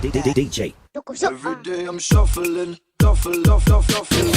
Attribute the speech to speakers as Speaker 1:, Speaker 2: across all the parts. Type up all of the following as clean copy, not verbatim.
Speaker 1: DJ.
Speaker 2: Every day I'm shuffling, shuffle, shuffle, shuffling.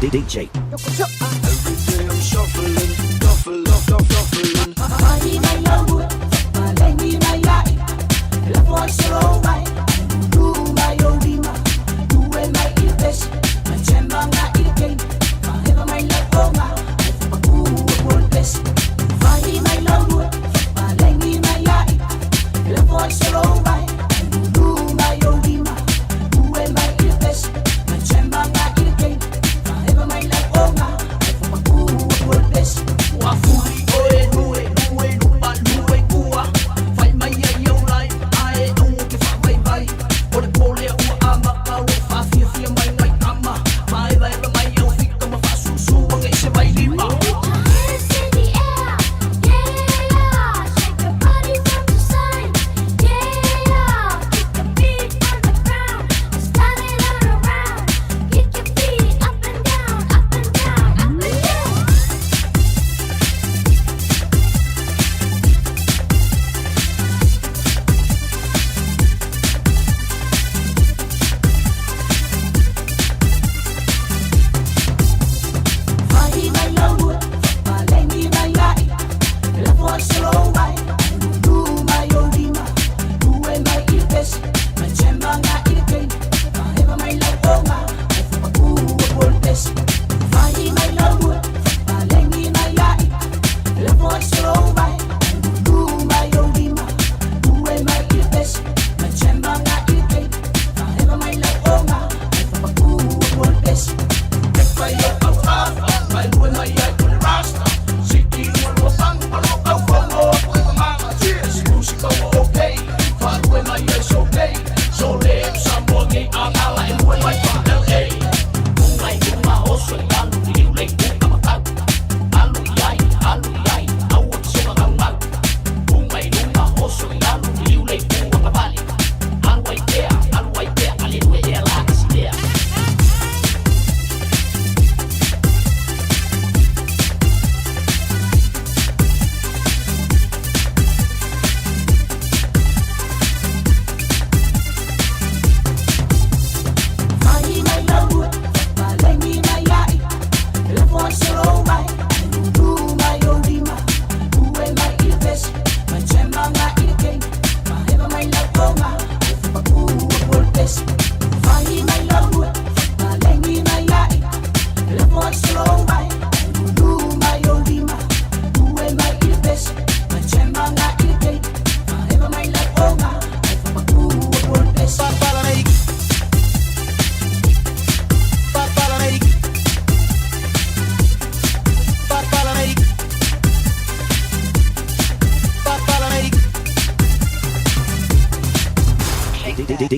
Speaker 1: DJ.
Speaker 2: Every day I'm shuffling, shuffle, shuffle, shuffling.
Speaker 3: Wafuli oe nue nue lupa nue kua. Fai mai ai au lai ae au ke wha.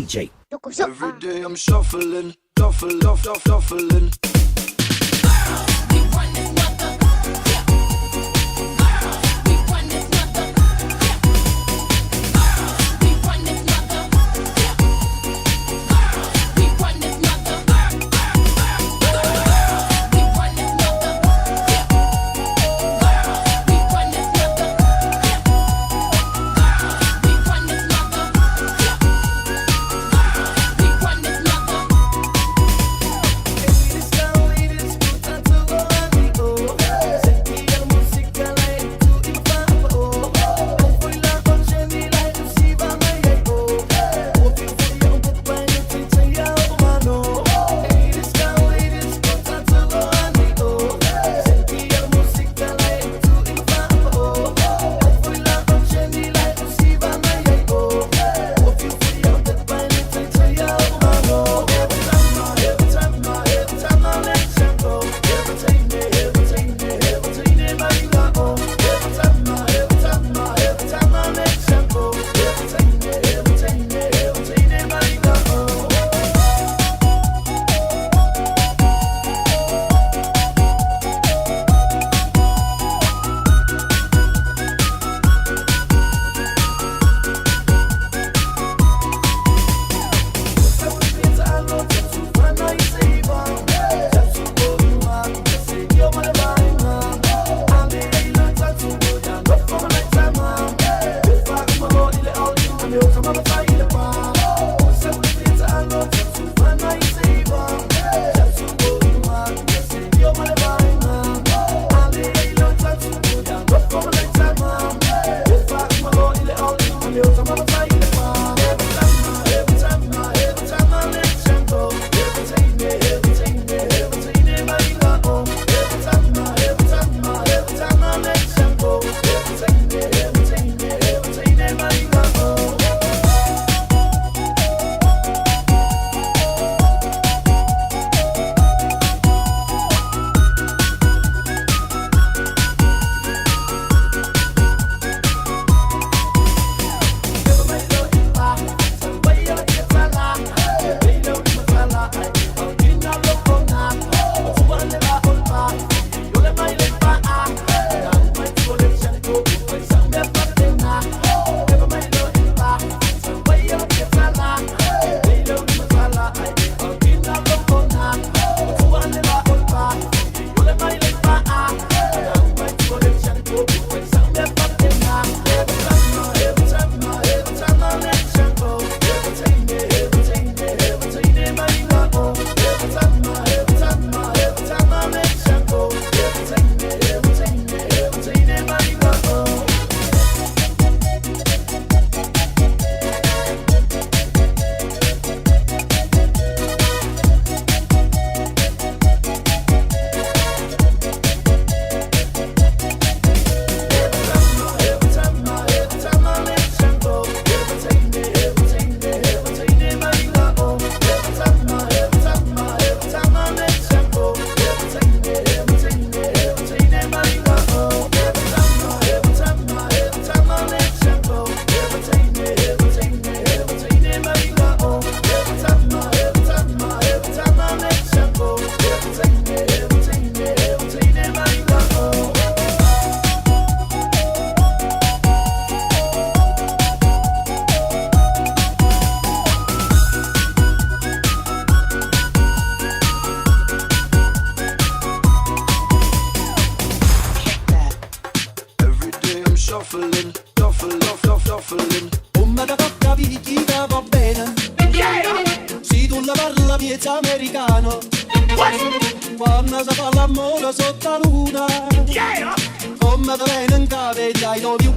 Speaker 1: DJ.
Speaker 2: Every day I'm shuffling, shuffle, shuffle, shuffling.
Speaker 3: We run this mother, yeah. We run this mother, yeah. We run this mother, yeah. We run this mother. We run this mother, yeah. We run this mother, yeah. We run this mother, yeah. We run this mother.
Speaker 2: Every day I'm shuffling, shuffle, shuffle, shuffling.
Speaker 4: Come da tocca picchita va bene. Se tu la parla piezza americano. Quando si fa l'amore sotto la luna. Come te viene in capo e dai no più.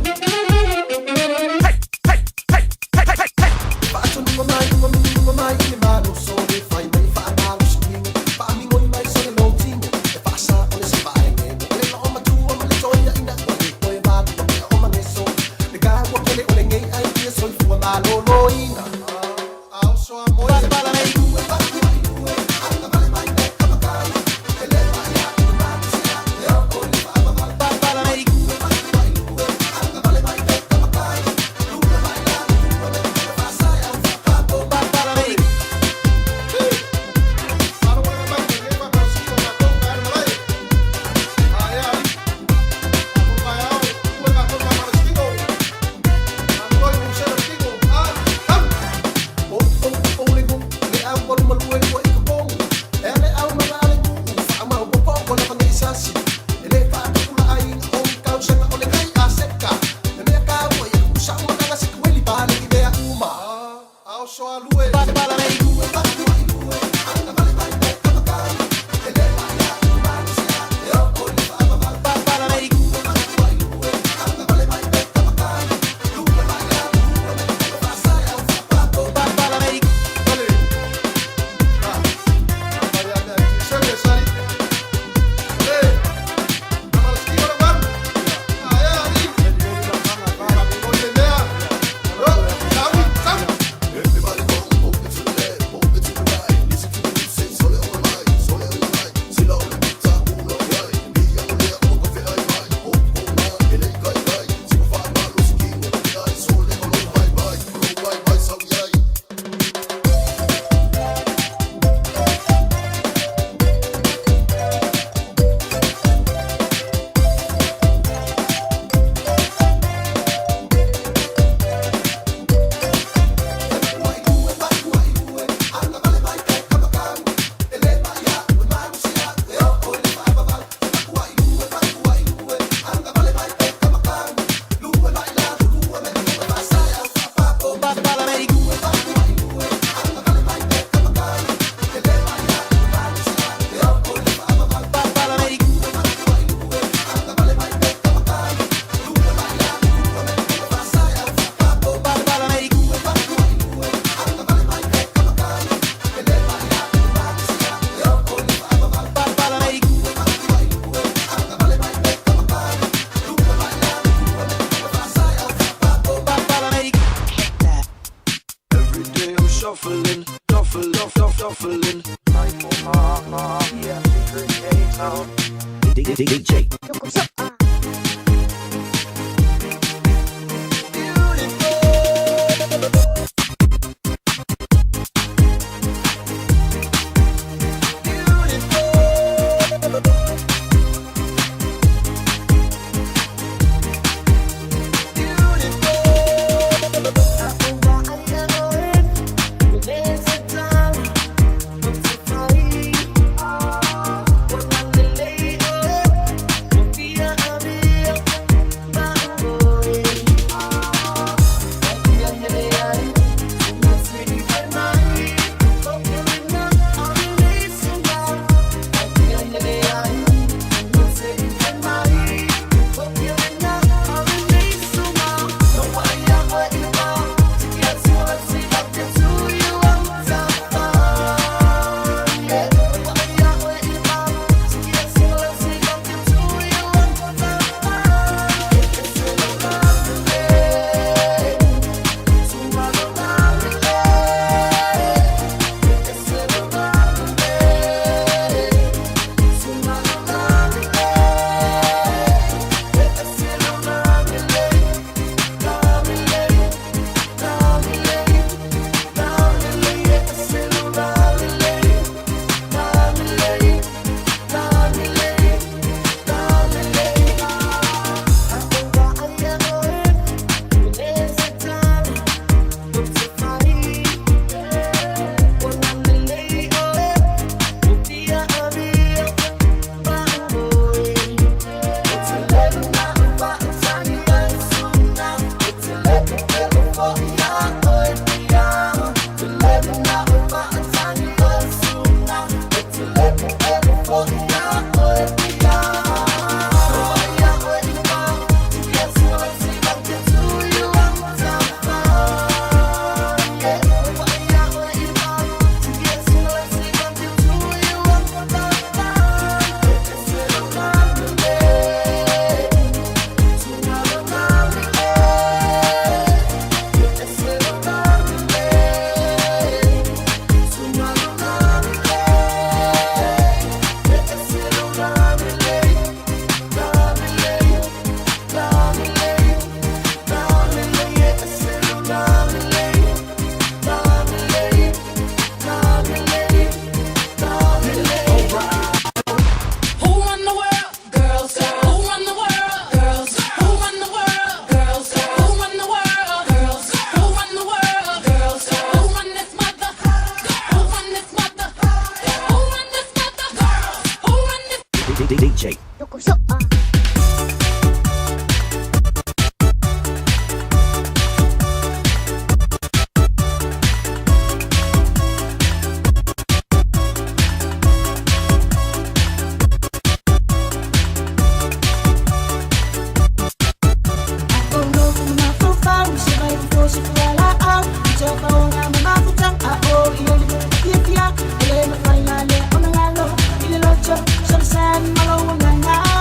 Speaker 2: shuffle, shuffle, shuffling.
Speaker 1: DJ.
Speaker 3: Who run the world? Girls. Who run the world? Girls. Who run the world? Girls. Who run the world? Girls. Who run the world? Girls. Who run this mother? Who run this mother? Who run this mother? Girls. Who run this?
Speaker 1: DJ.
Speaker 5: Malo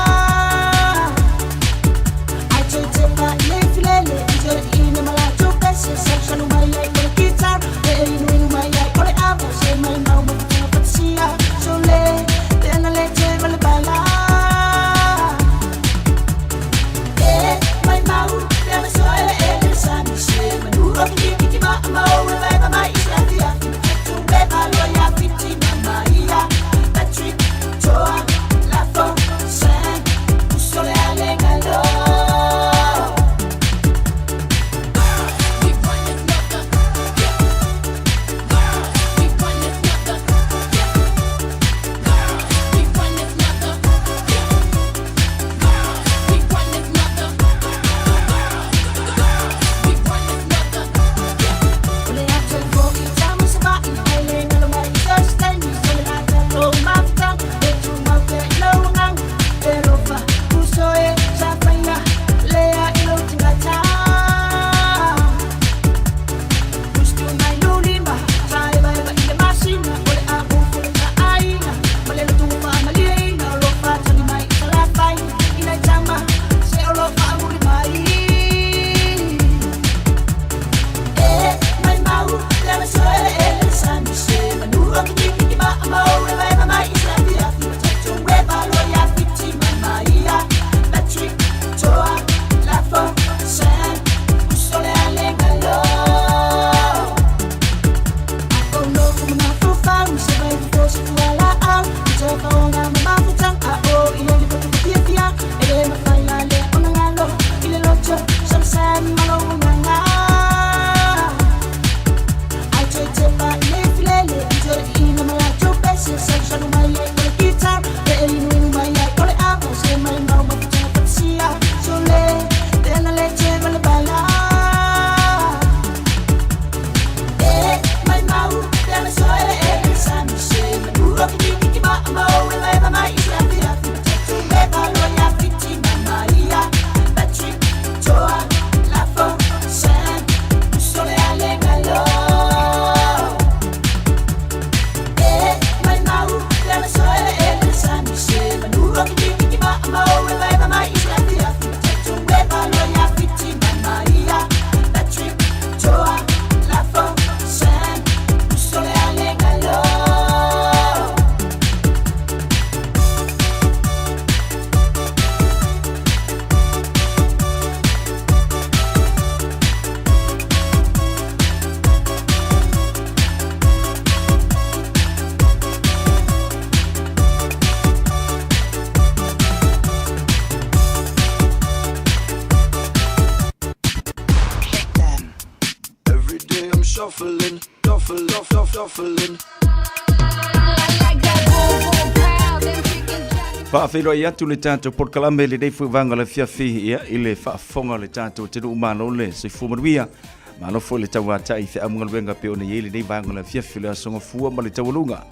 Speaker 2: shuffling.
Speaker 3: I like that boom boom pow, them chicken jockey.
Speaker 5: Faafeiloai atu le tatou polokalame i lenei foi vaega o le afiafi ia, i le faafofoga o le tatou atunuu malo le soifua manuia. Malo foi le tauatai i feau ma galuega pei ona i ai lenei vaega o le afiafi o le Aso Gafua ma le taualuga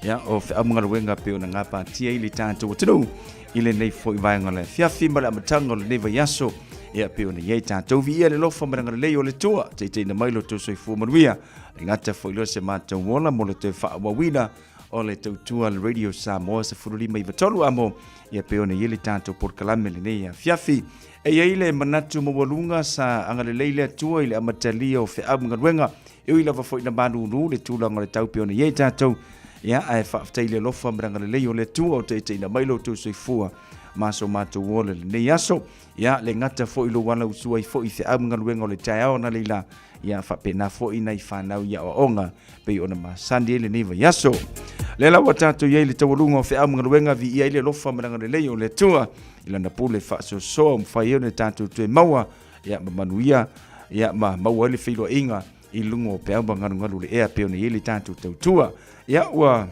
Speaker 5: ia, o feau ma galuega pei ona gapatia ai le tatou atunuu i lenei foi vaega o le afiafi ma le amataga o lenei vaiaso ia pei ona i ai tatou. Viia le alofa ma le agalelei o le Atua, taitaiina mai lo outou soifua manuia, e gata foi loa se matou ola mo le toe faaauauina o le tautua a le Radio Samoa 15 i amo ia pei ona i ai le tatou polokalame lenei afiafi. E i ai le manatu maualuga sa agalelei le Atua i le amatalia o feau ma galuega, e ui lava foi na malulu le tulaga o le tau pei ona i ai tatou, ia ae faafetai i le alofa ma le agalelei o le Atua o taitaiina mai lo outou soifua ma so matou ola i lenei aso. Ia le gata foi lou ala usu ai foi i feau ma galuega o le taeao na leila, ia faapena foi nai fanau i aoaoga pei ona masani ai lenei vaiaso. Lea la ua tatou i ai i le taualuga o feau ma galuega, viia ai le alofa ma le agalelei o le Atua i lana pule faasoasoa ua mafai ai ona tatou toe maua ia ma manuia ia ma maua ai le feiloaiga i luga o peau ma galugalu o le ea pei ona i ai le tatou tautua. Ia ua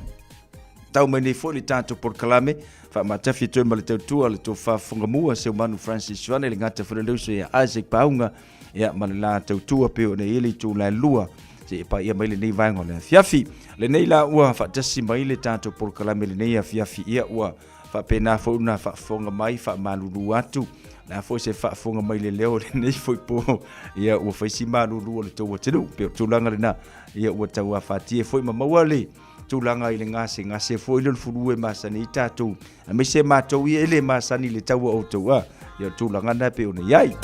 Speaker 5: tau mai nei foi le tatou polokalame faamatafi toe ma le tautua le tofa Fofogamua Seumanu Francis Joana i le gata foi le uso ia Isaac Pauga ia ma le la tautua pei ona i ai le itula e lua seia paia mai lenei vaega o le afiafi. Lenei la ua faatasi mai le tatou polokalame lenei afiafi, ia ua faapena foi ona faafofoga mai, faamalulu atu la foi se faafofoga mai le leo lenei foi po, ia ua fai si malulu o le tou atunuu pei o tulaga lena, ia ua tau afatie foi ma maua le tulaga i le gasegase foi le fulu e masani ai tatou, aemaise matou ia e le masani i le tau o outou a, ia o tulaga na pei ona i ai.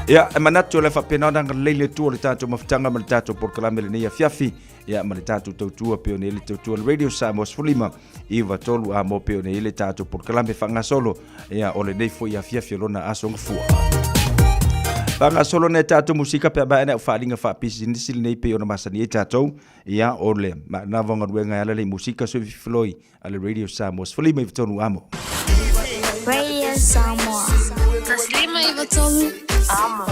Speaker 5: Ia, e manatu o le faapena ona agalelei le Atua o le tatou mafutaga ma le tatou polokalame lenei afiafi, ia ma le tatou tautua pei ona i ai le tautua le Radio Samoa 15 93 a mo pei ona i ai le tatou polokalame faagasolo ia o lenei foi afiafi o lona aso gafua. Faagasolo nei tatou musika pe a maea nei au faaaliga faapisinisi lenei pei ona masani ai tatou ia o le manava o galuega e ala lea i musika soififiloi a le Radio Samoa 15 i amo.
Speaker 6: Radio Samoa.
Speaker 3: Taslima i Amo.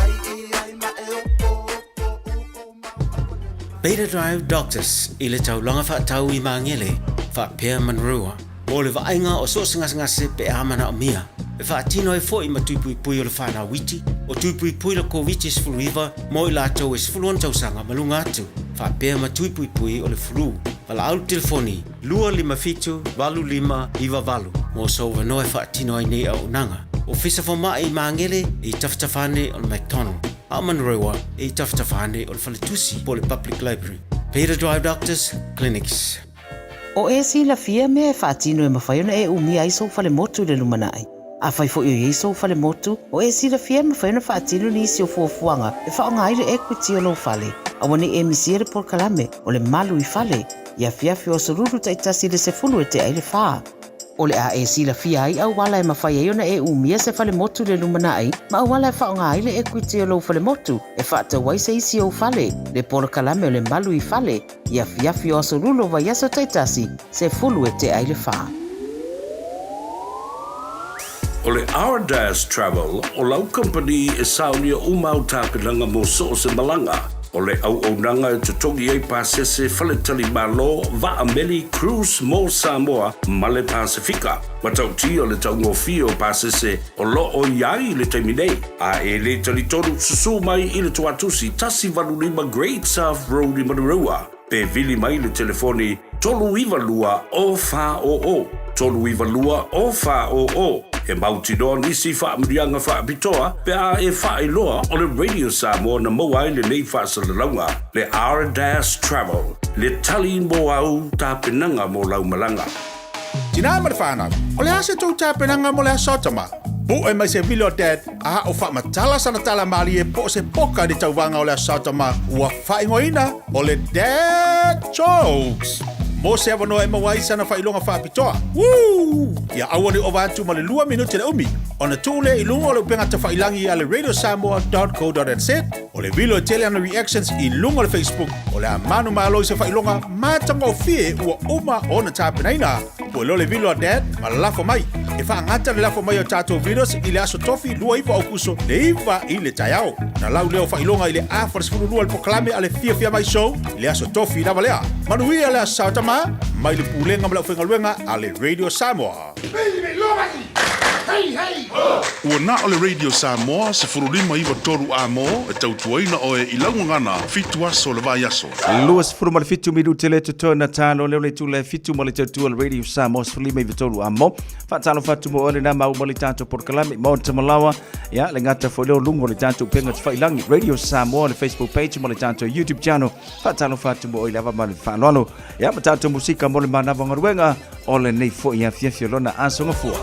Speaker 7: Beta Drive Doctors i le taulaga faatau i Magele, faapea Manurewa, mo le vaaiga o so o se gasegase pe a manaomia. E faatino ai foi ma tui puipui o le whanau iti, o tui puipui le Koviti-19 mo i latou e 16 tausaga ma luga atu, faapea ma tui puipui o le flu. Valaau le telefoni 257 8598 mo sou avanoa e faatino ai nei auaunaga. Ofisa Fomai i Magele i tafatafa ane o le McDonald. A o Manurewa e i tafatafa ane o le faletusi po o le Public Library. Beta Drive Doctors Clinics.
Speaker 8: O e silafia mea e faatino e mafai ona e umia ai sou falemotu i le lumanai. Afai foi o i ai sou falemotu, o e silafia e mafai ona faatino nisi o fuafuaga e faaaoga ai le equity o lou fale. Aua ne i e misia le polokalame o le Malu i Fale i afiafi o aso lulu taitasi i le 10 e tea ai le fa. O le a e silafia ai auala e mafai ai ona e umia se falemotu i le lumanai ma auala e faaaoga ai le equity o lou falemotu e faatau ai se isi ou fale, le polokalame o le Malu i Fale, i afiafi o aso lulu o vaiaso taitasi, 10 e tea ai le fa.
Speaker 9: O le Ardas Travel o lau kamupani e saonia uma au tapenaga mo so o se malaga. O le auaunaga e totogi ai pasese faletalimalo, vaa meli, cruise mo Samoa ma le Pasefika. Matautia le taugofie o pasese o lo o i ai i le taimi nei. A e le talitonu, susū mai i le Tuatusi 185 Great South Road i Manurewa, pe vili mai le telefoni 392 0400, 392 0400. E mautinoa nisi faamanuiaga faapitoa pe a e faailoa o le Radio Samoa na maua ai lenei faasalalauga, le R-Dash Travel, le tali mo au tapenaga mo lau malaga.
Speaker 10: Tina ma le whanau, o le a se tou tapenaga mo le aso tama. Pu'e mai se vilo dad a o faamatala sana tala malie po o se poka i le tauvaga o le aso tama ua faaigoaina o le Dad Jokes. Mo se avanoa e maua ai sana faailoga faapitoa. Woo! Ia aua ne i ova atu ma le lua minute le umi ona tuu lea i luga o le upega tafailangi a le radiosamoa.co.nz o le vilo e tele ana reactions i luga o le Facebook o le a manumalo i se faailoga matagofie ua uma ona tapenaina. Pue loa le vilo a Dad ma lafo mai. E faagata le lafo mai o tatou vilos i le aso Tofi 29 Aukuso le 9 i le taeao. Na lau lea o faailoga i le afa le 12 le polokalame a le Fiafia Mai Show i le aso Tofi lava lea. Manuia le Aso Tama mai le Pulega ma le Aufaigaluega a le Radio Samoa.
Speaker 9: Ua na o le Radio Samoa 1593 amo e tautuaina oe i lau gagana 7 aso o le vaiaso.
Speaker 5: 27 minute le totoe na talo leo le tula e fitu ma le tautua le Radio Samoa 1593 amo. Faatalofa atu mo oe lena mau ma le tatou polokalame Maota Malawa. Ia, le gata foi leo luga o le tatou upega tafailangi Radio Samoa le Facebook page ma le tatou YouTube channel. Faatalofa atu mo oe i le ava ma le faaaloalo. Ia, ma tatou musika mo le manava galuega o lenei foi afiafi o lona aso gafua.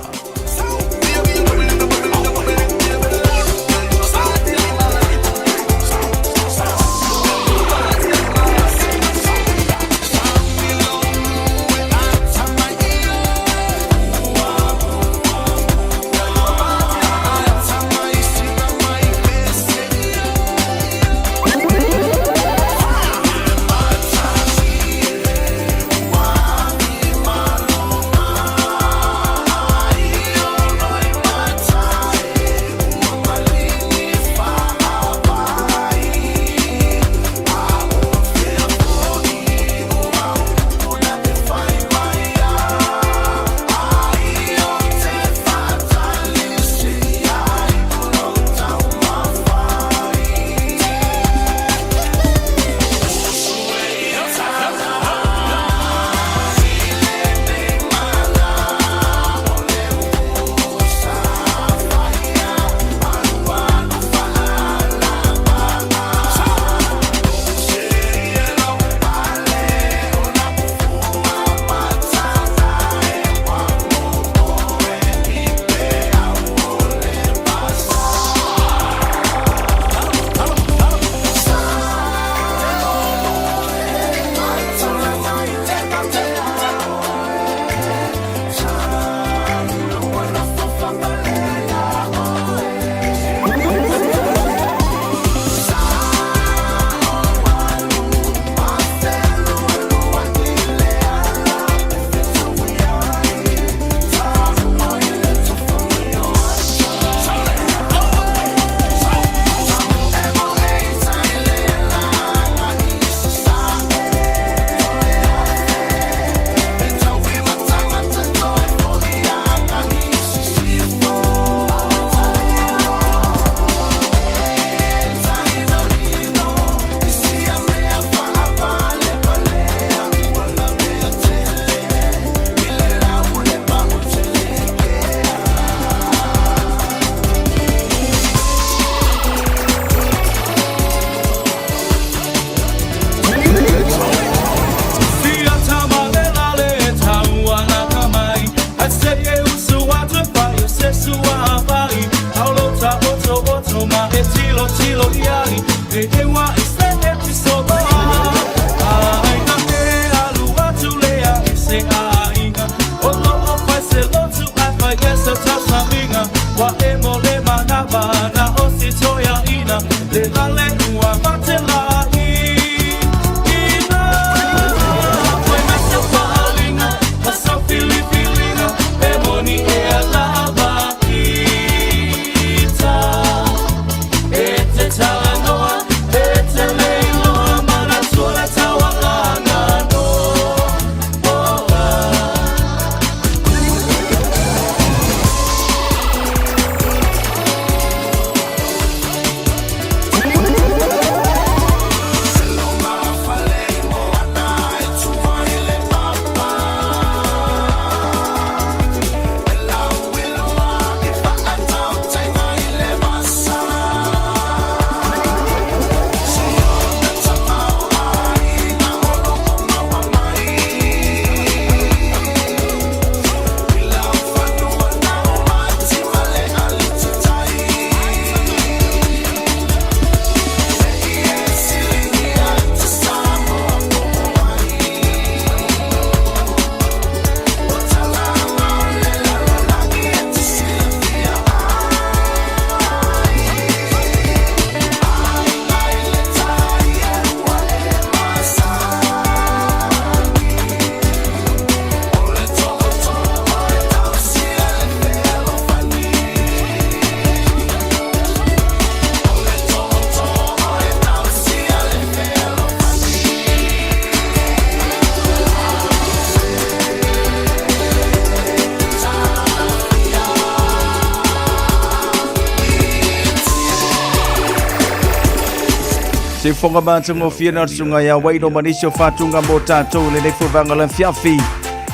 Speaker 5: Sifoga matagofie na le susuga ia Waino ma nisi o fatuga mo tatou i lenei foi vaega o le afiafi.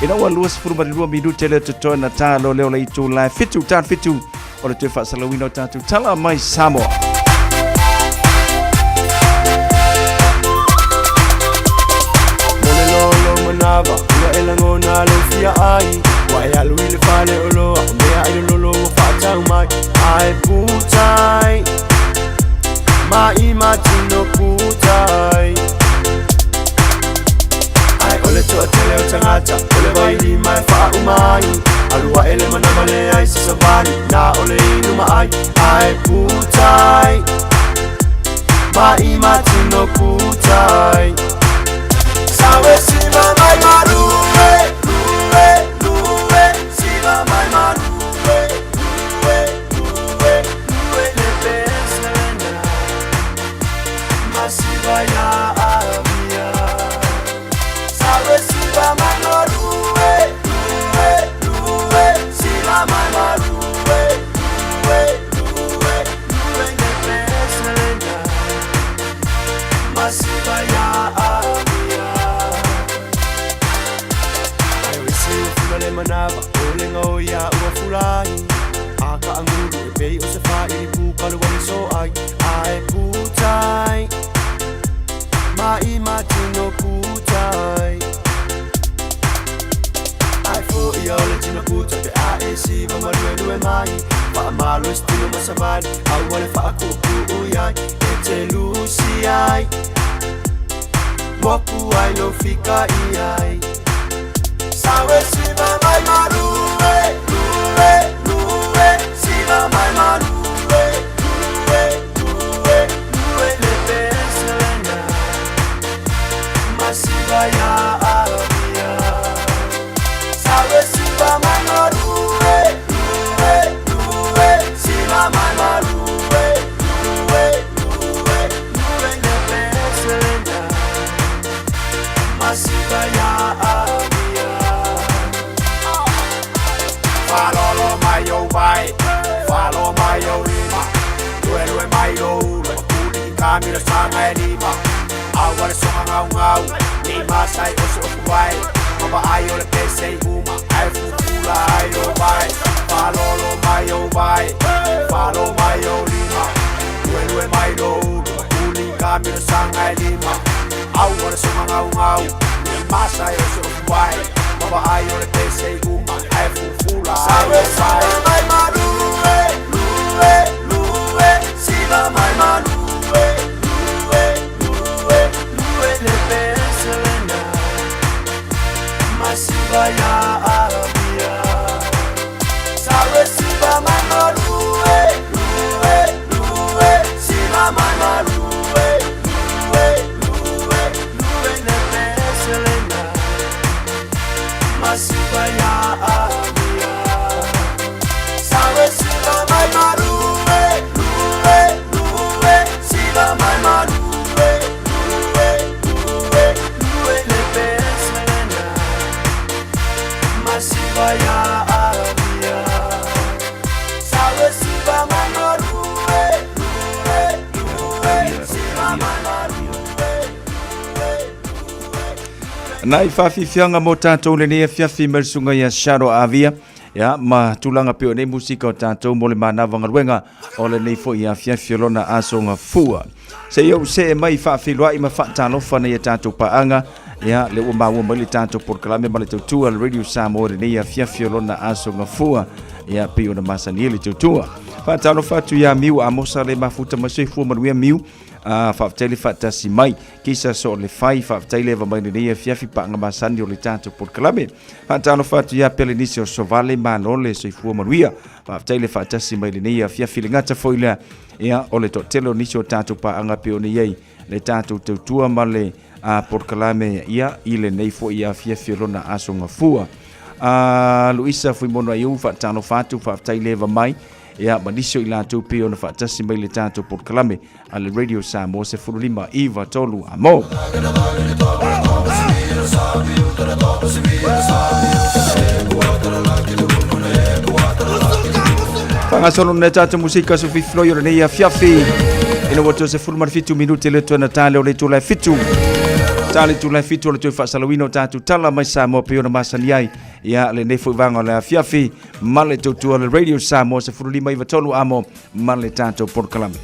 Speaker 5: Ina ua 22 minute lea totoe na ta loa lea o le itula e 7 ta le 7 o le toe faasalauina o tatou tala mai Samoa.
Speaker 11: Mo le lolo manava Ua e lagona lou fia ai Ua e alu i le fale oloa O mea ai lololo ua faatau mai Ae putai Ma i matino putai Ae o le toatele o tagata O le vailima e faauma ai Alu ae le manava leai se savali Na o le inu ma ai Ae putai Ma i matino putai Sawe siva mai marue Lue, lue Siva mai marue Lue, lue, lue Le peselena Masiva ya avia Sawe siva mai marue Lue, lue Siva mai marue Lue, lue, lue Le peselena Masiva ya avia Ai o isi ua fula le manava O le ngao ia ua fulai A ka angulu e pei o se whairi pū kalu wale so ai Ae putai Ma i matino putai Ai fo ia o le tino puta pe a e siva ma lue lue mai Wha amalo e stilo ma savali Au wale wha akupu ui ai E te lusi ai Moku ai lo fika i ai Sawe siva mai marue Lue, lue Siva mai marue Lue, lue, lue Le peselena Masiva ya avia Sawe siva mai marue Lue, lue Siva mai marue Lue, lue, lue Le peselena Masiva ya avia Falolo mai o vai Falo mai o lima Lue lue mai lo ulo Makuli kamira sanga e lima Awa le songa ngau ngau Ni masai o se oku vai Mama ai o le pese i uma Ai fukula ai o vai Falolo mai o vai Falo mai o lima Lue lue mai lo ulo Makuli kamira sanga e lima Awa le songa ngau ngau Ni masai o se oku vai Mama ai o le pese i uma Ai fufula ai o vai Mai marue, lue, lue, siva mai marue, lue, lue, lue le peselena, masiva ya avia. Sawe siva mai marue, lue, lue, siva mai marue, lue, lue, lue le peselena, masiva ya avia. Sawe siva mai marue, lue, lue, siva mai marue, lue, lue, lue le peselena, masiva ya avia. Sawe siva mai marue, lue, lue, siva mai marue,
Speaker 5: Nai faafiafiaga mo tatou lenei afiafi mai le susuga ia Shadow Avia ia ma tulaga pei o nei musika o tatou mo le manava galuega o lenei foi afiafi o lona aso gafua. Seia ou see mai faafeiloai ma faatalofa nei a tatou paaga ia le ua maua mai le tatou polokalame ma le tautua le Radio Samoa lenei afiafi o lona aso gafua ia pei ona masani le tautua. Faatalofa atu ia Miu Amosa le mafuta mai soifua manuia Miu. A faafetai le faatasi mai. Kisa so le fai faafetai le ava mai lenei afiafi paaga masani o le tatou polokalame. Faatalofa atu ia Pelenisi o Sovale malo le soifua manuia. Faafetai le faatasi mai lenei afiafi le gata foi lea ia o le toatele o nisi o tatou paaga pei ona i ai le tatou tautua ma le polokalame ia i lenei foi afiafi o lona aso gafua. A Luisa Fuimono Aiu faatalofa atu faafetai le ava mai ia ma nisi o i latou pei ona faatasi mai le tatou polokalame a le Radio Samoa 15 9 3 amo. Whangasolo nei tātou musika so fifiloi o lenei afiafi. Ina ua toe 17 minute le toe na tale o le itula e 7. Tale itula e 7 o le toe faasalauina o tatou tala mai Samoa pei ona masani ai. Ia lenei foi vaega o le afiafi ma le tautua le Radio Samoa 1593 amo ma le tatou polokalame.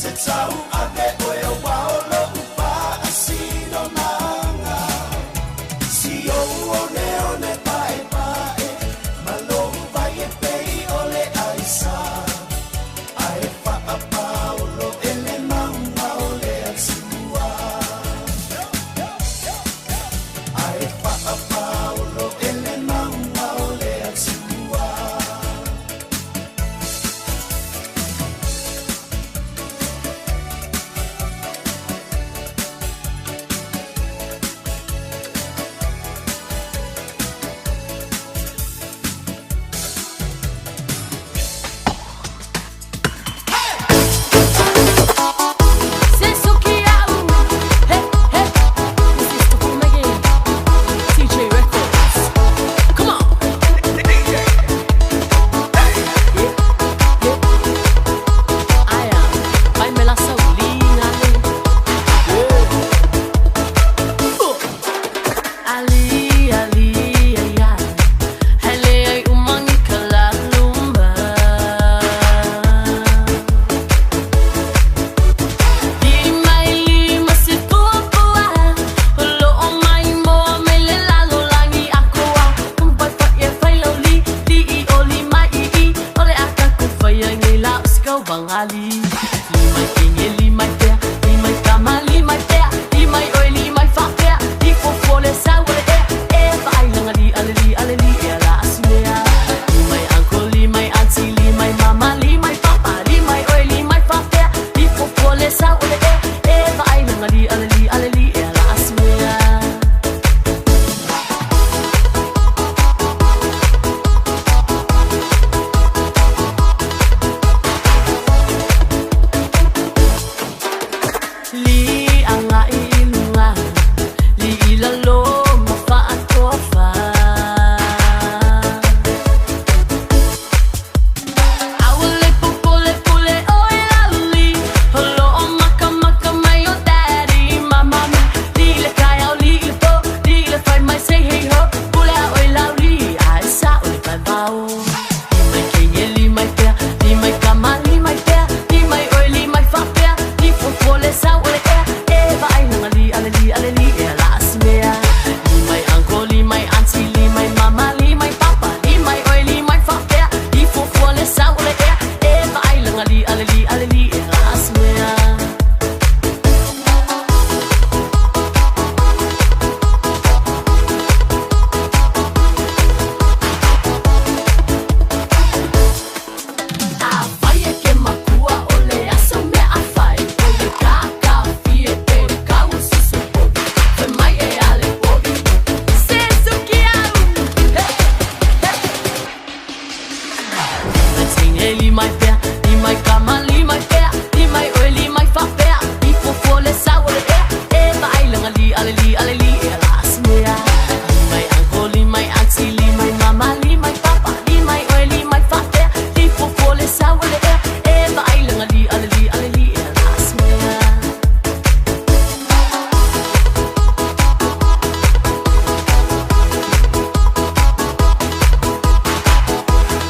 Speaker 2: Te tau ave oe a wao lo upa a si.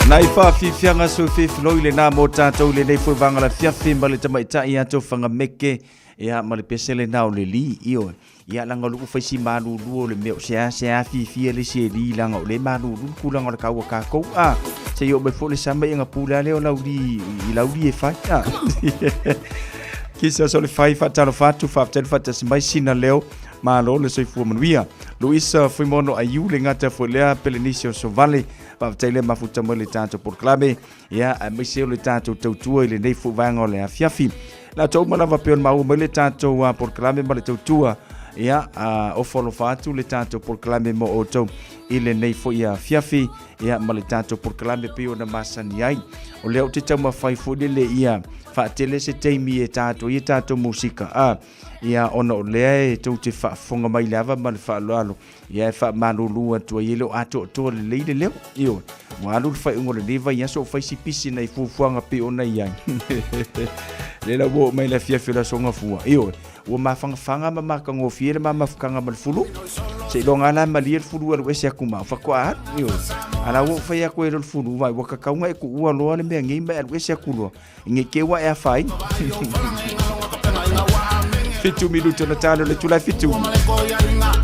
Speaker 5: Nai whawhiwhianga su whiwhiloi le nā mō tātou le nei fue vāngala fiafi ma le tamaitai ia tau whangameke ia ma le pese le nā o le li io. Ia langa luku whaisi malulu o le mea o sea sea fifi le si e li langa o le malulu kulanga o le kaua kākou a se i o mai fo le sama i nga pula le o lauli i lauli e whai a. Kisa so le whai whatalo whatu whaptelu whatasi mai sina leo malo le soifua manuia. Luisa Fuimono Aiu le gata foi lea Pelenisio Sovale faafetai le mafuta mai le tatou polokalame ia aemaise o le tatou tautua i lenei foi vaega o le afiafi. La tou uma lava pei ona maua mai le tatou polokalame ma le tautua ia ofo alofa atu le tatou polokalame mo outou i lenei foi afiafi ia ma le tatou polokalame pei ona masani ai. O lea ou te taumafai foi lele ia faatele se taimi e tatou ia tatou musika a ia ona o lea e tou te faafofoga mai lava ma le faaaloalo ia e faamalulu atu ai e le o atoatoa lelei le leo. Ioe, ua alu le faaiuga o lenei vaiaso o fai si pisi nai fuafuaga pei ona i ai. Lea la ua oo mai le afiafi o le Aso Gafua. Ioe, ua mafangafaga ma matagofie le ma mafutaga ma le fulu. Seiloga lava la e malie le fulu e alu ese atu ma au faatoa alu. Ioe, a la ua ou fai atu ai loa le fulu, vaai ua tatau ona e tuua loa le mea nei ma e alu ese atu loa. Nge ke ua e afaina. 7 minuti ona talo le itula e 7.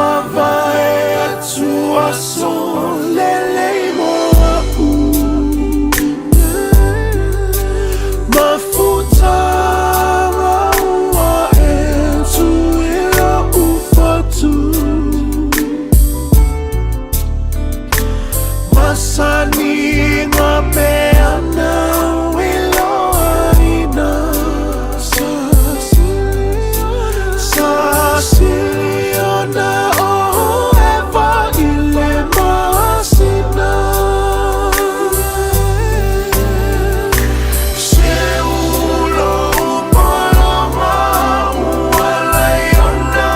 Speaker 4: mavae atu aso lelei mo a'u Mafutaga ua e tui lo'u fatu Masaniga pe ana iloaina Sa sili ona o Eva i le masina Se ulo upoloma ua lai ona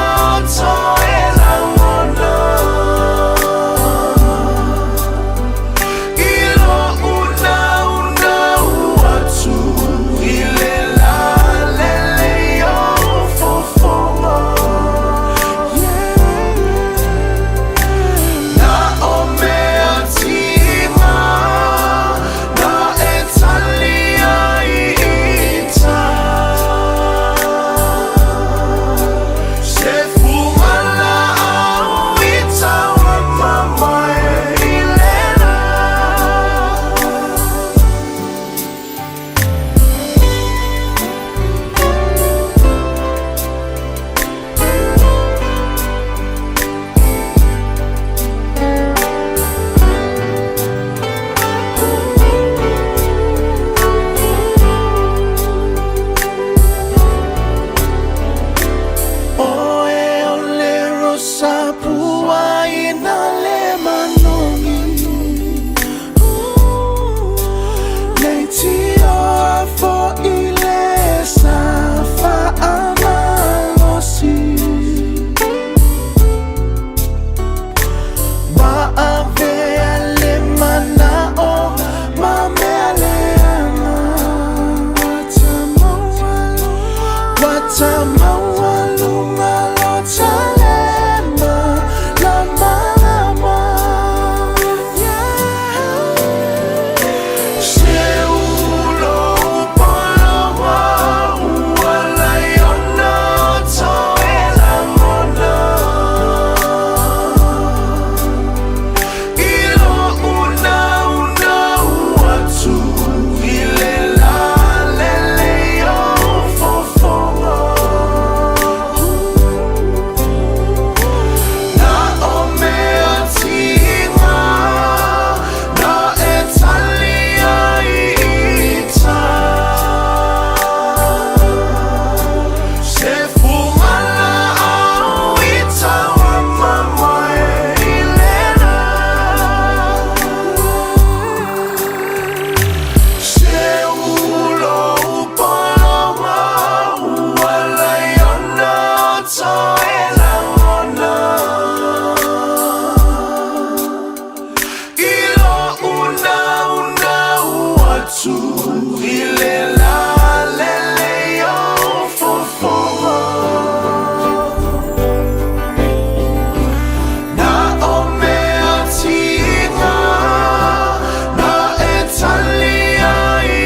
Speaker 4: toe lagona I lo'u naunau atu i le lalelei o fofoga Na o mea tiga na e tali ai ita Se fugalaau i tauamamae i le la. Oe o le rosa pua ina le manogi Le tioa fo'i le sa fa'amalosi Ma avea le mana'o ma mea leaga Ua tamaualuga lo talema lamalama Se ulo upoloma ua lai ona toe lagona I lo'u naunau atu i le lalelei o fofoga Na o mea tiga na e tali ai ita Se fugalaau i tauamamae i le la Se ulo upoloma ua lai ona toe lagona I lo'u naunau atu i le lalelei o fofoga Na o mea tiga na e tali ai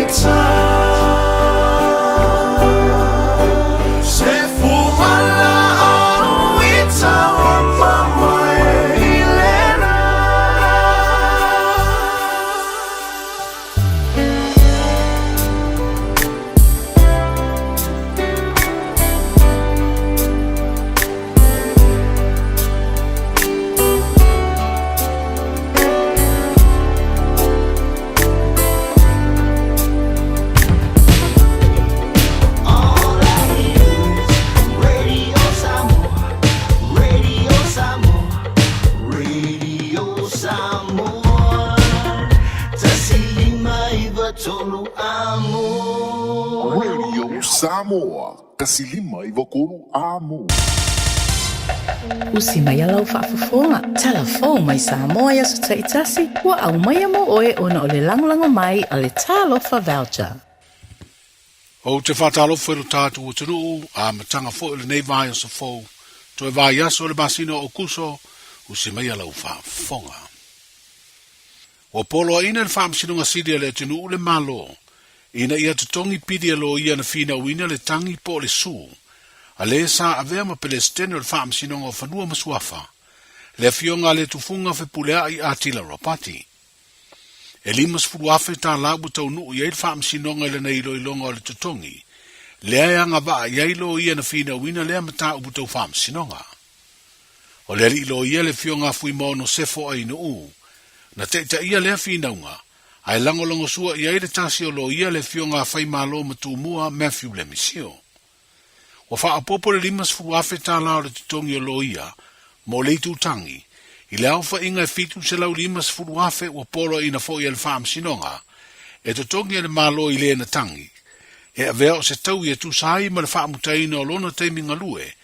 Speaker 4: ita Se fugalaau i tauamamae i le la.
Speaker 1: Radio Samoa, Radio Samoa, Radio Samoa. 159 amo.
Speaker 12: Radio Samoa, 159 amo.
Speaker 13: Usi mai lau faafofoga, talafou mai Samoa i aso taitasi, ua aumaia mo oe ona o le lagolago mai a le Talofa Voucher.
Speaker 9: Ou te faatalofa i lo tatou atunuu, amataga foi o lenei vaiaso fou, toe vaiaso o le masina o Okuso, usi maia lau faafofoga. Ua poloaina e le Faamasinoga Sili a le atunuu le Malo, ina ia totogi pili a loia na finauina le tagi po o le sue, a le sa avea ma Pelesitene o le Faamasinoga o Fanua ma Suafa, le Afioga a le Tufuga Fepuleai Atila Ropati. E 50,000 tālā ua taunuu i ai le Faamasinoga i lana iloiloga o le totogi, lea e agavaa i ai loia na finauina lea mataupu tau faamasinoga. O le alii loia le Afioga a Fuimaono Sefo Ainuu, na taitaia lea finauga, ae lagolagosua i ai le tasi o loia le Afioga a Faimalo ma Tumua Matthew Lemisio. Ua faaopoopo le 50,000 tālā o le totogi o loia mo le itutagi, i le aofaiga e 750,000 ua poloaiina foi e le Faamasinoga e totogi e le Malo i le na tagi, e avea o se taui e tusa ai ma le faamutaina o lona taimi galue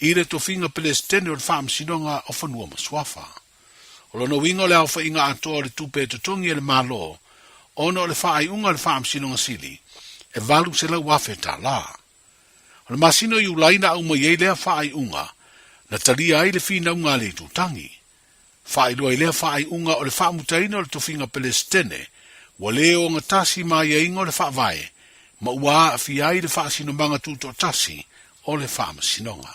Speaker 9: i le tofiga Pelesitene o le Faamasinoga o Fanua ma Suafa. O lona uiga o le aofaiga atoa o le tupe e totogi e le Malo ona o le faaiuga a le Faamasinoga Sili e $800,000 tālā. O le masina o Iulai na aumai ai lea faaiuga na talia ai le finauga a le itutagi. Faailoa i lea faaiuga o le faamutaina o le tofiga Pelesitene ua le ogatasi ma aiaiga o le Faavae ma ua aafia ai le faasinomaga tutoatasi o le Faamasinoga.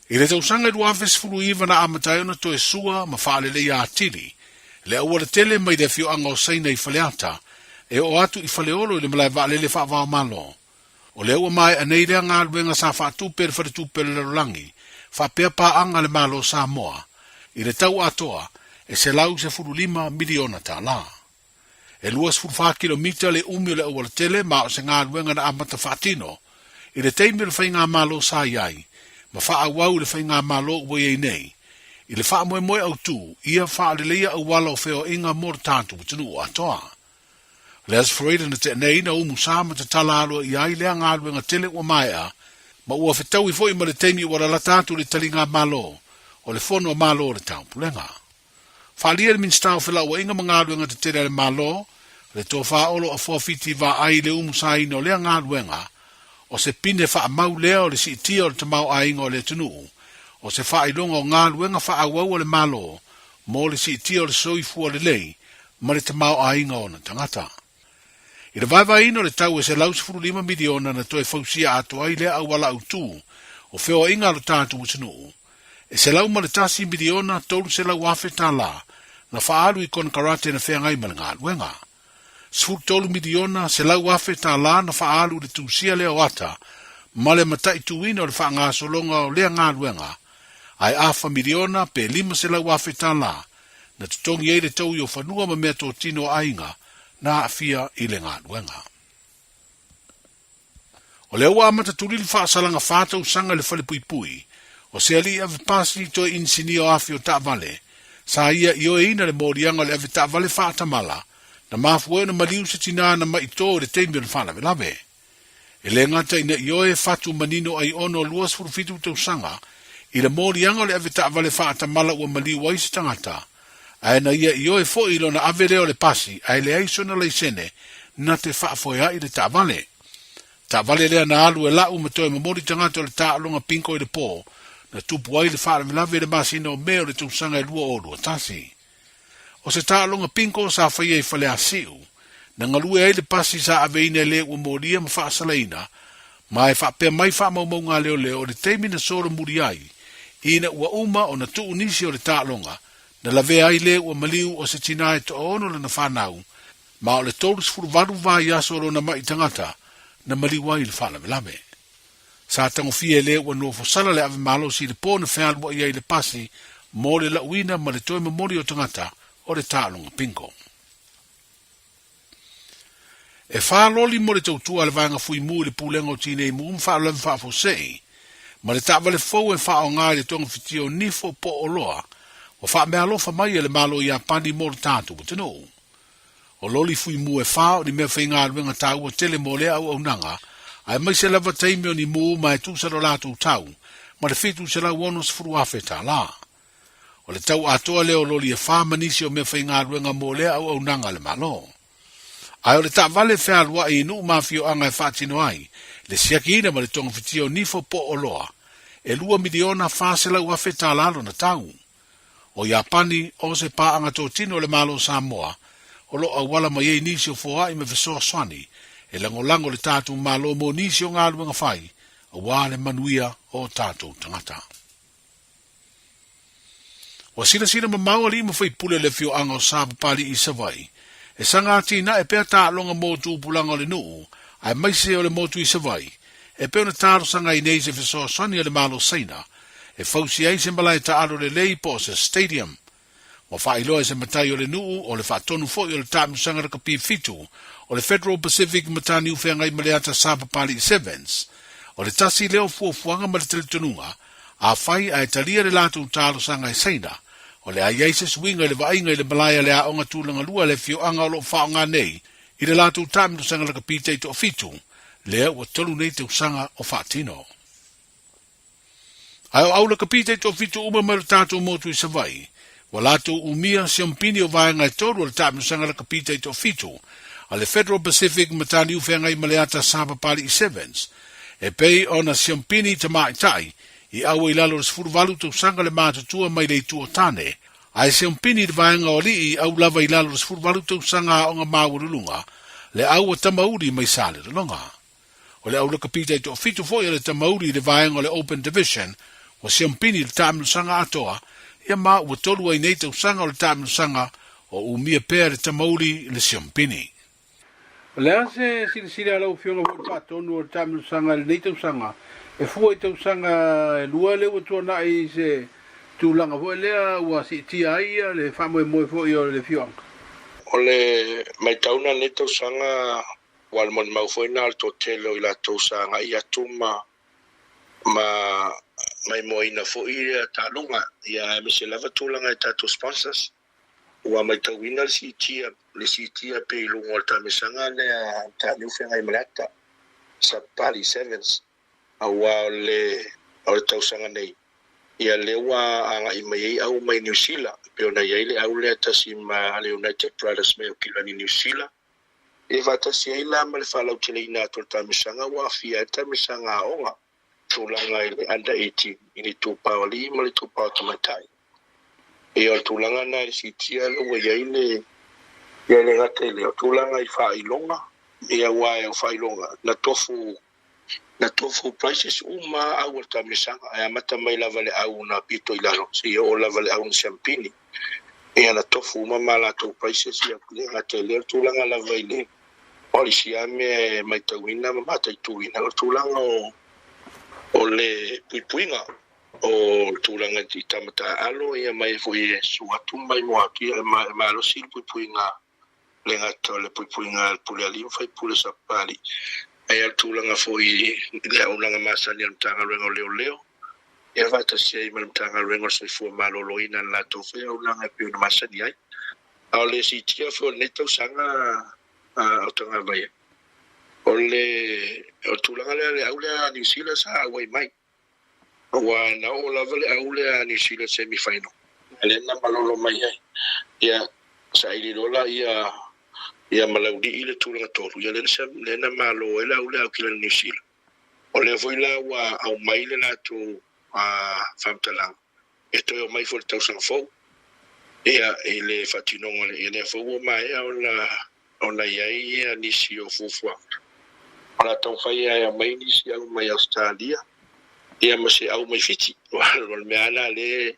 Speaker 9: I le tausaga e 2019 na amata ai ona toe sua ma faaleleia atili le auala tele mai le afioaga o Saina i Faleata e oo atu i Faleolo i le malae vaalele faava-o-Malo. O lea ua maea nei lea galuega sa faatupe e le Faletupe o le Lalolagi faapea paaga a le Malo o Samoa i le tau atoa e $115 miliona tala. E 24 kilomita le umi o le aualatele ma o se galuega na amata faatino i le taimi o le faigamalo sa i ai ma faaauau i le faigamalo ua i ai nei i le faamoemoe autu ia faaleleia auala o feoaiga mo le tatou atunuu atoa. O le Aso Faraile na tea nei na umu sa ma tatala aloaia ai lea galuega tele ua maea ma ua fetaui foi ma le taimi ua lalata atu le taliga Malo o le Fono a Malo o le Taupulega. Faaalia e le Minisita o Felauaiga ma Galuega Tetele a le Malo, le Tofa Olo Afoa Fiti Vaai i le umusaina o lea galuega, o se pine faamau lea o le siitia o le tamaoaiga o le atunuu, o se faailoga o galuega faaauau a le Malo mo le siitia o le soifua lelei ma le tamaoaiga o ona tagata. I le vaevaeina o le tau e $115 miliona na toe fausia atoa ai lea auala autu o feoaiga a lo tatou atunuu, e $101,300,000 na faaalu i konekarate na feagai ma le galuega. $13,100,000 na faaalu i le tusia lea o ata ma le mataituina o le faagasologa o lea galuega, ae afa miliona pe $500,000 na totogi ai le taui o fanua ma meatotino a aiga na aafia i le galuega. O lea ua amata tuli le faasalaga 4 tausaga i le falepuipui o se alii ave pasi toe inisinia o afi o taavale, sa ia ioeina le moliaga o le ave taavale faatamala na mafua ai ona maliu se tinā na ma'i tō i le taimi o le faalavelave. E le gata ina ioe fatu manino Aiono 27 tausaga i le moliaga o le ave taavale faatamala ua maliu ai se tagata, ae na ia ioe foi i lona ave lea o le pasi ae leai sona laisene na te faafoea'i le taavale. Taavale lea na alu e la'u ma toe momoli tagata o le taaloga pinko i le pō na tupu ai le faalavelave i le masina o Me o le tausaga e 2021. O se taaloga pinko sa faia i Faleasiu, na galue ai le pasi sa aveina e le ua molia ma faasalaina, ma e faapea mai faamaumauga a leoleo o le taimi na solomuli ai, ina ua uma ona tuu nisi o le taaloga, na lavea ai le ua maliu o se tinā e toaono lana fanau, ma o le 38 vaiaso o lona ma'i tagata na maliu ai i le faalavelave. Sa tagofia e le ua nofo sala le ave malosi i le pō na fealuai ai le pasi mo le lauina ma le toe momoli o tagata o le taaloga bingo. E 4 loli mo le tautua a le Vaega Fuimu i le Pulega o Tinei Mu ma Faalavelave Faafuasei, ma le taavale fou e faaaoga i le togafiti o nifo po o oloa ua faameaalofa mai e le Malo o Iapani mo le tatou atunuu. O loli fuimu e 4 o ni mea faigaluega taua tele mo lea auaunaga, aemaise lava taimi o ni mū ma e tusa lo latou tau ma le $760,000 tālā. O le tau atoa lea o loli e 4 ma nisi o mea faigaluega mo lea auaunaga a le Malo. Ae o le taavale e fealuai i nuu ma afioaga e faatino ai le siakiina ma le togafitia o nifo po o oloa, e $2,400,000 tālā lona tau. O Iapani, o se paaga totino o le Malo o Samoa, o lo o auala mai ai nisi o foai ma fesoasoani e lagolago le tatou Malo mo nisi o galuega fai auā le manuia o o tatou tagata. Ua silasila mamao alii ma faipule o le afioaga o Sapapalii i Savaii, e saga atinae pea taaloga mo tupulaga o le nuu aemaise o le motu i Savaii, e pei ona talosaga ai nei se fesoasoani a le Malo Saina e fausia ai se malae taalo lelei po o se stadium. Ua faailoa e se matai o le nuu, o le faatonu foi o le taamilosaga lakapi fitu o le Federal Pacific Mataniu Feagaimaleata Sapapalii Sevens, o le tasi lea o fuafuaga ma le talitonuga, afai ae talia le latou talosaga e Saina, o le a i ai se suiga i le vaaiga i le malae a le Aoga Tulaga Lua a le afioaga o lo o faaaoga nei i le latou taamilosaga lakapi taitoafitu, lea ua tolu nei tausaga o faatino. Ae o au lakapi taitoafitu uma mai lo tatou motu i Savaii, ua latou umia siompini o vaega e tolu o le taamilosaga lakapi taitoafitu a le Federal Pacific Mataniu Feagaimaleata Sapapalii Sevens, e pei ona siompini tamaitai i aua i lalo o le 18 tausaga le matutua mai le itu o tane, ae siompini i le vaega o alii i au lava i lalo o le 18 tausaga aoga maualuluga le au a Tamauli mai Salelologa. O le au lakapi taitoafitu foi a le Tamauli i le vaega o le Open Division ua siompini i le taamilosaga atoa, ia ma ua tolu ai nei tausaga o le taamilosaga o umia pea le Tamauli le siompini.
Speaker 14: O le a se silasila a lau Afioga foi i le faatonu o le taamilosaga i lenei tausaga, e fua i tausaga e lua lea ua tuanai i se tulaga foi lea ua siitia ai le faamoemoe foi o le afioaga?
Speaker 15: O le maitauna i lenei tausaga Ua le molimau foi na o le toatele o i latou sa agai atu ma ma maimoaina foi ia taaloga, ia aemaise lava tulaga i tatou sponsors. Ua maitauina le siitia le siitia pea i luga o le taamilosaga lea a Mataniu Feagaimaleata, Sapali Sevens, aua o le o le tausaga nei, ia lea ua agai mai ai au mai Niu Sila, pei ona i ai le au lea tasi ma le United Brothers mai Aukilani Niu Sila, E faatasi ai la ma le faalauteleina atu o le taamilosaga ua aafia ai le taamilosaga aoga tulaga i le Under 18 i le itupa o alii ma le itupa o tamaitai. Ia o le tulaga lena i le siitia lea ua i ai le ia e le gata i lea, o tulaga i faailoga, ia aua o faailoga na tofu na tofu prices uma lava au o le taamilosaga, e amata mai lava i le au na pito i lalo seia oo lava i le au na siampini. Ia na tofu uma ma latou prices ia le gata i lea o le tulaga lava i le policy a mea e maitauina ma mataituina, o le tulaga o o le puipuiga o le tulaga i tama taaalo ia mai foi e susu atu ma maimoa atu ia e malosi le puipuiga le gata o le puipuiga a le pule alii ma faipule sapali, ae o le tulaga foi i le auaunaga masani a le Matagaluega o Leoleo, ia faatasi ai ma le Matagaluega o le Soifua Maloloina i le latou foi auaunaga e pei ona masani ai. A o le siitia foi o lenei tausaga a Autagavaia, o le tulaga lea, le au lea a Niu Sila sa auai mai. Aua na oo lava le au lea a Niu Sila semi final lea na malolo mai ai ia saili loa la ia ia ma Laulii le tulaga tolu ia lea na malo ai le au lea a Aukilani Niu Sila. O lea foi la ua aumai le latou faamatalaga e toe omai foi i le tausaga fou ia i le faatinoga o le ia lea foi ua maea ona ona i ai ia nisi o fuafuaga. O le a taumafai e aumai nisi au mai Ausetalia ia ma se au mai Fiti. O le mea lava lena lea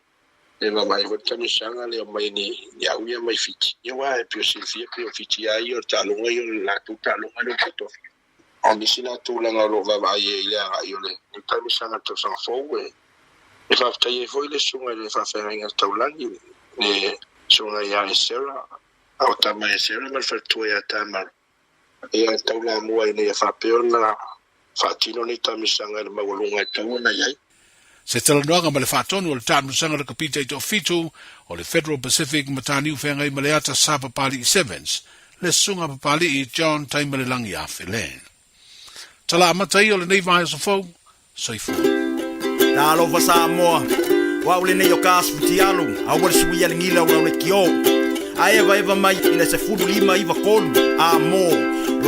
Speaker 15: e vaavaai foi le taamilosaga le omai ni ni au ia mai Fiti. Ia aua e pei o silafia pei o Fiti lava ia o le taaloga ia o le latou taaloga lea ua faatofia. O nisi la tulaga o lo o vaavaai ai i le agai o le taamilosaga i le tausaga fou e e faafetai ai foi le susuga i le faafeagaiga taulagi le susuga ia Esera A o tama e Sera ma le faletua ia Tamara, ia e taulamua ina ia faapea ona faatino nei taamilosaga i le maualuga e tatau ona i ai.
Speaker 9: Se talanoaga ma le faatonu o le taamilosaga lakapi taitoafitu o le Federal Pacific Mataniu Feagaimaleata Sa Papali'i Sevens, le Susuga Papali'i John Taimalelagi Afele. Tala amata ia o lenei vaiaso fou, Soifua.
Speaker 16: Talofa Samoa, o au lenei o ka asu futialu, aua le suia le gila o lau lekiō. A evaeva mai i le 15 9 3, a mo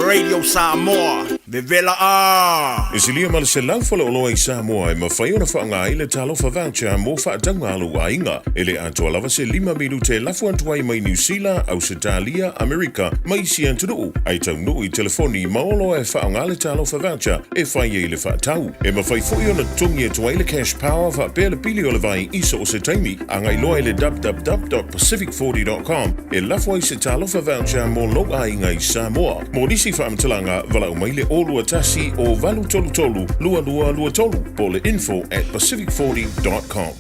Speaker 16: Radio Samoa. Vevela a!
Speaker 9: E silia ma le 100 faleoloa i Samoa e mafai ona faaaoga ai le Talofa Voucher mo faatauga a lou aiga. E le atoa lava se lima minute e lafo atu ai mai Niu Sila, Ausetalia, Amerika ma isi atunuu, ae taunuu i telefoni ma oloa e faaaoga le Talofa Voucher e fai ai le faatau. E mafai foi ona totogi atu ai le cash power faapea le pili o le vai i so o se taimi. Agai loa i le www.pacific40.com e lafo ai se Talofa Voucher mo lou aiga i Samoa. Mo nisi faamatalaga, valaau mai le 021 o 833 2223 po o le info at pacific40.com.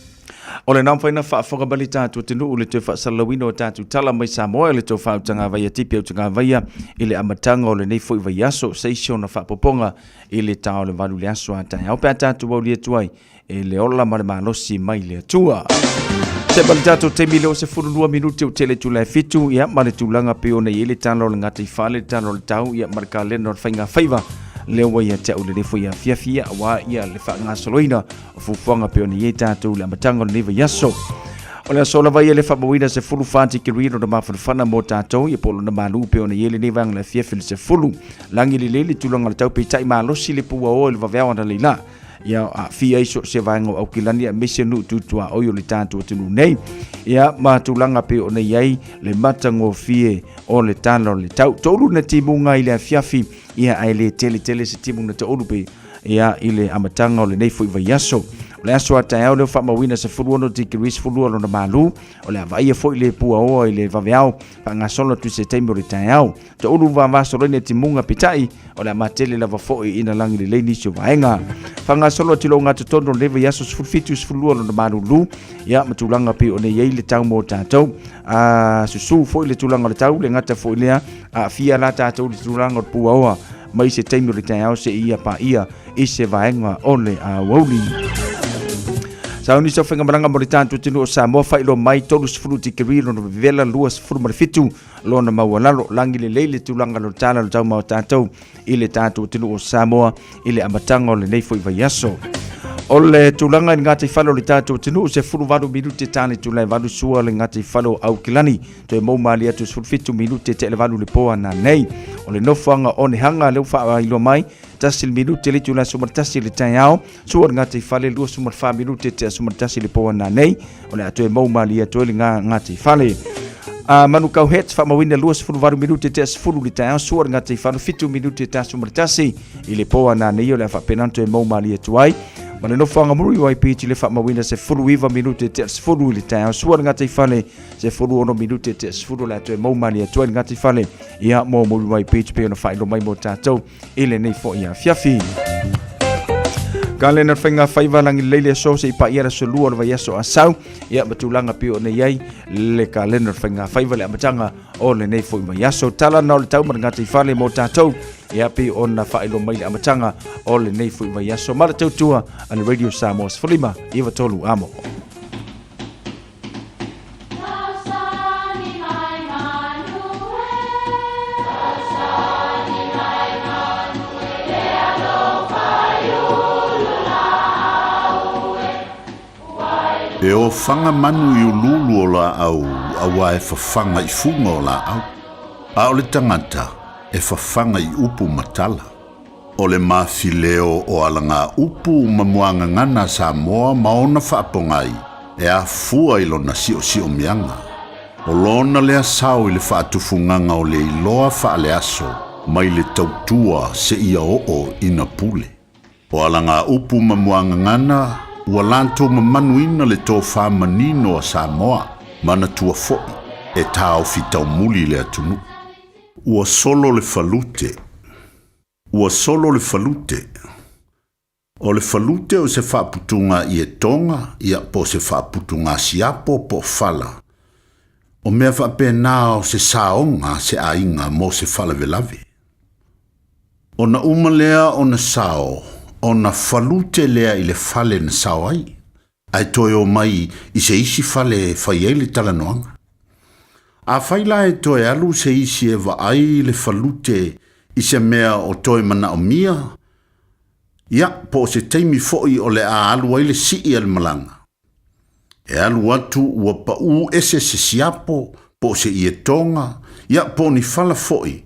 Speaker 5: O lena mafai ona faafofoga mai le tatou atunuu i le toe faasalalauina o tatou tala mai Samoa i le tou faautagavaia tipi autagavaia i le amataga o lenei foi vaiaso se isi ona faapopoga i le ta o le 8 i le aso a taeao pe a tatou aulia atu ai e le ola ma le malosi mai le Atua. Se ma le tatou taimi leo se 12 minute o tele itula e 7, ia ma le tulaga pe ona i ai le tala o le gataifale, le tala o le tau, ia ma le kalena o le faiga faiva lea ua ia te au lenei foi afiafi, ia aua ia le faagasoloina o fuafuaga pe ona i ai tatou i le amataga o lenei vaiaso. O le aso lava ia le faamauina 14 tikeri lona mafanafana mo tatou, ia po o lona malu pe ona i ai lenei vaega le afiafi le 10. Lagi lelei le tulaga o le tau peitai malosi le puaoa i le vaveao analeila. Ia aafia ai so o se vaega o Aukilani aemaise nuu tutuaoi o le tatou atunuu nei. Ia ma tulaga pei ona i ai le matagofie o le tala o le tau. Toulu na timuga i le afiafi, ia ae le tele tele se timu na toulu pe ia i le amataga o lenei foi vaiaso. O le aso a taeao lea ua faamauina 16 degrees 12 lona malu. O le a vaaia foi le puaoa i le vaveao faagasolo atu i se taimi o le taeao. Toulu vavasoloina i timuga peitai, o le a matele lava foi ina lagi lelei nisi o vaega. Faagasolo atu i lou gatotonu o lenei vaiaso 17 12 lona malulu, ia ma tulaga pei ona i ai le tau mo tatou. A susu foi le tulaga o le tau, le gata foi lea, aafia la tatou i le tulaga o le puaoa mai se taimi o le taeao seia paia i se vaega o le aoauli. Sauni sau faigamalaga mo le tatou atunuu o Samoa, faailoa mai 30 tikeri lona vevela 27 lona maualalo. Lagi lelei le tulaga o le tala o le tau ma tatou i le tatou atunuu o Samoa i le amataga o lenei foi vaiaso. O le tulaga i le gataifale o le tatou atunuu, 18 minute ta le itula e 8 sua le gataifale o Aukilani, toe mou malie atu 17 minute te le 8 le po ananei. O le nofoaga o Onehaga lea ua faailoa mai, 1 minute le itula e 11 le taeao, sua le gataifale 24 minute te 11 le po ananei. O le a toe mou malie atu ai le gataifale. A Manukau Hats faamauina 28 minute te 10 le taeao, sua le gataifale 7 minute te 11 i le po ananei. O le a faapena ona toe mou malie atu ai. Ma le nofoaga Muriwai Beach le faamauina 19 minute te 10 i le taeao, sua le gataifale 16 minute te 10 o le a toe mou malie atu ai le gataifale ia mo Muriwai Beach pei ona faailoa mai mo tatou i lenei foi afiafi. Kalena faiga faiva lagi lelei le aso se i paia le aso lua o le vaiaso Asau ia ma tulaga pei ona i ai le kalena faiga faiva le amataga o lenei foi vaiaso. Tala na o le tau ma le gataifale mo tatou ia pei ona faailoa mai le amataga o lenei foi vaiaso. Ma le tautua a le Radio Samoa 15 93 amo.
Speaker 17: E ofaga manu i uluulu o laau auā e fafaga i fuga o laau, a o le tagata e fafaga i upu ma tala. O le mafileo o alagaupu ma muagagana a Samoa ma ona faapogai e afua i lona siosiomiaga. O lona lea sao i le faatufugaga o le iloa faaleaso mai le tautua seia oo ina pule. O alagaupu ma muagagana ua latou mamanuina le tofa manino a Samoa, manatua foi e taofi taumuli le atunuu. Ua solo le falute. Ua solo le falute. O le falute o se faaputuga ietoga, ia, po o se faaputuga siapo po o fala. O mea faapena o se saoga a se aiga mo se faalavelave. Ona uma lea ona sao, ona falute lea i le fale na sao ai, ae toe omai i se isi fale e fai ai le talanoaga. Afai la e toe alu se isi e vaai le falute i se mea o toe manaomia, ia, po o se taimi foi o le a alu ai le sii a le malaga. E alu atu ua paū ese se siapo po o se ietoga, ia, po o ni fala foi.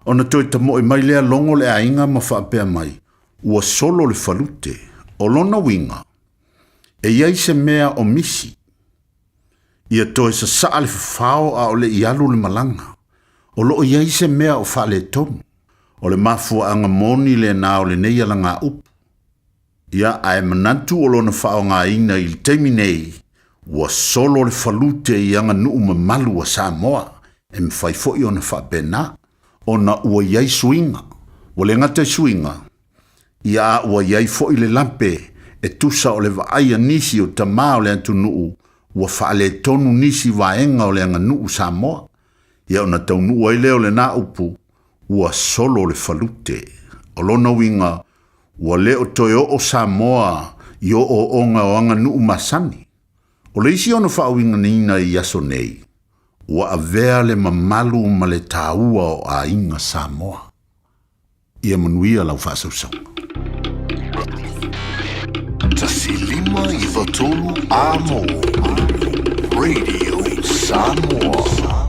Speaker 17: Ona toe tamoe mai lea logo le aiga ma faapea mai, ua solo le falute. O lona uiga, e i ai se mea o misi. Ia toe sasaa le fafao a o le i alu le malaga. O lo o i ai se mea o faaletonu. O le mafuaaga moni lena o lenei alagaupu. Ia, ae manatu o lona faaaogaina i le taimi nei, ua solo le falute i aganuu mamalu a Samoa, e mafai foi ona faapena, ona ua i ai suiga. Ua le gata i suiga, ia a ua i ai foi le lape e tusa o le vaai a nisi o tama o le atunuu ua faaletonu nisi vaega o le aganuu Samoa. Ia ona taunuu ai lea o lena upu, ua solo le falute. O lona uiga, ua le o toe oo Samoa i ooooga o aganuu masani. O le isi ona faauigaina i aso nei, ua avea le mamalu ma le taua o aiga Samoa. Ia manuia lau faasausauga.
Speaker 12: 1 5 93 Amo Radio Samoa.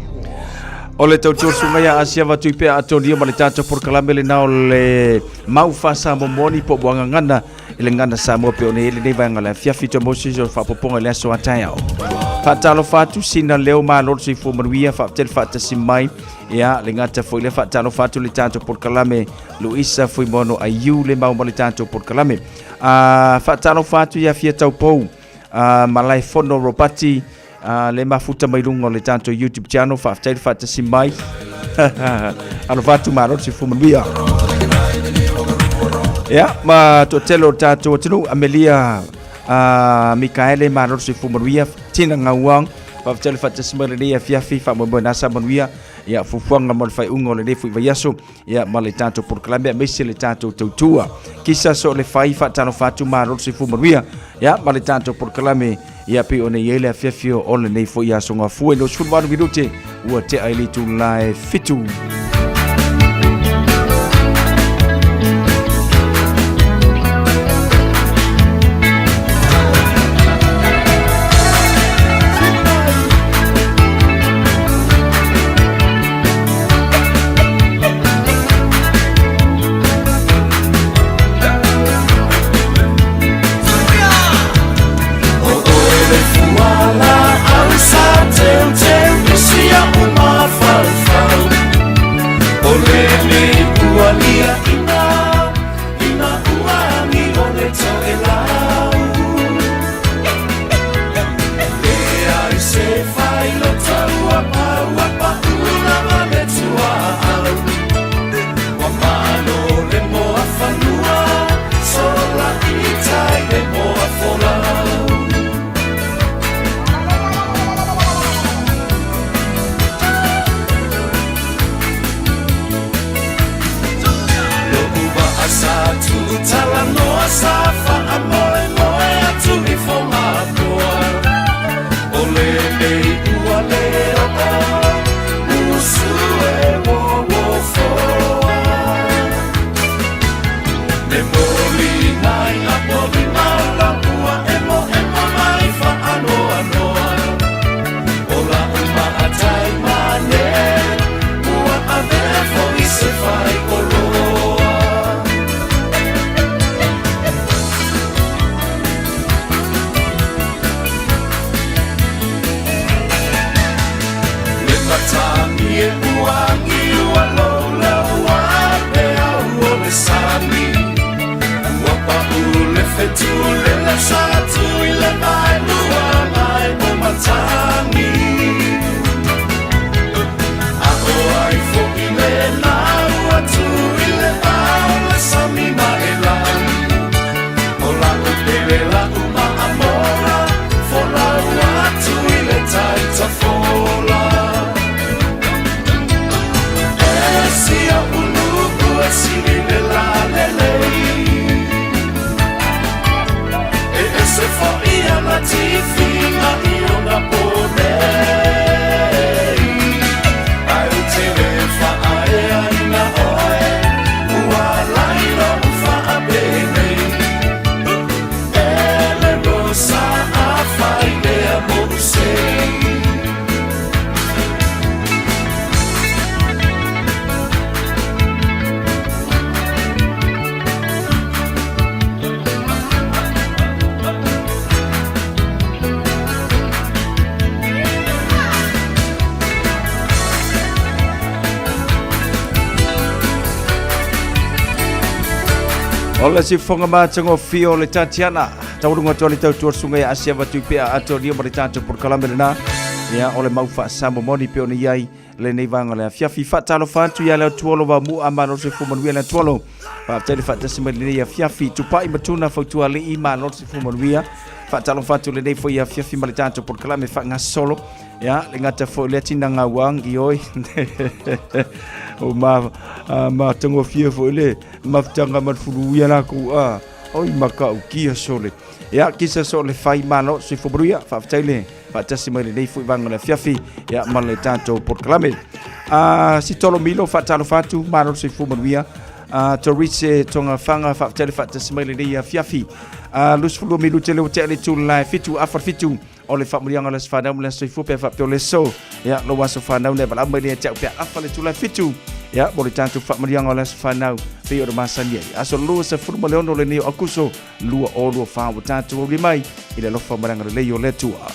Speaker 5: O le tautua susuga ia Asia Vatuipea atonia ma le tatou polokalame lena o le mau faa-Samoa moni po o muagagana i le gagana Samoa pe o nei lenei vaega o le afiafi toe mo sisi o le faapopoga i le aso a taeao. Faatalofa atu sina leo malo le soifua manuia faafetai le faatasi mai ia le gata foi lea faatalofa atu le tatou polokalame Luisa Fuimono Aiu le mau ma le tatou polokalame. Faatalofa atu ia Fia Taupou Malaefono Robati le mafuta mai luga o le tatou YouTube channel faafetai le faatasi mai. Alofa atu malo le soifua manuia. Ia, ma toatele o le tatou atunuu, Amelia Mikaele, malo le soifua manuia, Tina Gauang, faafetai le faatasi mai lenei afiafi, faamoemoe na sa manuia, ia fuafuaga mo le faaiuga o lenei foi vaiaso, ia ma le tatou polokalame aemaise le tatou tautua. Kisa so le fai faatalofa atu malo le soifua manuia, ia ma le tatou polokalame, ia pei ona i ai le afiafi o lenei foi aso Gafua i le 18 minute ua tea i le itula e 7. O le sifoga matagofie o le Tatiana. Taualuga atu ai le tautua susuga ia Asia Vatuipea atoa ma le tatou polokalame lena. Ia, o le mau faasamo moni pei ona i ai lenei vaega o le afiafi. Faatalofa atu ia Leatuolo Vaomua, malo le soifua manuia Leatuolo. Faafetai le faatasi mai lenei afiafi. Tupai Matuna Fautualii, malo le soifua manuia. Faatalofa atu lenei foi afiafi ma le tatou polokalame faagasolo. Ia, le gata foi lea tina gauang i oi. O ma matagofie foi le mafutaga ma le fuluia lakou a oi matautia sole. Ia, kisa so le fai malo soifua manuia. Faafetai le faatasi mai lenei foi vaega o le afiafi ia ma le tatou polokalame. A Sitolo Milo faatalofa atu, malo le soifua manuia. A Torise Tongafaga faafetai le faatasi mai lenei afiafi. A 22 minute le ua tea le itula e 7 afa le 7 o le faamanuiaga o le aso fanau ma le aso soifua pe faapea o le aso. Ia, lou aso fanau lea valaau mai lea te au pe afa le itula e 7. Ia, mo le tatou faamanuiaga o le aso fanau pei ona masani ai. Aso 26 lenei o Akuso 2024 ua tatou auli mai i le alofa ma le agalelei o le Atua.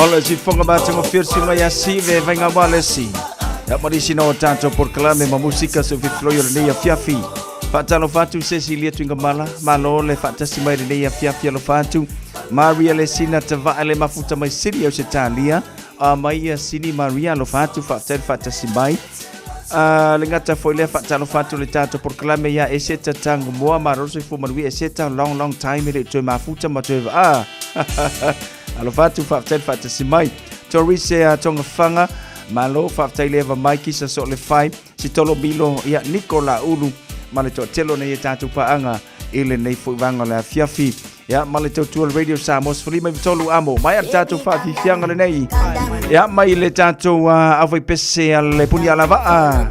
Speaker 5: O le sifonga matagofie le susuga ia Sive Vaigaualesi. Ia ma nisi na o tatou polokalame ma musika se fifiloi o lenei afiafi. Faatalofa atu Cecilia Tuigamala, malo le faatasi mai lenei afiafi alofa atu. Maria Lesina Tavaa le mafuta mai Sini Ausetalia, a mai ia Sini Maria alofa atu faafetai le faatasi mai. Le gata foi lea faatalofa atu le tatou polokalame ia Eseta Tangomoa, malo le soifua manuia Eseta, long long time e le i toe mafuta ma toe ah. Alofa atu faafetai le faatasi mai. Torise a Tongafaga, malo faafetai le eva mai kisa so le fai, si tolo milo ia Nikola Ulu ma le toatele nei e tatou paaga i lenei foi vaega o le afiafi. Ia ma le tautua le Radio Samoa 13 amo mai a le tatou faafiafiaga lenei. Ia mai le tatou aufaipese a le puni alavaa.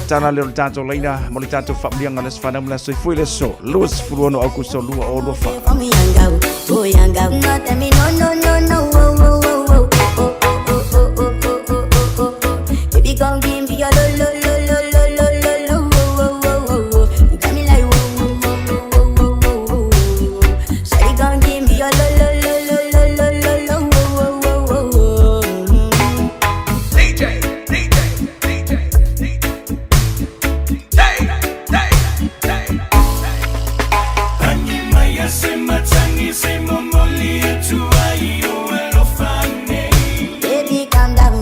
Speaker 5: Tala leo le tatou laina mo le tatou faamuliaga le aso fanau ma le aso soifua i le aso 26 Aukuso 2024.
Speaker 6: Baby, come give me your lo lo lo lo lo lo lo lo oh oh oh oh oh. You got me like whoa whoa whoa whoa whoa whoa whoa whoa. Shawty, come give me your lo lo lo lo lo lo lo lo oh oh oh oh oh.
Speaker 2: DJ, DJ, DJ, DJ, DJ,
Speaker 6: Baby, calm down.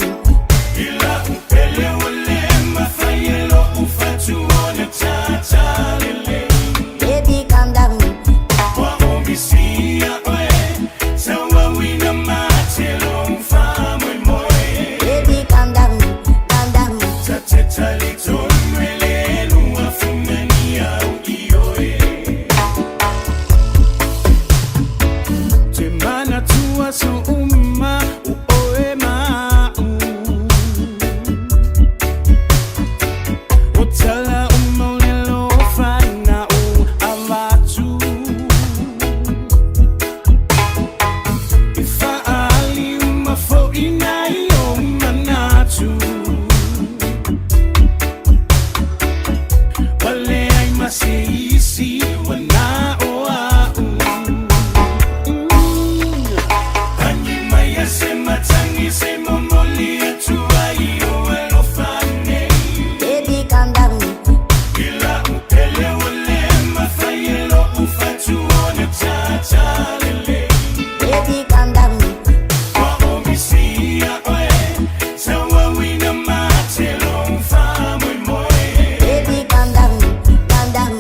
Speaker 6: Baby, calm down. Baby, calm down, calm down. Baby, calm down. Baby, calm down. Baby, calm down, calm down.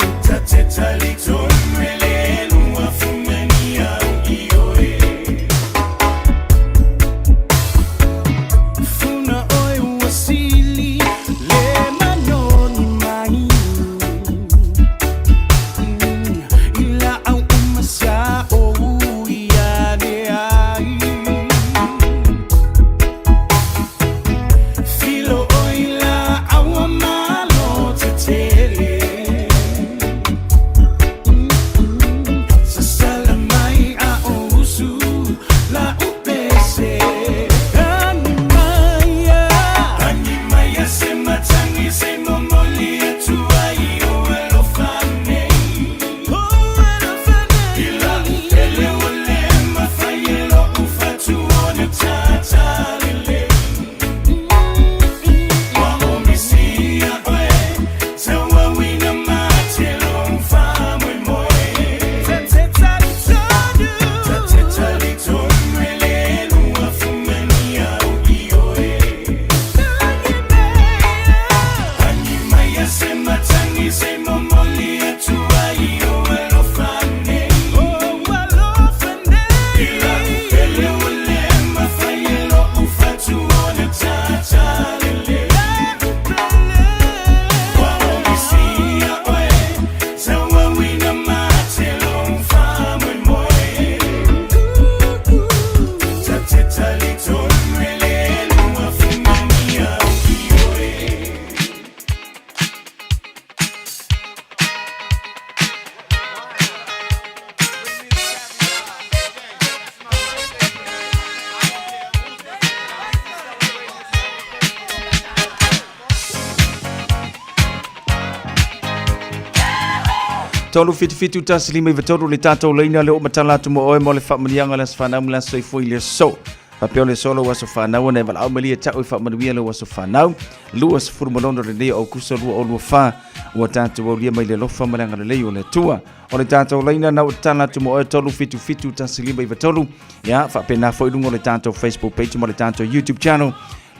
Speaker 5: Tolu fitu fitu tasi lima iva tolu le tatou laina le o matala atu mo oe mo le faamanuiaga le aso fanau ma le aso soifua i le aso. Faapea o le aso lou aso fanau ona e valaau mai lia ta'u e faamanuia lou aso fanau. 26 lenei o Aukuso 2024 ua tatou aulia mai le alofa ma le agalelei o le Atua. O le tatou laina na ua tatala atu mo oe 377 1593. Ia, faapena foi luga o le tatou Facebook page ma le tatou YouTube channel.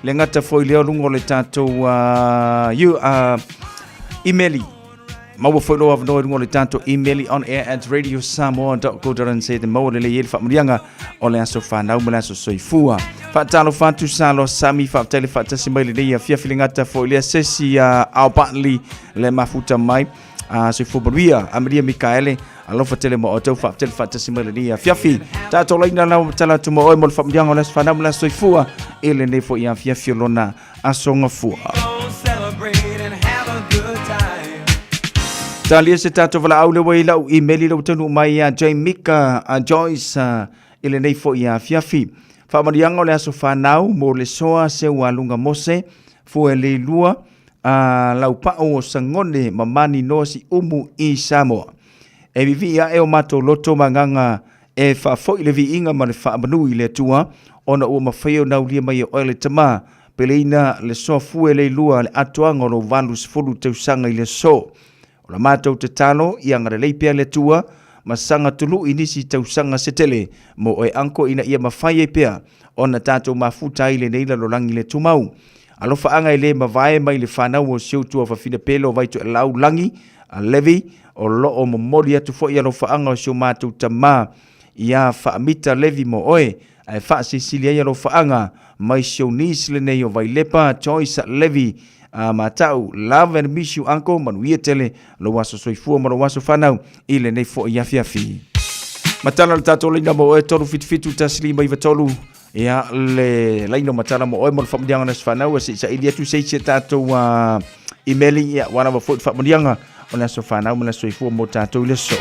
Speaker 5: Le gata foi lea o luga o le tatou you, email Maua foi lou avanoa i luga o le tatou email on air at radiosamoa.co.nz e maua lelei ai le faamanuiaga o le aso fanau ma le aso soifua. Faatalofa atu Salo Sami, faafetai le faatasi mai lenei afiafi le gata foi lea sesi a Albartley le mafuta mai a soifua manuia Amelia Mikaele alofa tele mo outou faafetai le faatasi mai lenei afiafi. Tatou laina lau matala atu mo oe mo le faamanuiaga o le aso fanau ma le aso soifua i lenei foi afiafi o lona aso gafua. Talia se tatou valaau le ua i lau email i lau taunuu mai ia Jamika a Joyce i lenei foi afiafi. Faamanuiaga o le aso fanau mo le soa seu a lunga mose fue le lua a laupau o Sagone ma mani noa si umu i Samoa. E vivii ae o matou loto ma agaga e faafoi le viiga ma le faamanu i le Atua, ona ua mafai ona aulia mai e oe le Tama, peleina le soa fue leilua le atoaga o lou 80 tausaga i le aso. O la matou tatalo, ia agalelei pea le Atua ma saga tului nisi tausaga se tele mo oe uncle ina ia mafai ai pea ona tatou mafuta ai i lenei lalolagi le tumau. Alofaaga e le mavae mai le fanau o si ou tuafafine pele o Vaitoelau Lagi a Levi, o lo o momoli atu foi alofaaga o si o matou tama ia Faamita Levi mo oe, ae faasilisili ai alofaaga mai si ou niece lenei o Vailepa Joyce Levi a matau. Love and miss you uncle, manuia tele lou aso soifua ma lou aso fanau i lenei foi afiafi. Matala le tatou laina mo oe 377 1593 ia le laina o matala mo oe mo le faamanuiaga o le aso fanau se i saili atu se isi a tatou email ia ua lava foi le faamanuiaga o le aso fanau ma le aso soifua mo tatou i le aso.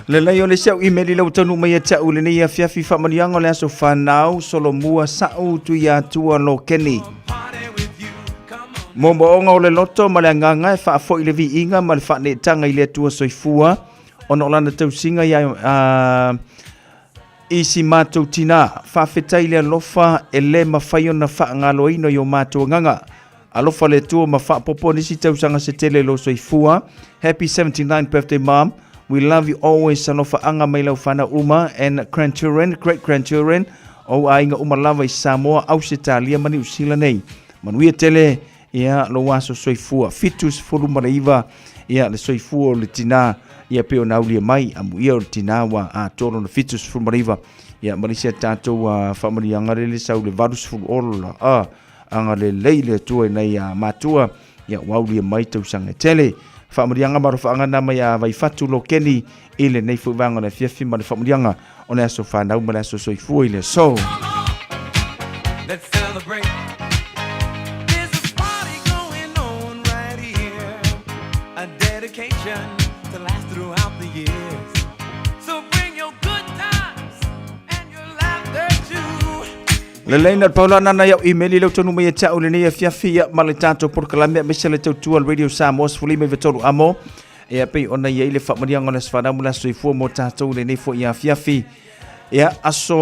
Speaker 5: Lelei o le isi au email i lau taunuu mai ia te au i lenei afiafi faamanuiaga o le aso fanau solomua sa'u Tuiatua Lokeni. Moomooga o le loto ma le agaga e faafoi le viiga ma le faaneetaga i le Atua soifua ona o lana tausiga ia i si matou tinā. Faafetai le alofa e le mafai ona faagaloina i o matou agaga. Alofa le Atua ma faapopo nisi tausaga se tele i lou soifua. Happy 79th birthday mom. We love you always. Alofaaga mai lau fanau uma and grandchildren, great grandchildren, ou aiga uma lava i Samoa, Ausetalia ma Niu Sila nei. Manuia tele ia lou aso soifua. 79 ia le soifua o le tinā ia pei ona aulia mai amuia o le tinā ua atoa lona 79 ia ma le isi a tatou faamanuiaga lele sau le 80 ola a agalelei le Atua i nai a matua ia ua aulia mai tausaga e tele. Faamanuiaga ma alofaaga na mai a Vaifatu Lokeni i lenei foi vaega o le afiafi ma le faamanuiaga o le aso fanau ma le aso soifua i le aso.
Speaker 18: Let's celebrate. There's a party going on right here. A dedication to last throughout the years. So bring your good times and your laughter too.
Speaker 5: Lelei na paula nana iau email i lau tonu mai e te au lenei afiafi ia ma le tatou polokalame aemaise le tautua Radio Samoa 13 amo. Ia pei ona i ai le faamanuiaga o le aso fanau ma le aso soifua mo tatou i lenei foi afiafi. Ia, aso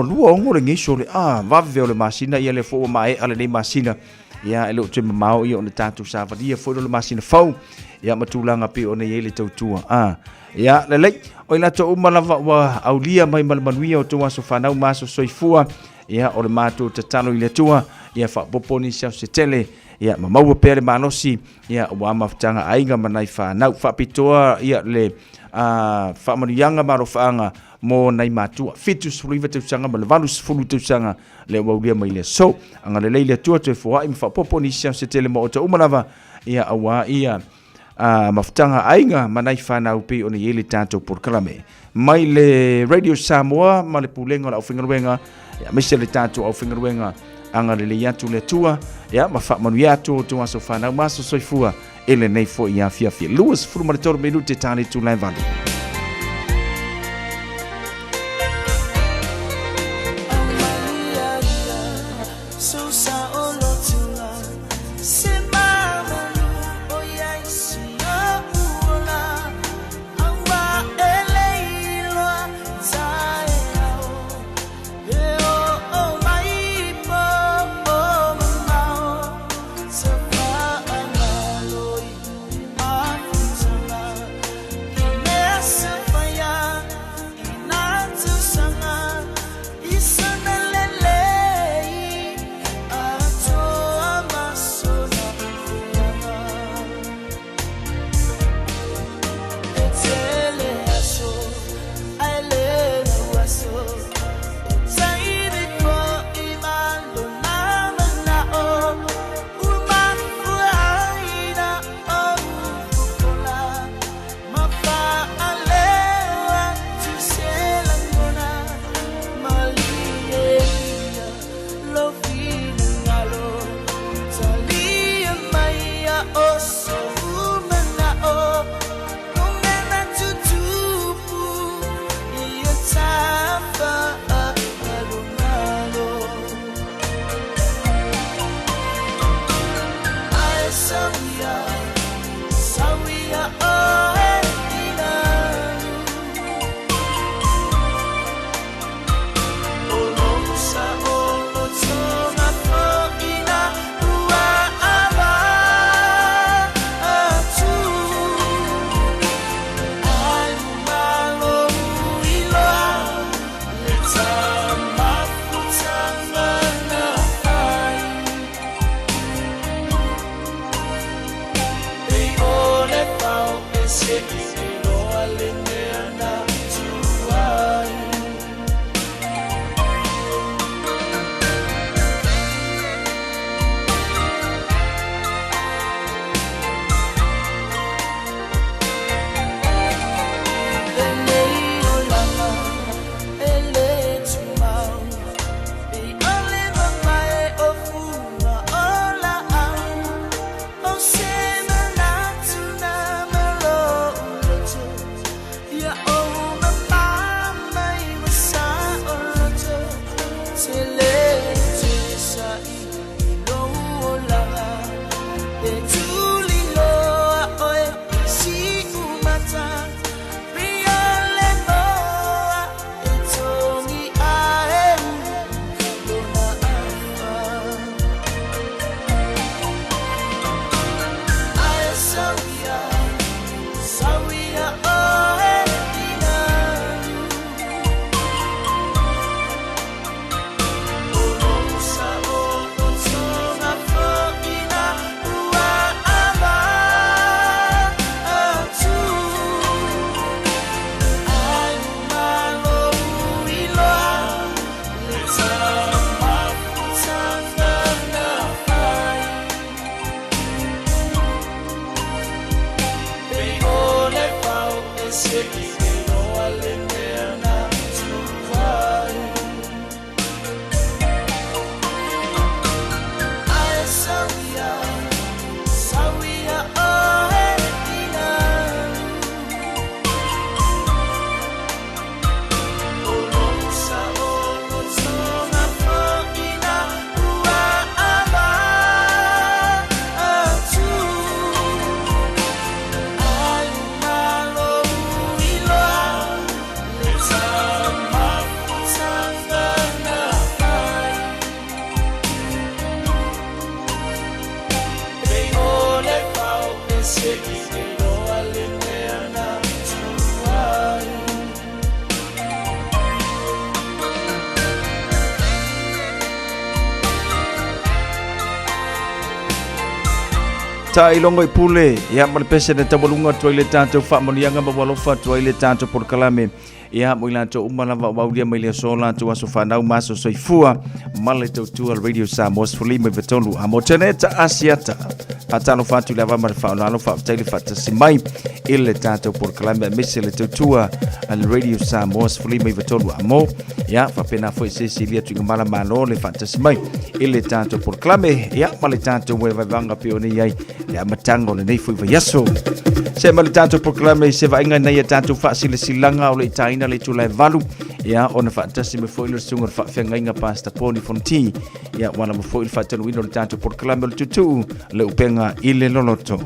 Speaker 5: 26 lenei sole, a, vave o le masina, ia lea foi ua maea lenei masina. Ia, e le o toe mamao ia ona tatou savalia foi le masina fou. Ia, ma tulaga pei ona i ai le tautua. A, ia, lelei, o i latou uma lava ua aulia mai ma le manuia o tou aso fanau ma aso soifua. Ia, o le matou tatalo i le Atua, ia faaopoopo nisi aso se tele, ia, ma maua pea le malosi, ia ua mafutaga aiga ma nai fanau. Faapitoa ia le faamanuiaga ma alofaaga mo nai matua 79 tausaga ma le 80 tausaga le ua aulia mai le aso. Agalelei le Atua toe foai ma faaopoopo nisi aso se tele mo outou uma lava ia auā ia a mafutaga aiga ma nai fanau pei ona i ai le tatou polokalame. Mai le Radio Samoa ma le Pulega o le Aufaigaluega, ia aemaise le tatou aufaigaluega, agalelei atu le Atua, ia ma faamanuia atu o outou aso fanau ma aso soifua i lenei foi afiafi. 23 minute ta le itula e 8. Taʻailogo i pule, ia ma le pese na taualuga atu ai le tatou faamanuiaga ma ua alofa atu ai le tatou polokalame. Ia, mo i latou uma lava o aulia mai le aso latou aso whanau ma aso soifua ma le tautua le Radio Samoa 53 a mo tene ta asiata. Faatalofa atu i le ava ma le faaaloalo, faafetai le faatasi mai i le tatou polokalame aemaise le tautua a le Radio Samoa 53 a mo. Ia, faapena foi se isi lia tuigamala malo le faatasi mai i le tatou polokalame, ia, ma le tatou vaevaevaga pei ona i ai le amataga o lenei foi vaiaso. Se ma le tatou polokalame i se vaaiga nei a tatou faasilasilaga o le itaina le itula e 8, ia, ona faatasi mai foi le susuga o le faafeagaiga Pastor Poni Fonti, ia, ua lava foi le faatanuina o le tatou polokalame o le tutuu le upega i le loloto.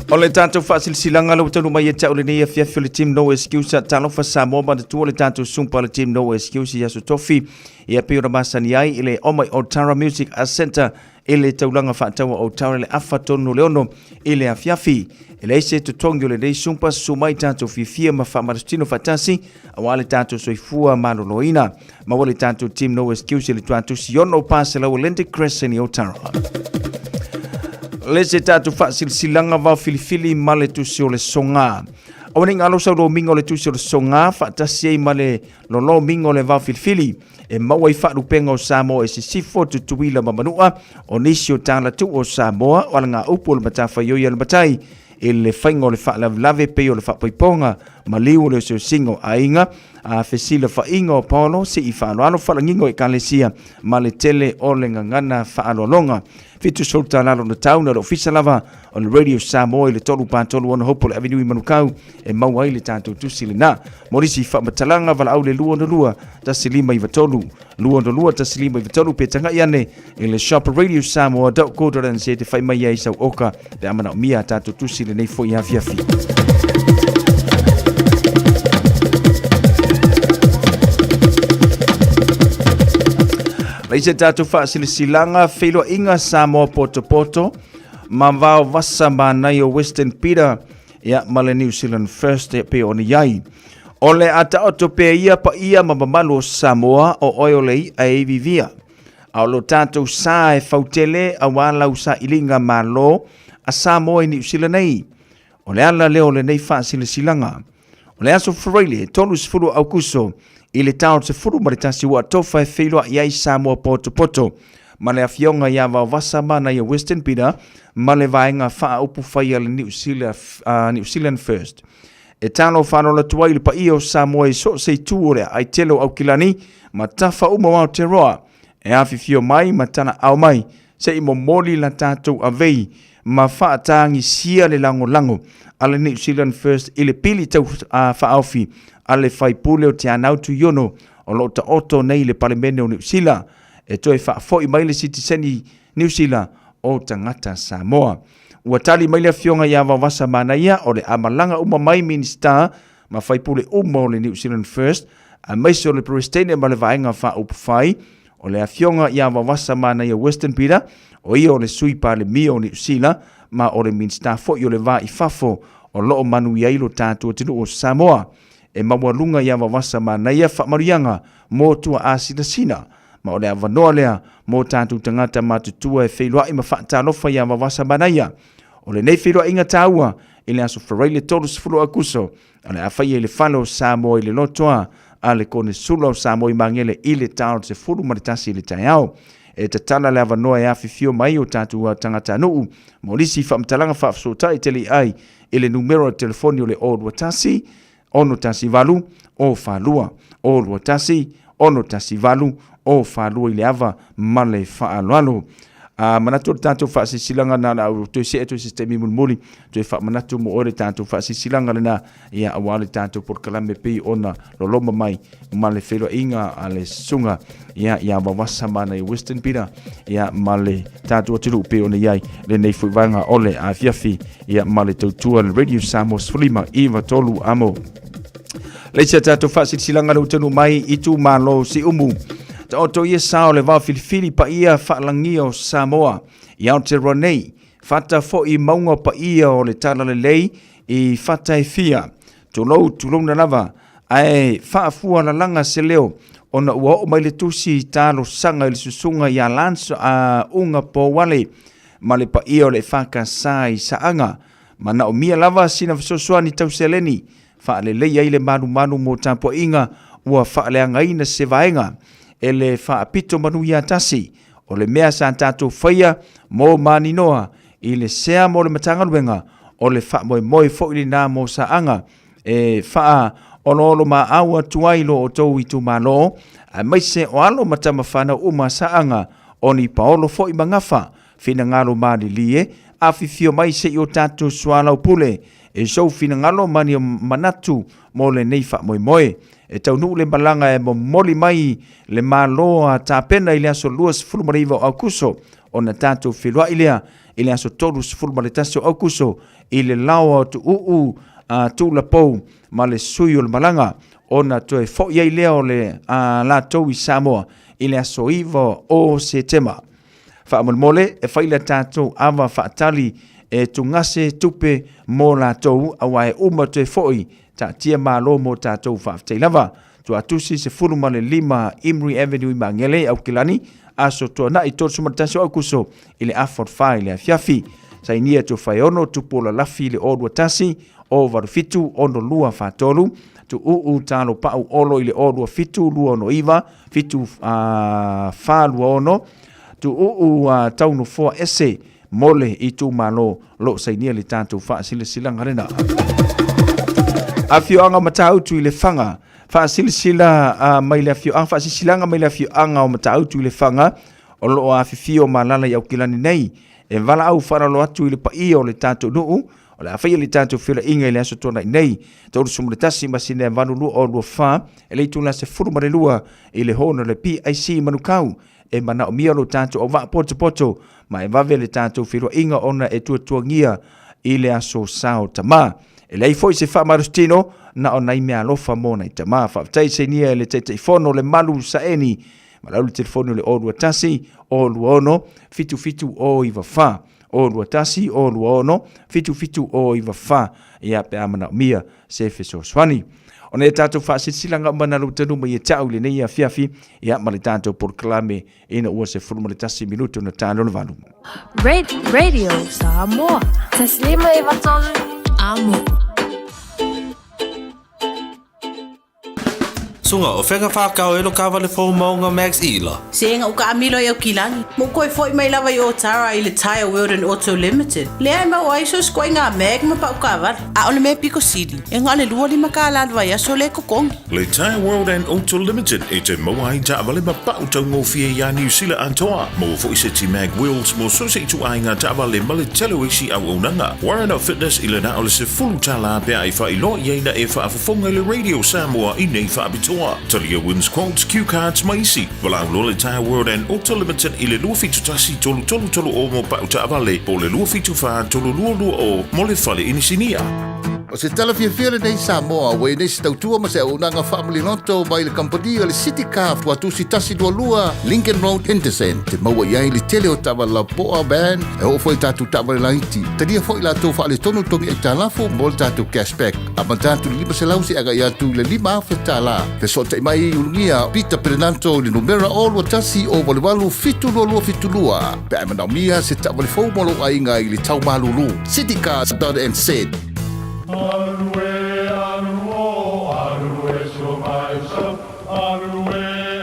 Speaker 5: O le tatou faasilasilaga le ua taunuu mai ia te au lenei afiafi o le Team No Excuse Talofa Samoa manatua le tatou sumpa le Team No Excuse i Aso Tofi ia pei ona masani ai i le Omai Otara Music Arts Centre i le taulaga faataua o Otara le afa tonu le 6 i le afiafi. E leai se totogi o lenei sumpa, susu mai tatou fiafia ma faamalositino faatasi aua le tatou soifua maloloina. Maua le tatou Team No Excuse i le tuatusi ono 400 Atlantic Crescent i Otara. Le se tatou faasilasilaga vao filifili ma le tusi o le soga. Aua ne i galo sau lomiga o le tusi o le soga faatasi ai ma le lolomiga o le vao filifili e maua i faalupega o Samoa i Sisifo, Tutuila ma Manua, o nisi o talatu o Samoa o alagaupu o le matafaioi a le matai i le faiga o le faalavelave pei o le faapaipoga, maliu o le osiosiga o aiga, a fesilafaiga o paolo, sii faaaloalo faalagiga o ekalesia ma le tele o le gagana faaaloaloga. 70 tala lona tau na le ofisa lava o le Radio Samoa i le 3 43 Hope o le Avenue i Manukau e maua ai le tatou tusi lena. Mo nisi faamatalaga valaau le 262 1593 262 1593 pe tagai ane i le shop radiosamoa.co.nz e fai mai ai sau oka pe a manaomia a tatou tusi lenei foi afiafi. Lai se tatou faasilasilaga feiloaiga Samoa potopoto ma vao vasa manai o Western Peter ia ma le New Zealand First e pei ona i ai. O le a taoto pea ia paia ma mamalu o Samoa o oe o le i'a e ivivia. A o lo tatou sa e fautele aua lau sailiga malo a Samoa i Niu Sila nei. O le ala lea o lenei faasilasilaga. O le aso Faraile 30 o Aukuso i le tao 11 ua tofa e feiloai ai Samoa potopoto ma le afioga ia Vaovasa Manaia Western Peter ma le vaega faaupufai a le New Zealand, New Zealand First. E talo faaaloalo atu ai i le paia o Samoa i so o se itu o le aai tele o Aukilani ma tafa uma o Aotearoa e afifio mai ma talaau mai se i momoli la tatou avei ma faatagisia le lagolago a le New Zealand First i le pili tau faaofi a le faipule o Te Anau Tuiono o lo o taoto nei i le Palemene o Niu Sila e toe faafoi mai le sitiseni Niu Sila o tagata Samoa. Ua tali mai le afioga ia Vaovasa Manaia o le a malaga uma mai Minisita ma faipule uma o le New Zealand First aemaise o le Peresetene ma le Vaega Faaupufai. O le afioga ia Vaovasa Manaia Western Peter, o ia o le Sui Palemia o Niu Sila ma o le Minisita foi o le Va i Fafo o lo o manuia ai lo tatou atunuu o Samoa. E maualuga ia Vaovasa Manaia faamanuiaga mo tuaasinasina ma o le avanoa lea mo tatou tagata matutua e feiloai ma faatalofa ia Vaovasa Manaia. O lenei feiloaiga taua i le aso Faraile 30 o Aukuso, o le a faia i le fale o Samoa i le lotoa a le Konesula o Samoa i Magele i le tao 11 i le taeao. E tatala le avanoa e afifio mai o tatou tagatanuu mo nisi faamatalaga faafesootai tele i le numera o le telefoni o le 021 618 042 021 618 042 i le ava ma le faaaloalo. A manatu o le tatou faasilasilaga na la toe see atu i se taimi mulimuli toe faamanatu mo oe le tatou faasilasilaga lena ia aua le tatou polokalame pei ona loloma mai ma le feiloaiga a le susuga ia ia Vavasa Mana i Western Peter ia ma le tatou atunuu pei ona i ai lenei foi vaega o le afiafi ia ma le tautua le Radio Samoa 15 93 amo. Le isi a tatou faasilasilaga le ua mai i itumalo Siumu. Taoto ia sa o le vao filifili paia faalagia o Samoa i Aotearoa nei, fata foi mauga paia o le Talalelei i fata e fia. Tulou, tulouna lava, ae faafua lalaga se leo ona ua oo mai le tusi talosaga i le susuga ia Lance Uga Pouale. ma le paia o le EFKS i Saaga. Manaomia lava sina fesoasoani tau seleni faalelei ai le manumanu mo tapuaiga ua faaleagaina se vaega e le faapito manu ia tasi o le mea sa tatou faia mo maninoa i le sea mo le Matagaluega o le faamoemoe foi lena mo Saaga e faaoloolomaau atu ai lo outou itumalo aemaise o alo ma tama fanau uma a Saaga o ni paolo foi ma gafa finagalo malilie afifio mai se i o tatou soalaupule i sou finagalo ma ni manatu mo lenei faamoemoe. E taunuu le malaga e momoli mai le Malo a tapena i le aso 29 o Aukuso ona tatou feiloai lea i le aso 31 o Aukuso i le laoa o Tuuu a Tuulapou ma le sui o le malaga ona toe foi ai lea o le a latou i Samoa i le aso 9 o Setema. Faamolemole e fai la tatou ava faatali e tugase tupe mo latou aua e uma toe foi taatia malo mo tatou faafetai lava. Tuatusi 15 Imri Avenue i Magele, Aukilani, aso tuanai 31 o Aukuso i le afa o le 4 i le afiafi. Sainia Tufaeono, Tupu Lalafi i le 021 087 62 43, Tuuu Talo Pau Olo i le 027 269 7 4 26, Tuuu Taunofoa Ese mo le itumalo lo sainia le tatou faasilasilaga lena. Afioaga o Matautu i Lefaga, faasilasila mai le afioaga, faasilasilaga mai le afioaga o Matautu i Lefaga, o lo o afifio ma alaala i Aukilani nei, e valaau faaaloalo atu i le paia o le tatou nuu, o le a faia le tatou feiloaiga i le aso Toonai nei, 31 masina e 8 2024, i le itula 12 i le hall o le PIC Manukau, e manaomia lo tatou auvaa potopoto ma e vave le tatou feiloaiga ona e tuatuagia i le aso sao tama. E leai foi se faamalositino, na o nai meaalofa mo nai tama. Faafetai sainia e le Taitaifono le malu saeni ma lau le telefoni o le 021 026 77 094 021 026 77 094 ia pe a manaomia se fesoasoani. Ona e tatou faasilasilaga uma na lou tanu mai e te au i lenei afiafi, ia ma le tatou polokalame ina ua 11 minuto na talo le valu.
Speaker 13: Radio Samoa. Taslima e vatolu. Amo.
Speaker 19: Suga, o fea ka whākau e lo kāwale fō maunga Max Ila?
Speaker 8: Se nga uka amilo i Aukilani. Mo koe foi mai lava i Otara i le Tyre World and Auto Limited. Lea e mau ai so skoe ngā mag ma pau kāwale. A o le mea piko sili, e ngā le lua lima kā la vai aso le kokongi.
Speaker 9: Le Tyre World and Auto Limited e te maua ai taavale ma pau taugofie iā Niu Sila atoa. Maua foi se ti mag wheels mo so se itu ai ngā taavale ma le tele o isi auaunaga. Warren Fitness i le na o le 10 tālā pe a i whailoa i aina e whaafofonga i le Radio Samoa i nei whaapitoa. Talia wins quotes, cue cards ma isi. Valaau loa le Tyre World and Auto Limited i le 271 333 o mo pau taavale po o le 274 322 mo le fale inisinia.
Speaker 20: O se tala fiafia lenei Samoa ua i nei se tautua ma se auaunaga faamaliloto mai le kamupani o le City Car Tuatusi 122 Lincoln Road Henderson. Te maua i ai le tele o taavale lapoa van e oo foi i tatou taavale laiti. Talia foi latou faaletonu togi aitalafu mo le tatou cashback. Amata atu i le 500 seia agai atu i le 5,000 tālā. Fesootai mai i Ulugia Peter Perenato i le numera 021 088 72272 pe a e manaomia se taavale fou mo lou aiga i le tau malulu. Citycars.nz.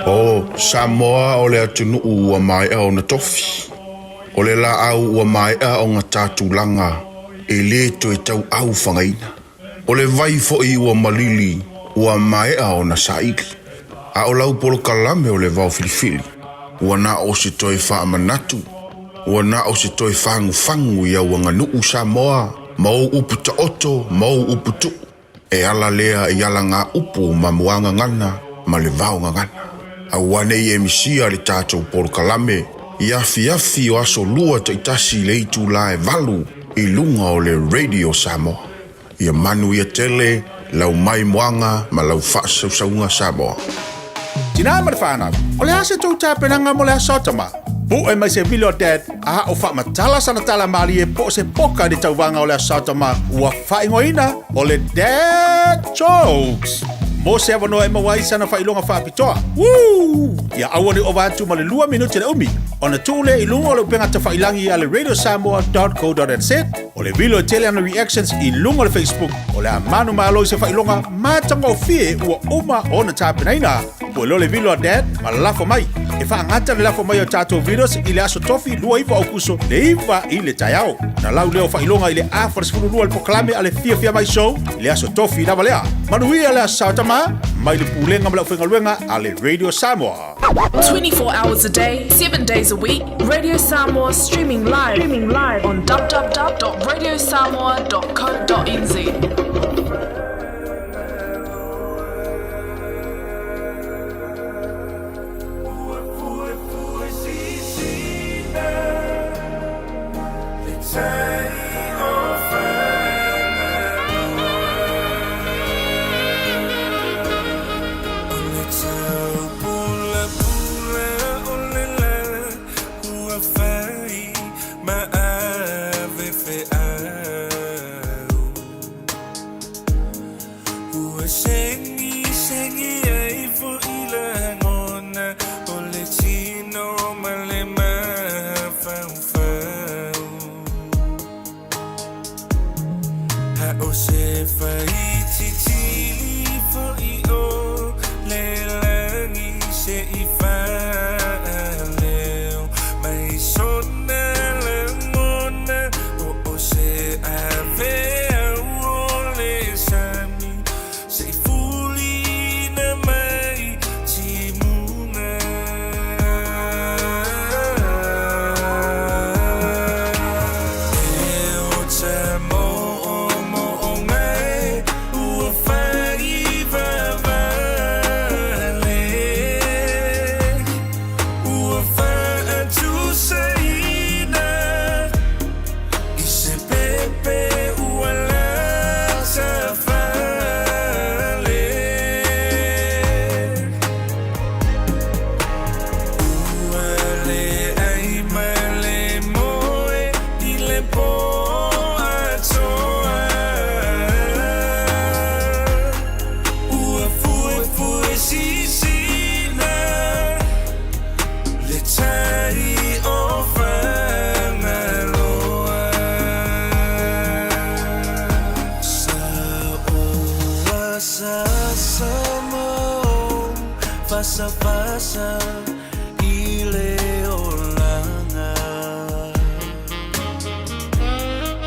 Speaker 10: O Samoa o le atunuu ua maea ona tofi. O le laau ua maea ona tatulaga e lē toe tauau fagaina. O le vai foi ua malili ua maea ona saili. A o lau polokalame o le vaofilifili, ua na o se toe faamanatu, ua na o se toe fagufagu i au aganuu Samoa ma ou upu taoto ma ou upu tuu. E ala lea i ala ngā upu ma muagagana ma le vaogagana. Auā nei e misia le tatou polokalame i afiafi o aso lua taitasi i le itulā e 8 i luga o le Radio Samoa. Ia manu ia tele lau mai moaga ma lau faasausauga Samoa. Tinā ma le whānau, o le a se tou tapenaga mo le aso tama. Pu'e mai se vili o Dad, a o faamatala sana tala malie po o se poka i le tauvaga o le aso tama ua faaigoaina o le Dad Jokes. Mo se avanoa e maua ai sana faailoga faapitoa. Woo! Ia aua ne i ova atu ma le 2 minute le umi, ona tuu lea i luga o le upega tafailagi a le radiosamoa.co.nz. O le vilo e tele ana reactions i luga o le Facebook, o le a manumalo i se faailoga matagofie ua uma ona tapenaina. Pue loa le vilo a Dad ma lafo mai. E faagata le lafo mai o tatou videos i le aso Tofi 29 Aokuso le 9 i le taeao. Ona lau lea o faailoga i le afa le 12 le polokalame a le Fiafia Mai Show i le aso Tofi lava lea. Manuia le Aso Saotama mai le Pulega ma le Aufaigaluega a le Radio Samoa.
Speaker 21: 24 hours a day, 7 days a week, Radio Samoa streaming live, streaming live on www.radiosamoa.co.nz.
Speaker 2: Ua segi ai fo'i lagona o le tino ma le mafaufau. A o se faititili fo'i o le lagi se i faaleo mai sona lagona o o se aveau o le sami se i fulina mai timuga. E ota mo'omo'oga e ua fai vavale ua faatusaina i se pepe ua latafale. Ua leai ma le moe i le po atoa. Ua fuefue sisina le tai o Fagaloa. Sa oa sa samo fasafasa i le olaga.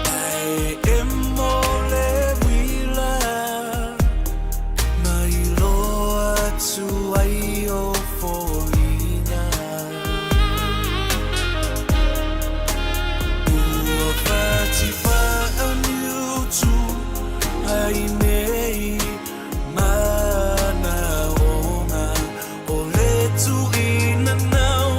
Speaker 2: Ae emo le uila ma iloa atu ai o foliga. Ua fatifaaniutu ai nei manaoga o le tuinanau.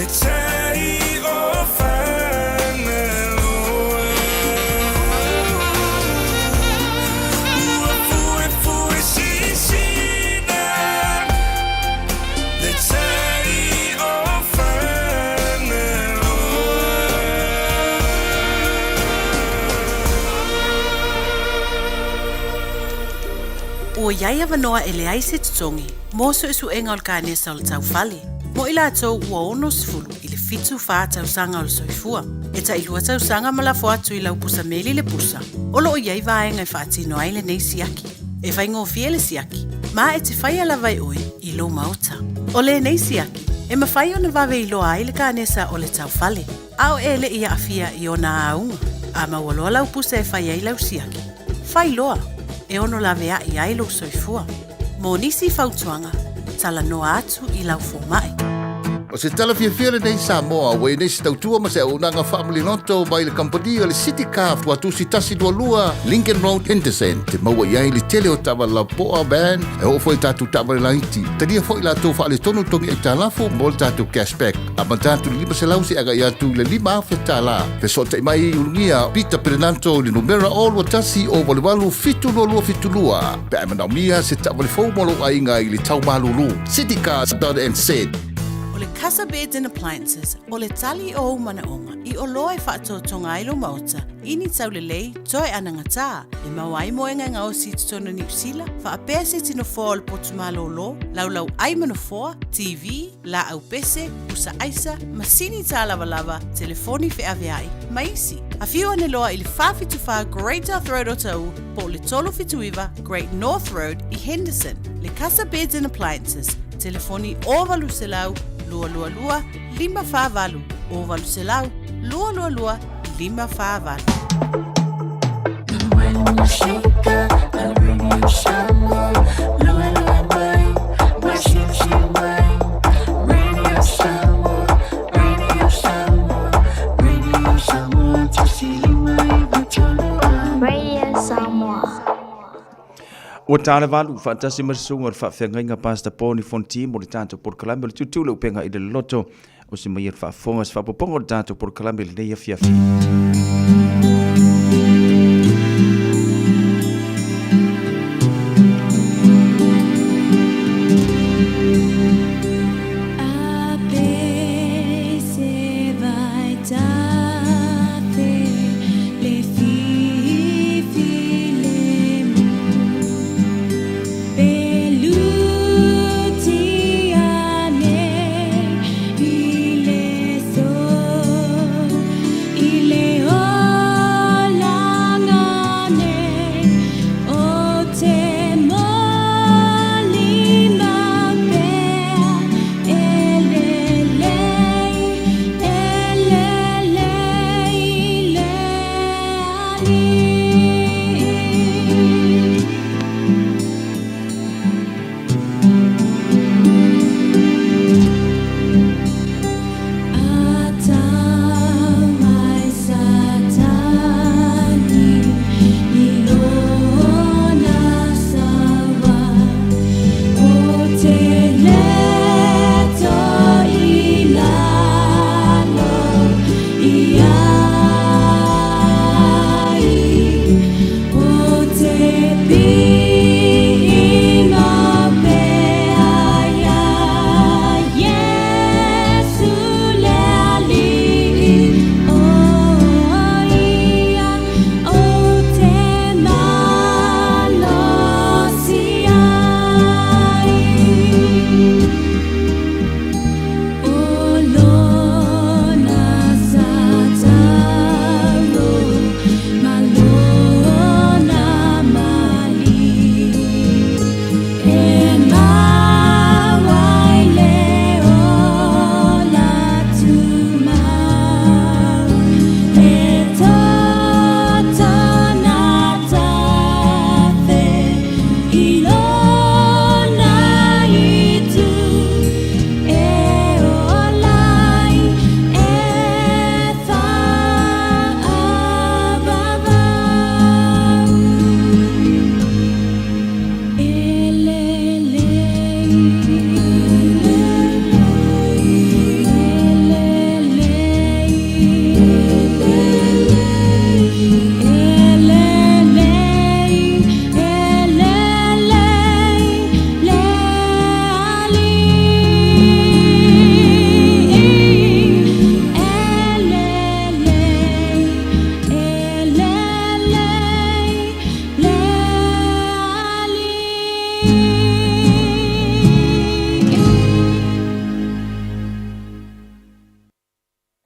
Speaker 3: tai o Fagaloa. Ua fuefue sisina le tai o Fagaloa.
Speaker 8: Ua iai avanoa e leai se totogi mo suesuega o le kanesa o le taufale mo i latou ua 60 i le 74 tausaga o le soifua. E tailua tausaga ma lafo atu i lau pusa meli le pusa, o loo iai vaega e faatino ai lenei siaki. E faigofie le siaki, ma e te faia lava e oe i lou maota. O lenei siaki, e mafai ona vave iloa ai le kanesa o le taufale, a o e le'i aafia i ona auga. A maua loa lau pusa e fai ai lau siaki, fai loa, e ono lavea'i ai lou soifua. Mo nisi fautuaga, talanoa atu i lau foma'i.
Speaker 20: O se tala fiafia lenei Samoa, ua i nei se tautua ma se auaunaga faamaliloto mai le kamupani o le City Car Tuatusi 122 Lincoln Road Henderson. Te maua i ai le tele o taavale lapoa van e oo foi i tatou taavale laiti. Talia foi latou faaletonu togi aitalafu mo le tatou cashback. Amata atu i le 500 seia agai atu i le 5,000 tālā. Fesootai mai i Ulugia Peter Perenanto i le numera o 21 o 88 722 72 pe a e manaomia se taavale fou mo lou aiga i le tau malulu. Citycars.nz.
Speaker 8: O le Casa Beds and Appliances, o le tali o ou manaoga i oloa e faatotoga ai lou maota i ni taulelei toe anagatā e maua ai moega e gaosi i totonu o Niu Sila, faapea se tino foa o le potu malōlō, laulau ai ma nofoa, TV, laau pese, pusa aisa, masini tālavalava, telefoni feaveai, ma isi. Afio ane loa i le 474 Great South Road o Ta'u po o le 379 Great North Road i Henderson. Le Casa Beds and Appliances, telefoni 0800 222 548, 0800 222 548.
Speaker 22: When you shake I bring you Samoa. Lue lue mai, mai si mai. Radio Samoa, Radio Samoa, Radio Samoa, 159 3.
Speaker 6: Radio Samoa.
Speaker 5: Ua talevalu faatasi ma le susuga o le faafeagaiga Pastor Paul Nifonti mo le tatou polokalame o le tutu le upega i le loloto o se mai e le faafofoga se faaopoopoga o le tatou polokalame i lenei afiafi.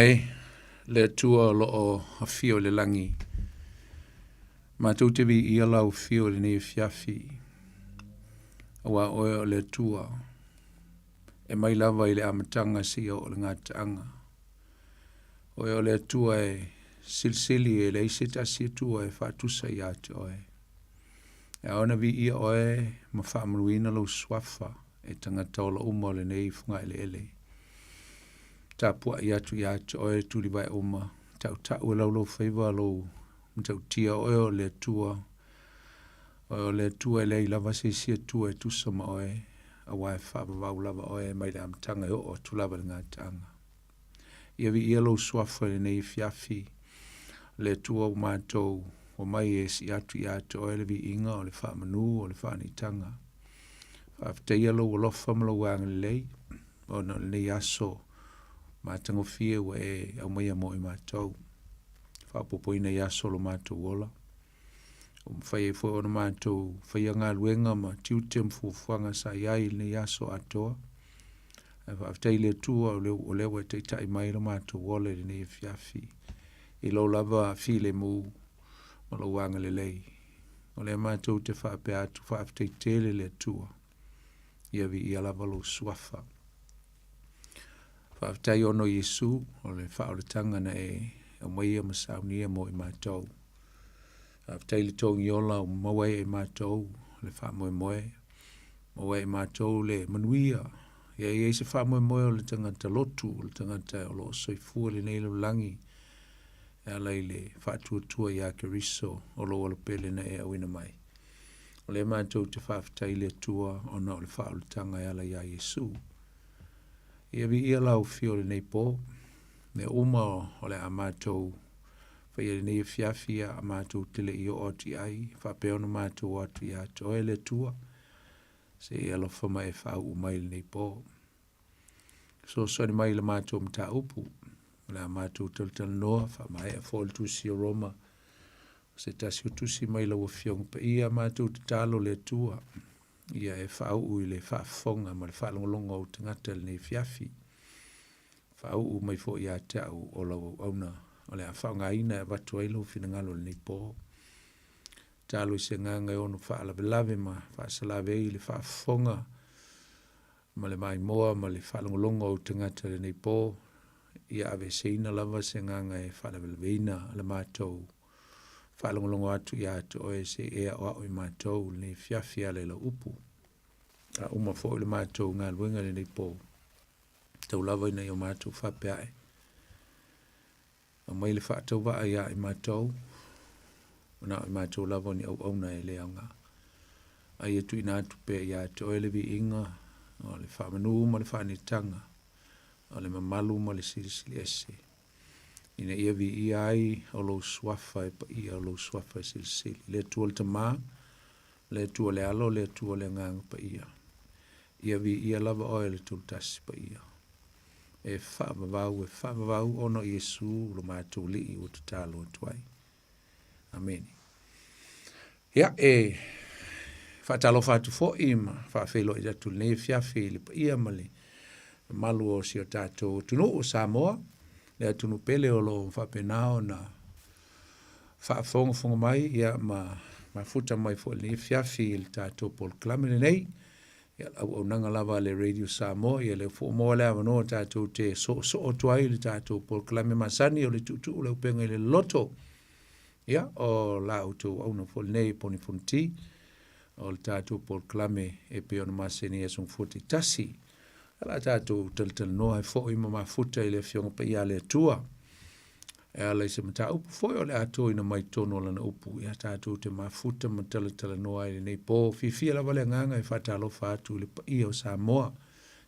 Speaker 7: E le Atua o lo o afio i le lagi, matou te viia lau afio i lenei afiafi, auā oe o le Atua, e mai lava i le amataga seia oo i le gataaga. Oe o le Atua e silisili e leai se tasi Atua e faatusa ia te oe. E ao ona viia oe ma faamanuina lou suafa e tagata ola uma o lenei fogaeleele. Tapuai atu ia te oe tulivae uma, tautau e laulaufaiva lou matautia oe o le Atua, oe o le Atua e leai lava se isi Atua e tusa ma oe, auā e faavavau lava oe mai le amataga e oo atu lava i le gataaga. Ia viia lou suafa i lenei afiafi, le Atua ua matou omai e sii atu ia te oe le viiga o le faamanu o le faaniitaga. Faafetaia lou alofa ma lou agalelei, ona o lenei aso matagofie ua e aumaia mo i matou, faaopoopoina i aso o lo matou ola. Ua mafai ai foi ona matou faia galuega ma tiute ma fuafuaga sa i ai i lenei aso atoa. Ae faafetai i le Atua o lea ua e taitai mai lo matou ola i lenei afiafi i lou lava filemu ma lou agalelei. O lea matou te faapea atu, faafetai tele le Atua. Ia viia lava lou suafa. Faafetai ona o Iesu o le faaolataga na e aumaia ma saunia mo i matou. Faafetai le togi ola ua maua ai e matou le faamoemoe, maua ai e matou le manuia. Ia i ai se faamoemoe o le tagata lotu, o le tagata o lo o soifua i lenei lalolagi e ala i le faatuatua iā Keriso o lou alopele na e auina mai. O lea matou te faafetai i le Atua ona o le faaolataga e ala iā Iesu. Ia viia lau afio i lenei po, mea uma o le a matou faia i lenei afiafi ia a matou te le i oo atu i ai, faapea ona matou o atu ia te oe le Atua, se i alofa ma e faauu mai i lenei po. Fesoasoani mai i le matou mataupu, o le a matou talatalanoa, faamaea foi le tusi o Roma, o se tasi o tusi mai lau Afioga Paia, matou tatalo le Atua, ia e faauu i le faafofoga ma le faalogologo a ou tagata i lenei afiafi. Faauu mai foi ia te au o lau auauna, o le a faaaogaina e avatu ai lou finagalo i lenei po. Tatalo i se agaga e ono faalavelave ma faasalave ai le faafofoga ma le maimoa ma le faalogologo a ou tagata i lenei po, ia aveeseina lava se agaga e faalavelaveina le matou faalogologo atu ia te oe se i e aoao i matou i lenei afiafi e ala i lau upu. A uma foi le matou galuega i lenei po, tau lava ina ia o matou faapea ae, aumai le faatauvaa ia i matou, na o i matou lava o ni auauna e le aoga. A ia tuuina atu pea ia te oe le viiga, o le faamanu ma le faanitaga, o le mamalu ma le silisili ese, ina ia viia ai o lou suafa e paia, o lou suafa e silisili. Le Atua le Tama, le Atua le Alo, le Atua le Agaga Paia. Ia viia lava oe le Tulutasi Paia. E faavavau, e faavavau ona o Iesu lo matou Alii ua tatalo atu ai. Amene. Ia, e faatalofa atu foi ma faafeiloai atu i lenei afiafi i le paia ma le mamalu o si o tatou atunuu o Samoa, le atunuu pele o lo o faapena ona faafogafoga mai ia ma mafuta mai foi i lenei afiafi i le tatou polokalame lenei. Ia, le auaunaga lava a le Radio Samoa, ia lea foi ua maua le avanoa tatou te soosoo atu ai i le tatou polokalame masani o le tuutuu le upega i le loloto. Ia, o la outou auauna foi lenei Poni Fonoti, o le tatou polokalame e pei ona masani i aso Gafua taitasi. O le a tatou talatalanoa ai foi ma mafuta i le Afioga Paia a le Atua. E ala i se mataupu foi o le a toina mai totonu o lana upu, ia tatou te mafuta ma talatalanoa ai lenei po. Fiafia lava le agaga e faatalofa atu i le paia o Samoa,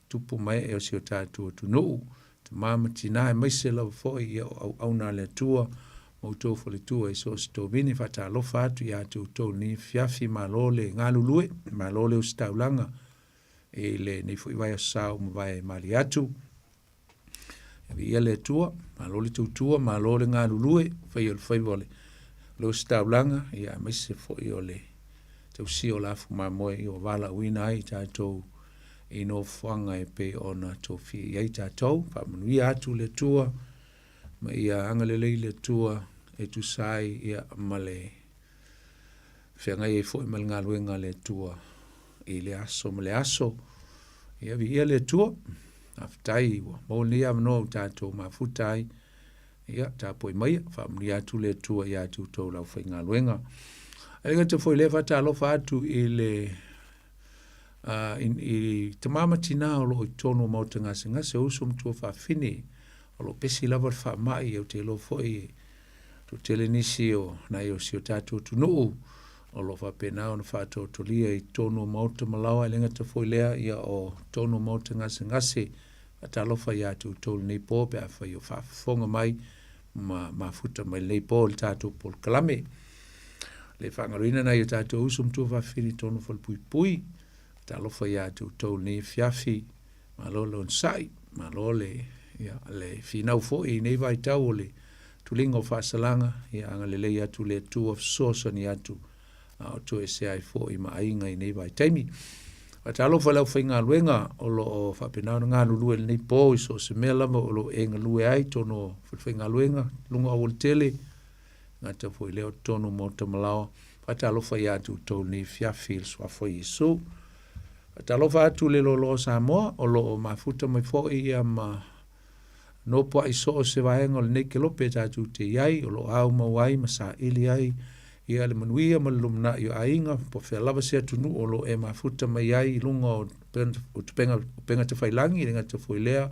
Speaker 7: tupu ma ee o si o tatou atunuu, tama ma tina aemaise lava foi ia o auauna a le Atua ma outou faletua i so o se tovine. Faatalofa atu ia te outou i lenei afiafi, malo le galulue, malo le ositaulaga i lenei foi vaiaso sa ua mavae malie atu. Viia le Atua, malo le tautua, malo le galulue, faia o le faiva o le ositaulaga, ia aemaise foi o le tausia o le afu mamoe ua valaauina ai tatou i nofoaga e pei ona tofia i ai tatou. Faamanuia atu le Atua. Ma ia agalelei le Atua e tusa ai ia ma le feagai ai foi ma le galuega a le Atua i le aso ma le aso. Ia viia le Atua, faafetai ua maua lenei avanoa ua tatou mafuta ai. Ia tapuai maia, faamanuia atu le Atua ia te outou le aufaigaluega. Ae le gata foi i lea, faatalofa atu i le i tama ma tina o lo o i totonu o maota gasegase, o uso ma tuafafine, o lo o pesi lava le faamai, ou te iloa foi e toatele nisi o nai o si o tatou atunuu o lo o faapena ona faatoatolia i totonu o maota ma laoa, e le gata foi i lea, ia o totonu o maota gasegase. Faatalofa ia te outou i lenei po pe afai o faafofoga mai ma mafuta mai lenei po i le tatou polokalame. Le faagaloina nai o tatou uso ma tuafafine i totonu o falepuipui. Faatalofa ia te outou i lenei afiafi. Malo le onosai, malo le, ia, le finau foi i nei vaitau o le tuliga o faasalaga, ia agalelei atu le Atua fesoasoani atu a o toesea ai foi ma aiga i nei vaitaimi. Faatalofa i le aufaigaluega o lo o faapena ona galulue i lenei po i so o se mea lava o lo o e galue ai totonu o falefaigaluega, luga o aualatele, gata foi i lea o totonu o maota malaoa. Faatalofa ia te outou i lenei afiafi i le suafa o Iesu. Faatalofa atu i le loaloa o Samoa o lo o mafuta mai foi ia ma nopoa'i so o se vaega o lenei kelope tatou te i ai, o lo o aumau ai ma saili ai ia le manuia ma le lumanai o aiga, po o fea lava se atunuu o lo o e mafuta mai ai i luga o upega, upega tafailagi, e le gata foi i lea,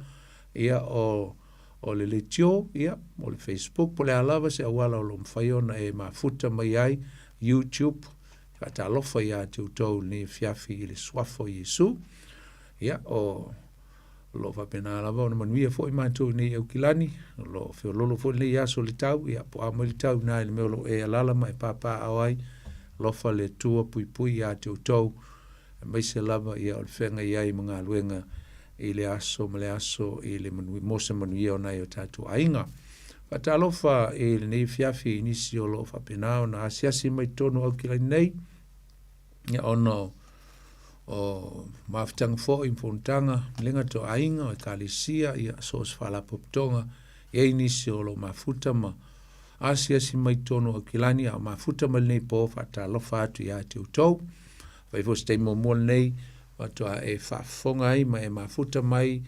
Speaker 7: ia o, o le leitio, ia, o le Facebook, po o le a lava se auala o lo o mafai ona e mafuta mai ai, YouTube, faatalofa ia te outou i lenei afiafi i le suafa o Iesu. Ia, o O lo o faapena lava ona manuia foi matou i nei Aukilani, o lo o feololo foi lenei aso i le tau, ia po a mai le tau i ina i le mea o lo o e alaala ma e papaaao ai, alofa le Atua puipui ia te outou, aemaise lava ia o le feagai ai ma galuega i le aso ma le aso i le manuia, mo se manuia o nai o tatou aiga. Faatalofa i lenei afiafi i nisi o lo o faapena ona asiasi mai totonu o Aukilani nei, ia ona o o mafutaga foi ma fonotaga, le gata o aiga, o ekalesia, ia so o se faalapotopotoga, e i ai nisi o lo o mafuta ma asiasi mai totonu o Aukilani, a o mafuta mai lenei po, faatalofa atu ia te outou. Fai foi se taimi muamua lenei, faatoa e faafofoga ai ma e mafuta mai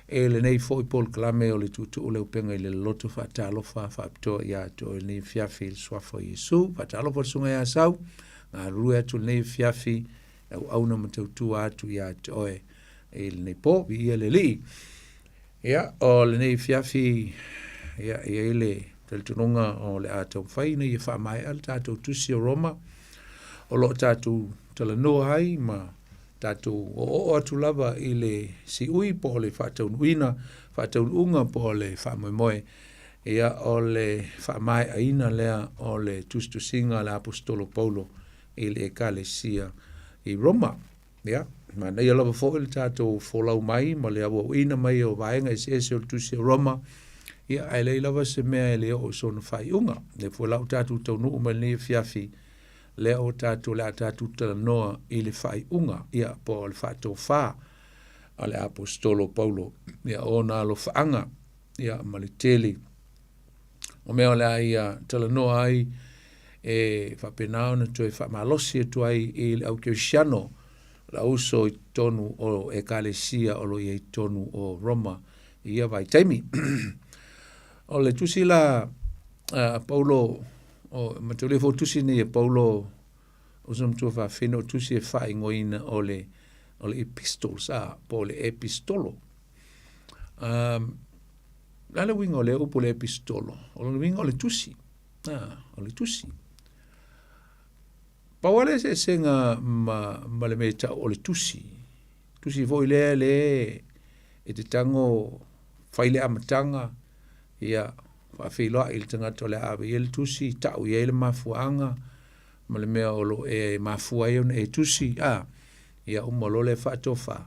Speaker 7: e lenei foi polokalame o le Tuutuu le Upega i le Loloto, faatalofa faapitoa ia te oe lenei afiafi i le suafa o Iesu. Faatalofa le Susuga ia Sau, galulue atu lenei afiafi, auauna ma tautua atu ia te oe i lenei po, viia le Alii. Ia, o lenei afiafi, ia, e i ai le talitonuga o le a taumafai ina ia faamaea le tatou tusi o Roma, o lo o tatou talanoa ai ma tatou oooo atu lava i le siui po o le faataunuuina, faataunuuga po o le faamoemoe, ia, o le faamaeaina lea o le tusitusiga a le Aposetolo Paulo i le Ekalesia i Roma. Ia, manaia lava foi le tatou folau mai ma le auauina mai o vaega eseese o le tusi o Roma, ia, ae leai lava se mea e le oo i sona faaiuga. Lea foi la ua tatou taunuu mai lenei afiafi, lea ua tatou, le a tatou talanoa i le faaiuga, ia, po o le faatofa a le Aposetolo Paulo, ia, o ona alofaaga, ia, ma le tele o mea o le a ia talanoa ai e faapena ona toe faamalosi atu ai i le au kerisiano, le au uso i totonu o Ekalesia o lo o i ai i totonu o Roma i ia vaitaimi. O le tusi la a Paulo, o mataulia foi tusi nei e Paulo, uso matua faafine, o tusi e faaigoaina o le o le epistles, a, po o le epistolo. Um, le a le uiga o lea upu le epistolo? O lona uiga o le tusi. Ah, o le tusi. Pau lava le eseesega ma, ma le mea e tau o le tusi. Tusi foi lea le e te tago fai le amataga, ia faafeiloai i le tagata o le a ave i ai le tusi, tau i ai le mafuaaga ma le mea o lo o e mafua ai ona e tusi, a, ia uma loa lea faatofa.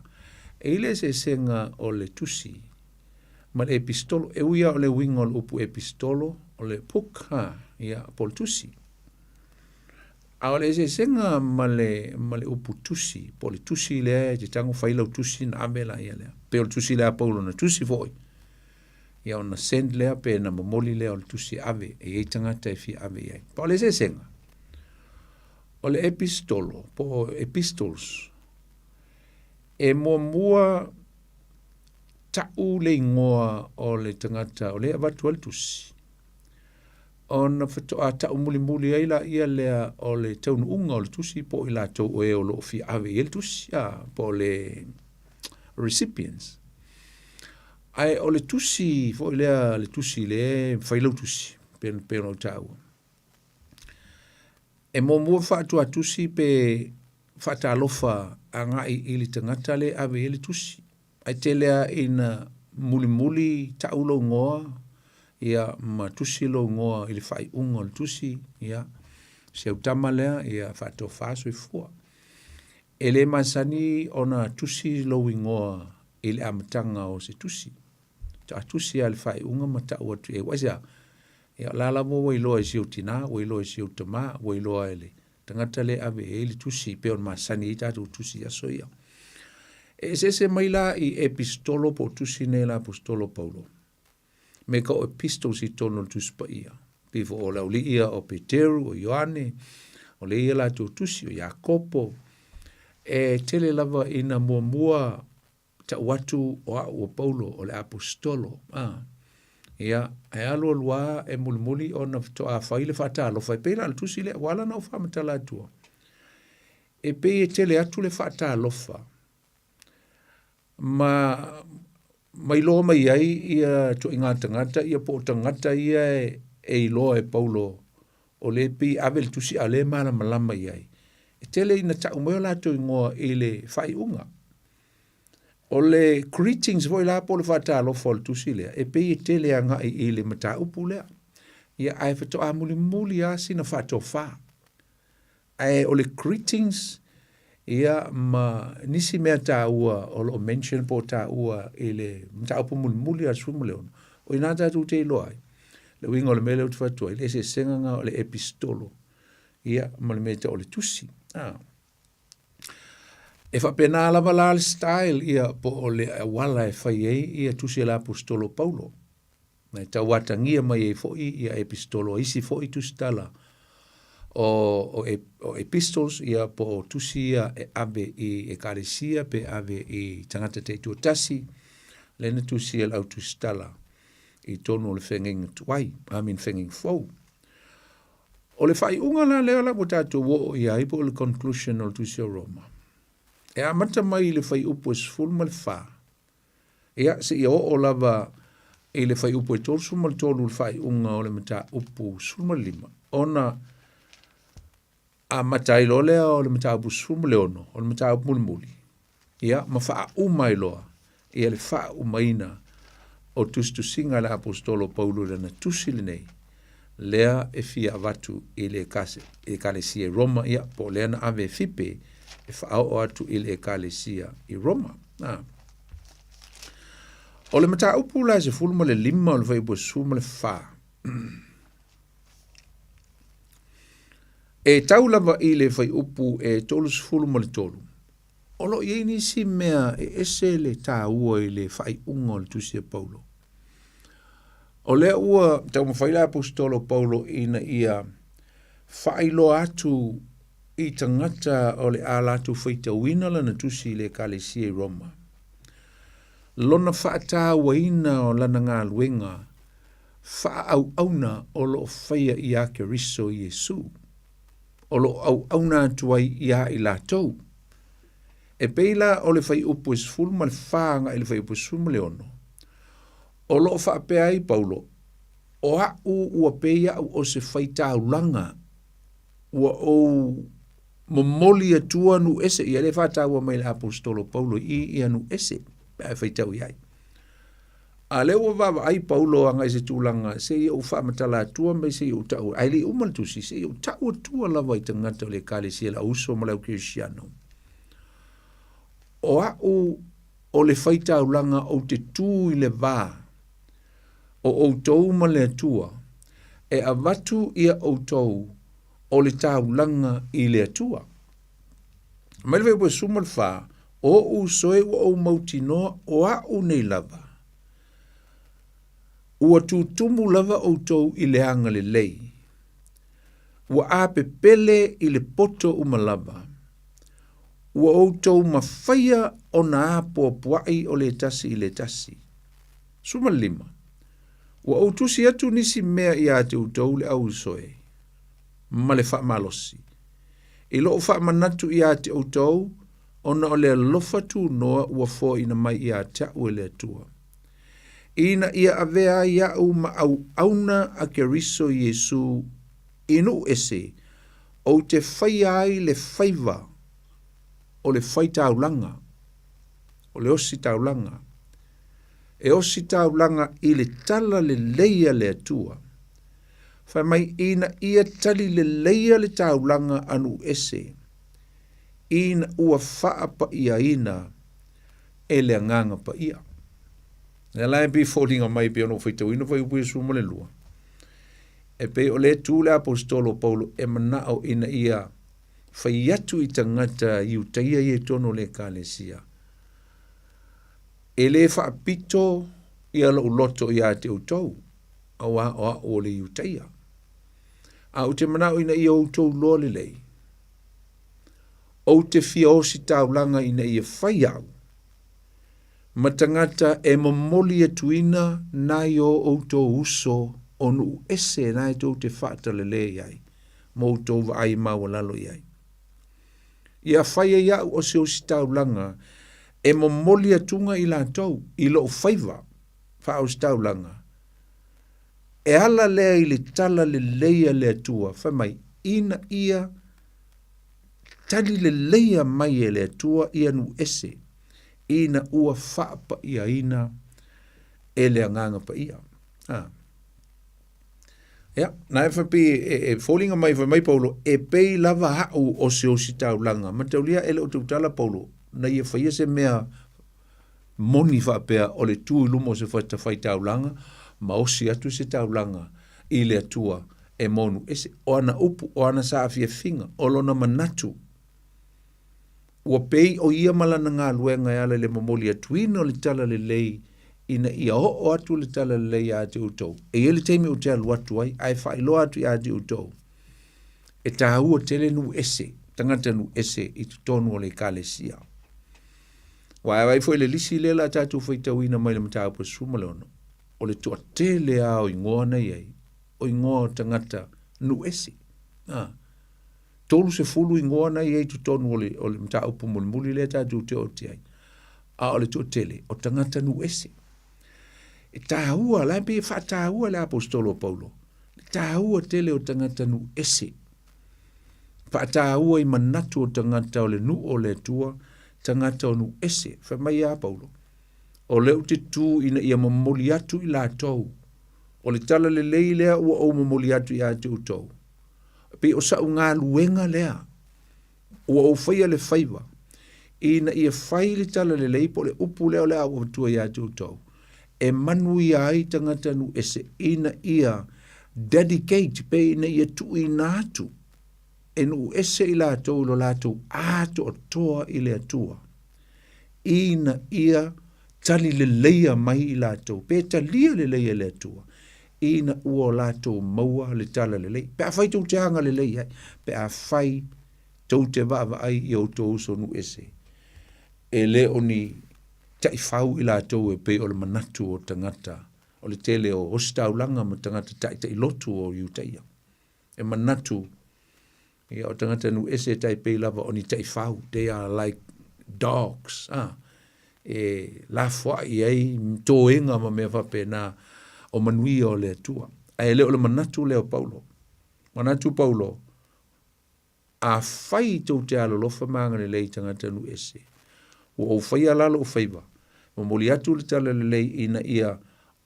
Speaker 7: E i ai le eseesega o le tusi ma le epistolo. E ui lava o le uiga o le upu epistolo, o le book, ha, ia, po o le tusi. A o le eseesega ma le, ma le upu tusi, po o le tusi lea e te tago fai lau tusi na ave laia lea. Pei o le tusi lea a Paulo na tusi foi. Ia ona send lea pe na momoli lea o le tusi e ave e i ai tagata e fia ave i ai. Pa o le eseesega, o le epistolo po o epistles, e muamua ta'u le igoa o le tagata o lea e avatu ai le tusi, ona faatoa ta'u mulimuli ai laia lea o le taunuuga o le tusi po o i latou o e o lo o fia ave i ai le tusi, a, po o le recipients. Ae o le tusi foi lea, le tusi lea e fai lau tusi, pe pei ona ou taua. E muamua faatuatusi pe faatalofa agai i le tagata lea e ave i ai le tusi. Ae tele lava ina mulimuli ta'u lou igoa, ia ma tusi lou igoa i le faaiuga o le tusi, ia, si au tama lea, ia faatofa soifua. E le masani ona tusi lou igoa i le amataga o se tusi. Faatoa tusi lava i le faaiuga ma ta'u atu i ai. Aua aisea? Ia o la lava ua iloa e si ou tinā, ua iloa e si ou tamā, ua iloa e le tagata lea e ave i ai le tusi pei ona masani ai tatou tusi i aso ia. E eseese mai la i epistolo po o tusi nei a le Aposetolo Paulo me ka o epistles i totonu o le Tusi Paia. Pei foi o le aualii ia o Peteru, o Ioane, o lea ia latou tusi, o Iakopo. E tele lava ina muamua ta'u atu o a'u o Paulo o le Aposetolo, a. Ia, ae alu alu lava e mulimuli ona faatoa fai le faatalofa e pei la o le tusi lea ua ala ona ou faamatala atua. E pei e tele atu le faatalofa ma ma iloa mai ai ia ituaiga tagata ia po o tagata ia e, e iloa e Paulo o lea e pei e ave le tusi a o lea e malamalama i ai. E tele ina ta'u mai o latou igoa i le faaiuga. O le greetings foi la po o le faatalofa o le tusi lea, e pei e tele agai i le mataupu lea. Ia, ae faatoa mulimuli lava sina faatofa. Ae o le greetings, ia, ma nisi mea taua o lo o mention po o taua i le mataupu mulimuli a le 16, o i ina tatou te iloa ai. Le uiga o le mea lea ou te fai atu ai, le eseesega lena o le epistolo, ia, ma le mea e tau o le tusi. Ah. E faapena lava la le style ia po o le auala e fai ai ia tusi a le Aposetolo Paulo. Na e tauatagia mai ai foi ia epistolo a isi foi tusitala o, o, o epistles ia po o tusi ia e ave i ekalesia pe ave i tagata taituatasi, lea na tusi e le au tusitala i totonu o le feagaiga tuai, I mean feagaiga fou. O le faaiuga la lea la ua tatou oo i ai po o le conclusion o le Tusi o Roma, e amata mai i le fuaiupu e 14, ia, seia oo lava i le fuaiupu e 33 le faaiuga o le mataupu 15, ona amata ai loa lea o le mataupu 16, o le mataupu mulimuli, ia, ma faauma ai loa ia le faaumaina o tusitusiga a le Aposetolo Paulo i lana tusi lenei, lea e fia avatu i le Ekalesia i Roma, ia, po o lea na ave e Fipe e faaoo atu i le Ekalesia i Roma. A. O le mataupu la e 15 o le fuaiupu e 14, e tau lava i le fuaiupu e 33, O lo o i ai nisi mea e ese le taua i le faaiuga o le tusi a Paulo. O lea ua taumafai le aposetolo Paulo ina ia faailoa atu i tagata o le a latou faitauina lana tusi i le ekalesia i Roma, lona faatauaina o lana galuega faaauauna o lo o faia ia Keriso Iesu. o lo o auauna atu ai iā i latou. E pei la o le fuaiupu e 14 agai i le fuaiupu e 16, o lo o faapea ai Paulo, O a'u ua pei a'u o se faitaulaga, ua ou momoli atua nuu ese, ia lea e faataua mai e le Aposetolo Paulo i i ia nuu ese pe a e faitau i ai. A lea ua vaavaai Paulo agai i se tulaga seia ou faamatala atua mai seia ou ta'u, ae le i uma le tusi, seia ou ta'u atua lava i tagata o le Ekalesia, le auuso ma le aukerisiano. O a'u o le faitaulaga ou te tu i le va o outou ma le Atua, e avatu ia outou o le taulaga i le Atua. Mai le fuaiupu e 14, O ou uso e ua ou mautinoa o a'u nei lava. Ua tutumu lava outou i le agalelei. Ua apepele i le poto uma lava. Ua outou mafaia ona apoapoai o le tasi i le tasi. 15. Ua ou tusi atu nisi mea iā te outou le au uso e, ma le faamalosi. I lou faamanatu iā te outou, ona o le alofa tunoa ua foaina mai iā te a'u e le Atua. Ina ia avea ai a'u ma auauna a Keriso Iesu i nuu ese, ou te faia ai le faiva o le faitaulaga, o le ositaulaga, e ositaulaga i le tala lelei a le Atua. Fai mai ina ia tali leleia le taulaga a nuu ese, ina ua faapaiaina e le Agaga Paia. Lea la e pei foliga mai pei ona ou faitauina fuaiupu ia 12, e pei o lea tu le aposetolo o Paulo e manao ina ia fai atu i tagata Iutaia ia i totonu o le Ekalesia, e le faapito ia lou loto iā te outou, auā o a'u o le Iutaia. A ou te manao ina ia outou loa lelei, ou te fia ositaulaga ina ia fai a'u ma tagata e momoli atuina nai o outou uso o nuu ese na e tou te faatalelē i ai ma outou vaai maualalo i ai. Ia fai ai a'u o se ositaulaga e momoli atuga i latou i lo'u faiva faaositaulaga, e ala lea i le tala lelei a le Atua, fai mai, ina ia tali leleia mai e le Atua ia nuu ese, ina ua faapaiaina e le Agaga Paia. A. Ia, na e whapi, e, e foliga mai fai mai Paulo, e pei lava a'u o se ositaulaga. Mataulia e le o tautala Paulo, na ia faia se mea moni faapea o le tu i luma o se fatafaitaulaga ma osi atu se taulaga i le Atua e monu ese. O ana upu, o ana saafiafiga, o lona manatu, ua pei o ia ma lana galuega e ala i le momoli atuina o le tala lelei ina ia oo atu le tala lelei iā te outou. E i ai le taimi ou te alu atu ai ae faailoa atu iā te outou, e tāua tele nuu ese, tagata nuu ese i totonu o le Ekalesia. Ua ai foi le lisi lea la tatou faitauina mai le mataupu e 16, o le toatele lava o igoa na i ai, o igoa o tagata nuu ese. A, 30 igoa na i ai i totonu o le, o le mataupu mulimuli lea tatou te oo atu ai. A o le toatele, o tagata nuu ese. E tāua, la e pei e faataua le aposetolo o Paulo, le tāua tele o tagata nuu ese. Faataua i manatu o tagata o le nuu o le Atua, tagata o nuu ese. Fai mai ia Paulo, o lea ou te tu ina ia momoli atu i latou, o le tala lelei lea ua ou momoli atu ia te outou. E pei o sa'u galuega lea ua ou faia le faiva, ina ia fai le tala lelei po o le upu lea o le a ou avatua ia te outou, e manuia ai tagata nuu ese ina ia dedicate pe ina ia tuuina atu e nuu ese i latou i lo latou atoatoa i le Atua, ina ia tali leleia mai i latou, pe talia lelei e le Atua, ina ua o latou maua le tala lelei. Pe afai tou te agalelei ai, pe afai tou te vaavaai i outou uso nuu ese, e le o ni taifau i latou e pei o le manatu o tagata, o le tele o ositaulaga ma tagata taitailotu o Iutaia. E manatu, ia o tagata nuu ese e tai pei lava o ni taifau, they are like dogs, ah, e lafoai ai toega ma mea faapena o manuia o le Atua. Ae le o le manatu lea o Paulo. Manatu Paulo, Afai tou te alolofa ma agalelei i tagata nuu ese, ua ou faia la lou faiva, momoli atu le tala lelei ina ia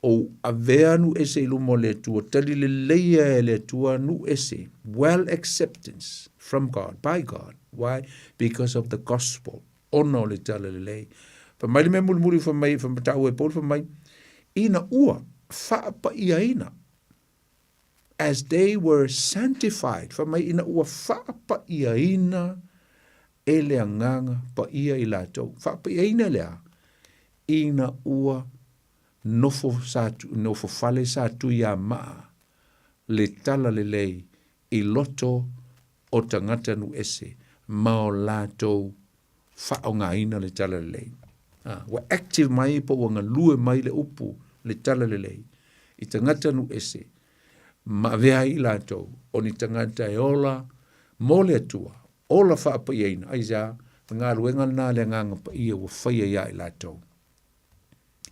Speaker 7: ou avea nuu ese i luma o le Atua, tali lelei e le Atua nuu ese, well acceptance from God, by God. Why? Because of the gospel, ona o le tala lelei. Fai mai le mea mulimuli fai mai, fai mai, e Paul fai mai, ina ua faapaiaina as they were sanctified, fai mai ina ua faapaiaina e le Agaga Paia i latou. Faapaiaina le a? Ina ua Nofo sa nofo fale sa Tuiamaa le talalelei i loto o tagata nuu ese ma o latou faaaogaina le talalelei. A, ua active mai po ua galue mai le upu le talalelei i tagata nuu ese ma avea ai i latou o ni tagata e ola mo le Atua, ola faapaiaina. Aisea? O le galuega lena a le Agaga Paia ua faia ia i latou.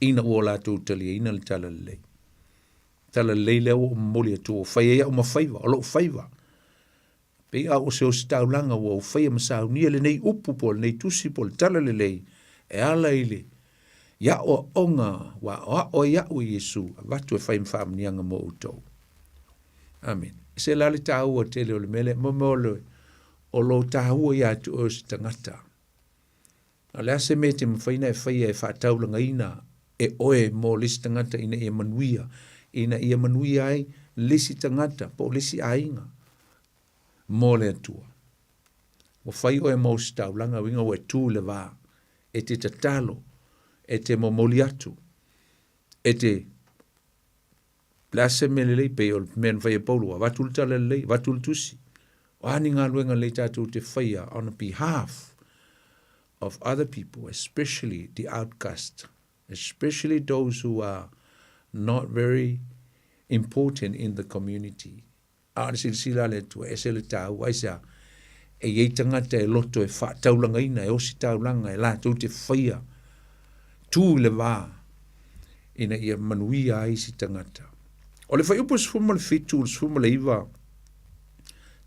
Speaker 7: ina ua latou taliaina le talalelei. Talalelei lea ua ou momoli atu, ua fai ai au ma faiva, o lou faiva. Pei a o se ositaulaga ua ou faia ma saunia lenei upu po o lenei tusi po o le talalelei e ala i le aoaoga ua aoao ai au e Iesu avatu e fai ma faamanuiaga mo outou. Amene. E se la le taua tele o le mea lea, mo mea o le, o lo taua ia te oe o se tagata. O le a se mea e te mafai ona e faia e faataulagaina e oe mo le isi tagata ina ia manuia, ina ia manuia ai le isi tagata po o le isi aiga mo le Atua. Ua fai oe ma ositaulaga, uiga ua e tu i le va, e te tatalo, e te momoli atu, e te le a se mea lelei, pei o le mea na fai e Paulo, ua avatu le tala lelei, avatu le tusi. O a ni galuega lelei tatou te faia on behalf of other people, especially the outcast, especially those who are not very important in the community. A o le silasila a le Atua, ese le tāua, aisea, e i ai tagata e loto e faataulagaina, e ositaulaga, e latou te faia, tū i le va, ina ia manuia ai isi tagata. O le fuaiupu 17 i le 19,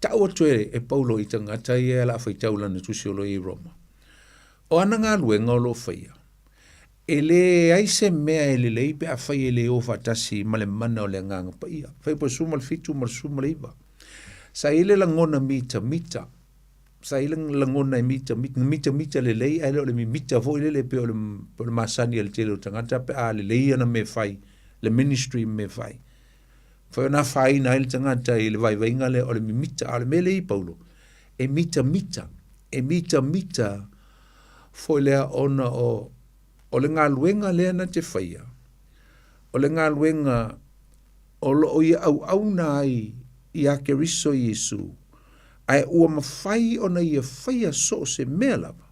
Speaker 7: tau atu e, e Paulo i tagata ia e la faitau lana tusi o lo i Roma. O ana galuega o lo o faia, E leai se mea e lelei pe afai e le o faatasi ma le mana o le Agaga Paia. Fuaiupu 17 ma le 19. Sa i ai le lagona mitamita, sa i ai le lagona e mitamita, mitamita lelei ae le o le mimita foi lele pei o le, pei o le masani a le tele o tagata pe a lelei ana mea e fai, le ministry ma mea e fai. Mafai ona afaina ai le tagata i le vaivaiga lea o le mimita, a o le mea lea i Paulo, e mitamita, e mitamita foi lea ona o, o le galuega lea na te faia, o le galuega o lo o ia auauna ai iā Keriso Iesu, ae ua mafai ona ia faia so o se mea lava,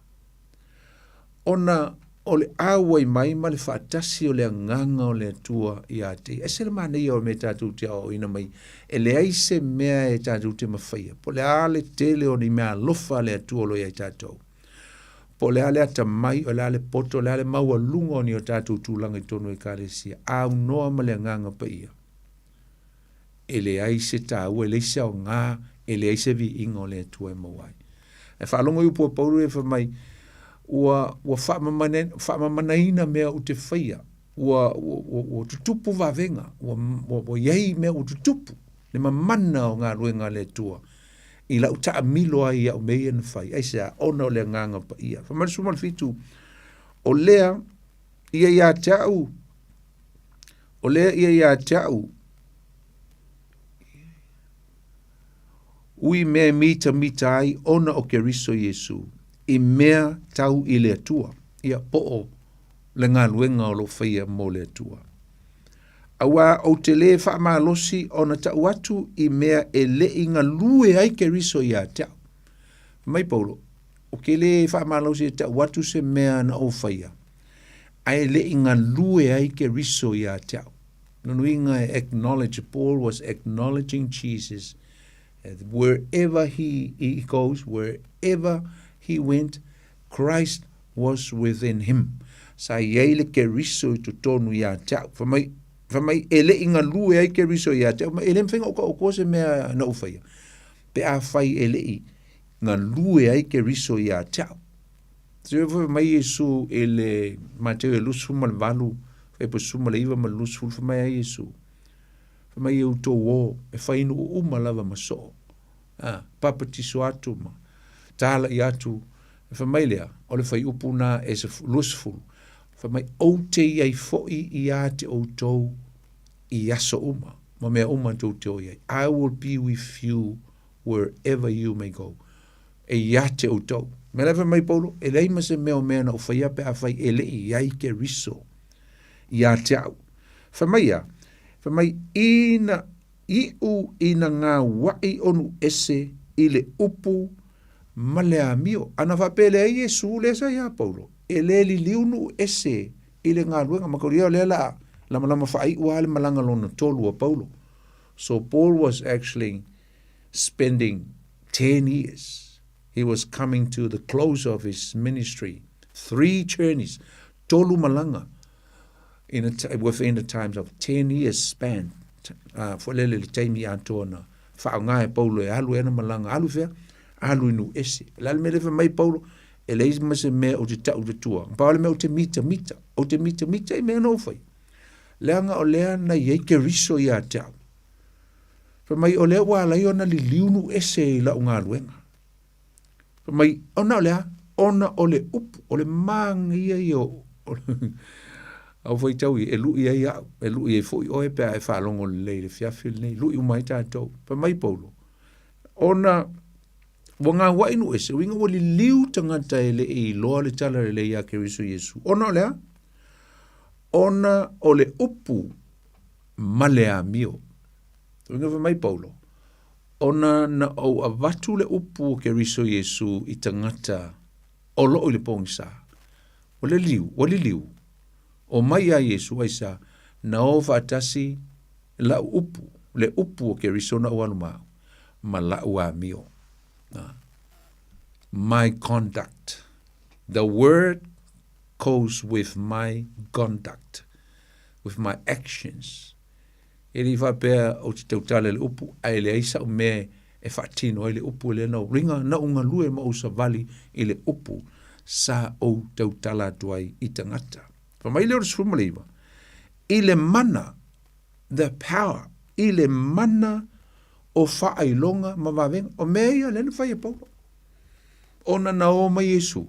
Speaker 7: ona o le auai mai ma le faatasi o le Agaga o le Atua ia te ia. E ese le manaia o mea tatou te aoaoina mai, e leai se mea e tatou te mafaia, po o le a le tele o ni mea alofa a le Atua o lo o ia i tatou, po o le a le atamai, o le a le poto, o le a le maualuga o ni o tatou tulaga i totonu o Ekalesia, aunoa ma le Agaga Paia. E leai se taua, e leai se aoga, e leai se viiga o le Atua e maua ai. E faalogo i upu a Paulo e fai mai, ua, ua faamamanaina mea ou te faia, ua, ua, ua, ua tutupu vavega, ua, ua, ua i ai mea ua tutupu, le mamana o galuega a le Atua, i lau taamilo ai i au mea ia na fai. Aisea? Ona o le Agaga Paia. Fai mai le 17, o lea ia ia te au, o lea ia ia te au, ui mea e mitamita ai ona o Keriso Iesu, i mea tau i le Atua, ia po o le galuega o lo o faia mo le Atua. Auā ou te lē faamalosi ona tau atu i mea e le i galue ai Keriso ia te au. Fai mai Paulo, Ou te lē faamalosi e tau atu se mea na ou faia, ae le i galue ai Keriso ia te au. Lona uiga e acknowledge, Paul was acknowledging Jesus wherever he, he goes, wherever he went, Christ was within him. Sa i ai le Keriso i totonu ia te au. Fai mai, fai mai e le i galue ai Keriso ia te au, e le mafai ona ou taotoa se mea na ou faia. Pe a fai e le i galue ai Keriso ia te au. Se fai mai Iesu i le Mateo e 28, fai po 19 ma le 20, fai mai ai Iesu, fai mai e outou o, e fai nuu uma lava ma soo, a, papatiso atu ma talai atu, fai mai lea, o le fuaiupu na e 20, fai mai, ou te i ai foi ia te outou i aso uma, ma mea uma tou te o i ai. I will be with you wherever you may go. E ia te outou. Mea la e fai mai Paulo, e leai ma se mea o mea na ou faia pe afai e le i ai Keriso. Ia te au. Fai mai ia, fai mai ina iʻu ina gauaʻi o Nuʻuese i le upu ma le amio. Ana faapea leai Iesu lea sa iā Paulo, e le liliu Nuʻuese i le galuega. Mataulia o lea la lamalama faaiʻu lava le malaga lona tolu a Paulo. So Paul was actually spending 10 years. He was coming to the close of his ministry. Three journeys, tolu malaga in a, within the times of 10 years span. Foi lele le taimi atoa na faaaoga e Paulo e alu ai ana malaga. Alu fea? Alu i Nuʻuese. O le a le mea lea fai mai Paulo? E leai ma se mea ou te tau i le tua. Pau le mea ou te mitamita. Ou te mitamita i mea na ou faia. Leaga o lea na i ai Keriso ia te au. Fai mai o lea ua ala ai ona liliu Nuʻuese i lau galuega. Fai mai, ona o le a? Ona o le upu, o le māgaia ia o, au faitau ia, e lui ai au, e lui ai foi oe pe a e faalogo lelei i le afiafi lenei, lui uma ai tatou. Fai mai Paulo, ona ua gauaʻi Nuʻuese, uiga ua liliu tagata e le i iloa le tala lelei ia Keriso Iesu. Ona o le a? Ona o le upu ma le amio. Uiga fai mai Paulo, ona na ou avatu le upu o Keriso Iesu i tagata o loo i le pogisa. Ua liliu, ua liliu. O mai ia Iesu aisa, na o faatasi lau upu, le upu o Keriso na ou alu ma au, ma lau amio. My conduct. The word goes with my conduct, with my actions. E le i faapea ou te tautala i le upu, ae leai sa'u mea e faatino ai le upu lea na ou ringa, na ou galue ma ou savali i le upu sa ou tautala atu ai i tagata. Fai mai lea o le 19, I le mana, the power, i le mana o faailoga ma vavega. O mea ia lea na fai e Paulo. Ona na o mai Iesu,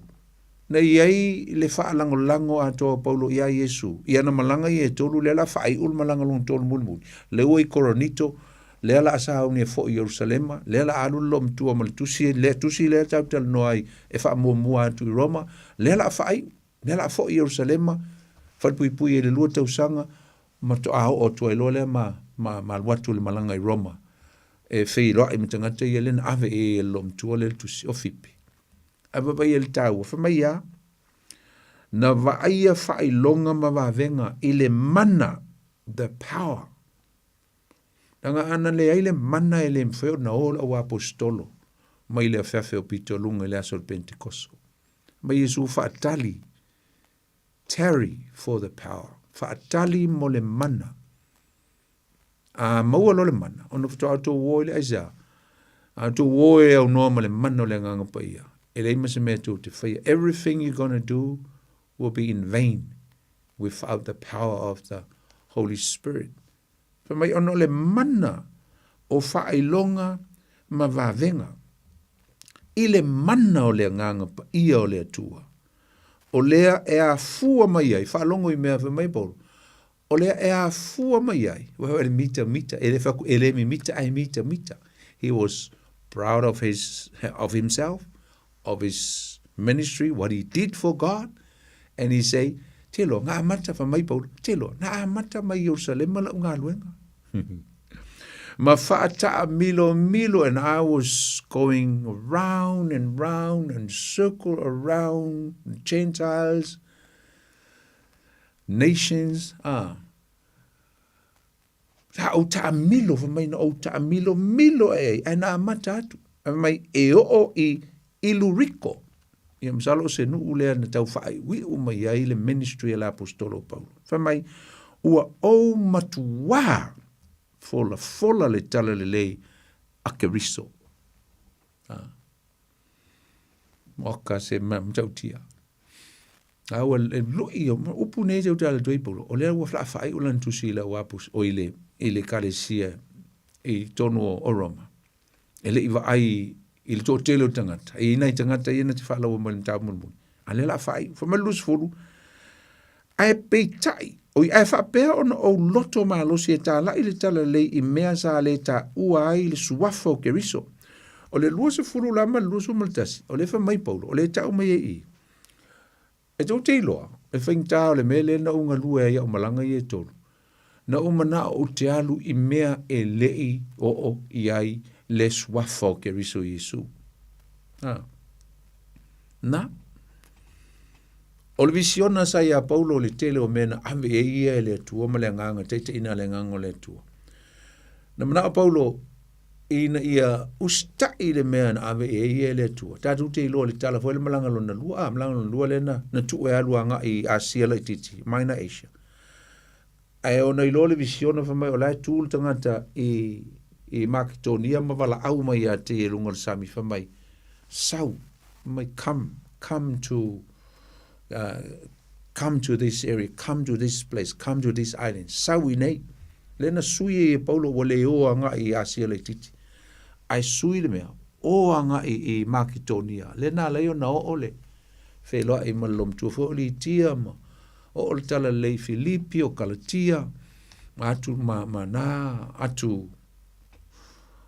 Speaker 7: Na i ai le faalagolago atoa o Paulo iā Iesu i ana malaga ia e tolu, lea la faaiu le malaga lona tolu mulimuli, lea ua i Koronito, lea la a sauni e foʻi i Ierusalema, lea la alu le loomatua ma le tusi, lea tusi lea tatou talanoa ai e faamuamua atu i Roma, lea la a faaiu, lea la a foʻi i Ierusalema, falepuipui ai i le lua tausaga, ma toʻa oo atu ai loa lea ma, ma, ma alu atu i le malaga i Roma, e feiloai ma tagata ia lea na ave i ai e le loomatua lea le tusi o Fipi. Ae vaavaai i le taua, fai mai ia, Na vaaia faailoga ma vavega i le mana, the power. Leaga ana leai le mana e le mafai ona o le auaposetolo mai le afeafe o Pitaluga i le aso o le Pentekoso. Mai Iesu faatali, tarry for the power, faatali mo le mana. A maua loa le mana, ona faatoa outou o i le aisea? A outou o e aunoa ma le mana o le Agaga Paia, e leai ma se mea tou te faia. Everything you're gonna do will be in vain without the power of the Holy Spirit. Fai mai, ona o le mana o faailoga ma vavega i le mana o le Agaga Paia o le Atua, o lea e afua mai ai, faalogo i mea fai mai Paulo, O lea e afua mai ai, ua le mitamita, e le fai atu e le mimita ae mitamita. He was proud of his of himself, of his ministry, what he did for God, and he say, te loa, na amata, fai mai Paulo, te loa, na amata mai Ierusalema lau galuega. Ma faataamilomilo, and I was going round and round and circle around Gentiles, Nations, ā, sa ou taamilo, fai mai na ou taamilomilo ae ai, ae na amata atu, fai mai e oo i Iluriko. Ia masalo o se nuu lea na tau faaiuiu mai ai le ministry a le aposetolo o Paulo. Fai mai, ua ou matuā folafola le talalelei a Keriso. Ā. Moaka se mea matautia. A ua e lui, upu nei te utala tui polo, o lea ua whaawhai o lana tusi i le uapus, o i le, i le kalesia i tonu o, o Roma. E le i vaai i le toatele o tagata, e i nai tagata ia na te whaalaua mai le mataupu mulimuli. A lea la whaai, wha mai 20, ae peitai, oi ae faapea ona ou loto malosi e tālaʻi le talalelei i mea sa le taua ai le suafa o Keriso. O le 20 la ma le 21, o lea fai mai Paulo, o lea e tau mai ai i i, E tou te iloa, E faigata o le mea lea na ou galue ai au malaga ia e tolu. Na ou manao ou te alu i mea e le'i oo i ai le suafa o Keriso Iesu. A. Na. O le visiona sa iā Paulo i le tele o mea na ave i ai ia e le Atua ma le agaga taitaiina a le agaga o le Atua. Na manao Paulo ina ia usita'i le mea na ave i ai ia e le Atua. Tatou te iloa i le tala foi le malaga lona lua, a, malaga lona lua lea na, na tuu e alu aga'i i Asia laitiiti, Minor Asia. Ae ona iloa le visiona fai mai o la e tu le tagata i, i Maketonia ma valaau mai ia te ia i luga o le sami fai mai, sau, fai mai, come, come to, come to this area, come to this place, come to this island, sau i nei. Lea na sui ai e Paulo ua le o agai i Asia laitiiti. Ae sui le mea, o agai i Maketonia. Lea na ala ai ona oo le feiloai ma le loomatua foi o Litia ma oo le talalelei i Filipi, o Kalatia, ma atu ma, ma nā atu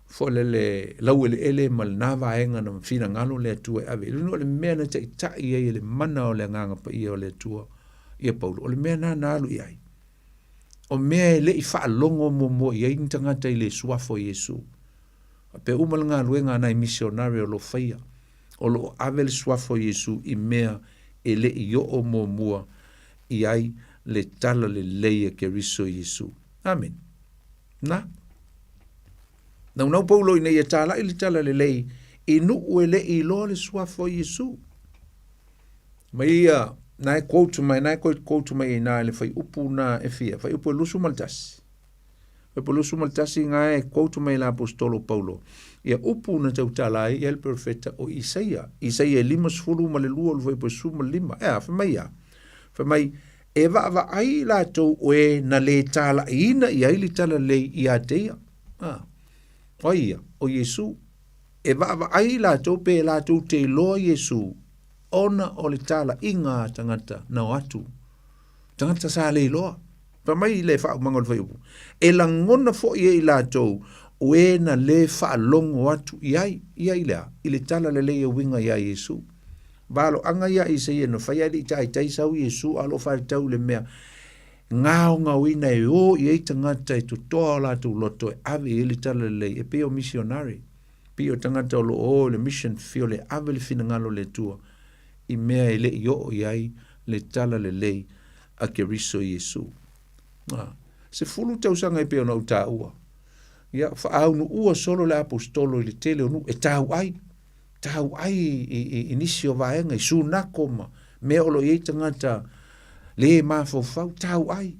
Speaker 7: foi lele laueleele ma lenā vaega na finagalo le Atua e ave. Luna o le mea na taitai ai e le mana o le Agaga Paia o le Atua ia Paulo, o le mea na na alu i ai. O mea e le'i faalogo muamua i ai ni tagata i le suafa o Iesu. Faapea uma le galuega a nai misionare o lo o faia, o lo o ave le suafa o Iesu i mea e le'i oo muamua i ai le talalelei a Keriso Iesu. Amene. Na. Naunau Paulo ina ia tāla'i le talalelei i nu'u e le'i iloa le suafa o Iesu. Mai ia, na e quote mai, na e quote mai i nā i le whaiupu na e fia, whaiupu e 21. Whaiupu e 21 ngā e quote mai la apostolo Paulo. Ia upu na tautala ai ia le profeta o Isaia. Isaia e 52 ma le lua o le whaiupu e 15. Ea, whai mai ia. Whai mai, E vaavaai i latou o e na lē tālaʻiina i ai le talalelei iā te ia. A, o ai ia? O Iesū. E vaavaai i latou pe latou te iloa Iesū ona o le tālaʻiga a tagata na o atu. Tagata sa le iloa. Fai mai le faaumaga o le fuaiupu, E lagona foʻi e i latou o e na lē faalogo atu i ai, i ai le a? I le talalelei e uiga iā Iesū. Valoaga ia Isaia na fai ae le i taitai sau Iesu a o lo o faitau i le mea gaogaoina e o i ai tagata e totoa o latou loto e ave i ai le talalelei e pei o misionare, pei o tagata o lo o o i le mission field e ave le finagalo o le Atua i mea e le i oo i ai le talalelei a Keriso Iesu. A, 10 tausaga e pei ona ou taua. Ia, faaunuua solo le aposetolo i le tele o nuu e tau ai. tau ai i, i, i nisi o vaega, i sunako ma mea o lo o i ai tagata lē mafaufau, tau ai.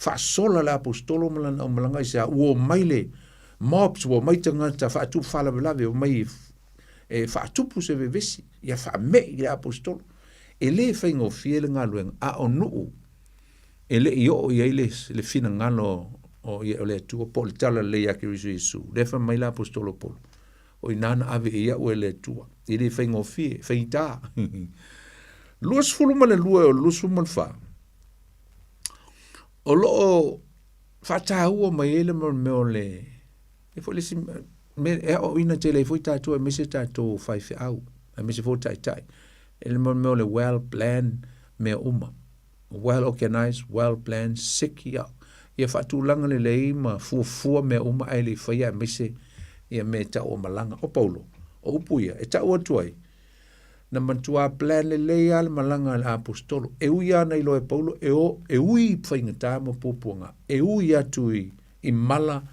Speaker 7: Faasola le aposetolo ma lana aumalaga i se a, ua omai le mobs, ua omai tagata faatupu faalavelave, omai e faatupu se vevesi, ia faame'i i le aposetolo. E lē faigofie le galuega, a o nuu e le i oo i ai le, le finagalo o, o le Atua po o le talalelei ia Keriso Iesu. Lea fai mai le aposetolo o Paulo, O inā na ave i ai au e le Atua. E le faigofie, faigata. 22 e o le 24. O lo o faataua mai ai le mea o le e foi le isi mea e aoaoina tele ai foi tatou aemaise tatou faifeau, aemaise foi taitai. E le mea o le well plan mea uma. Well organized, well planned, sick, ia, ia faatulaga lelei ma fuafua mea uma ae le i faia aemaise ia mea e tau o malaga. O Paulo, o upu ia, e tau atu ai, na matua plan lelei lava le malaga a le aposetolo. E ui lava na iloa e Paulo, e, o, e ui i faigata ma puapuaga, e ui atu i, i mala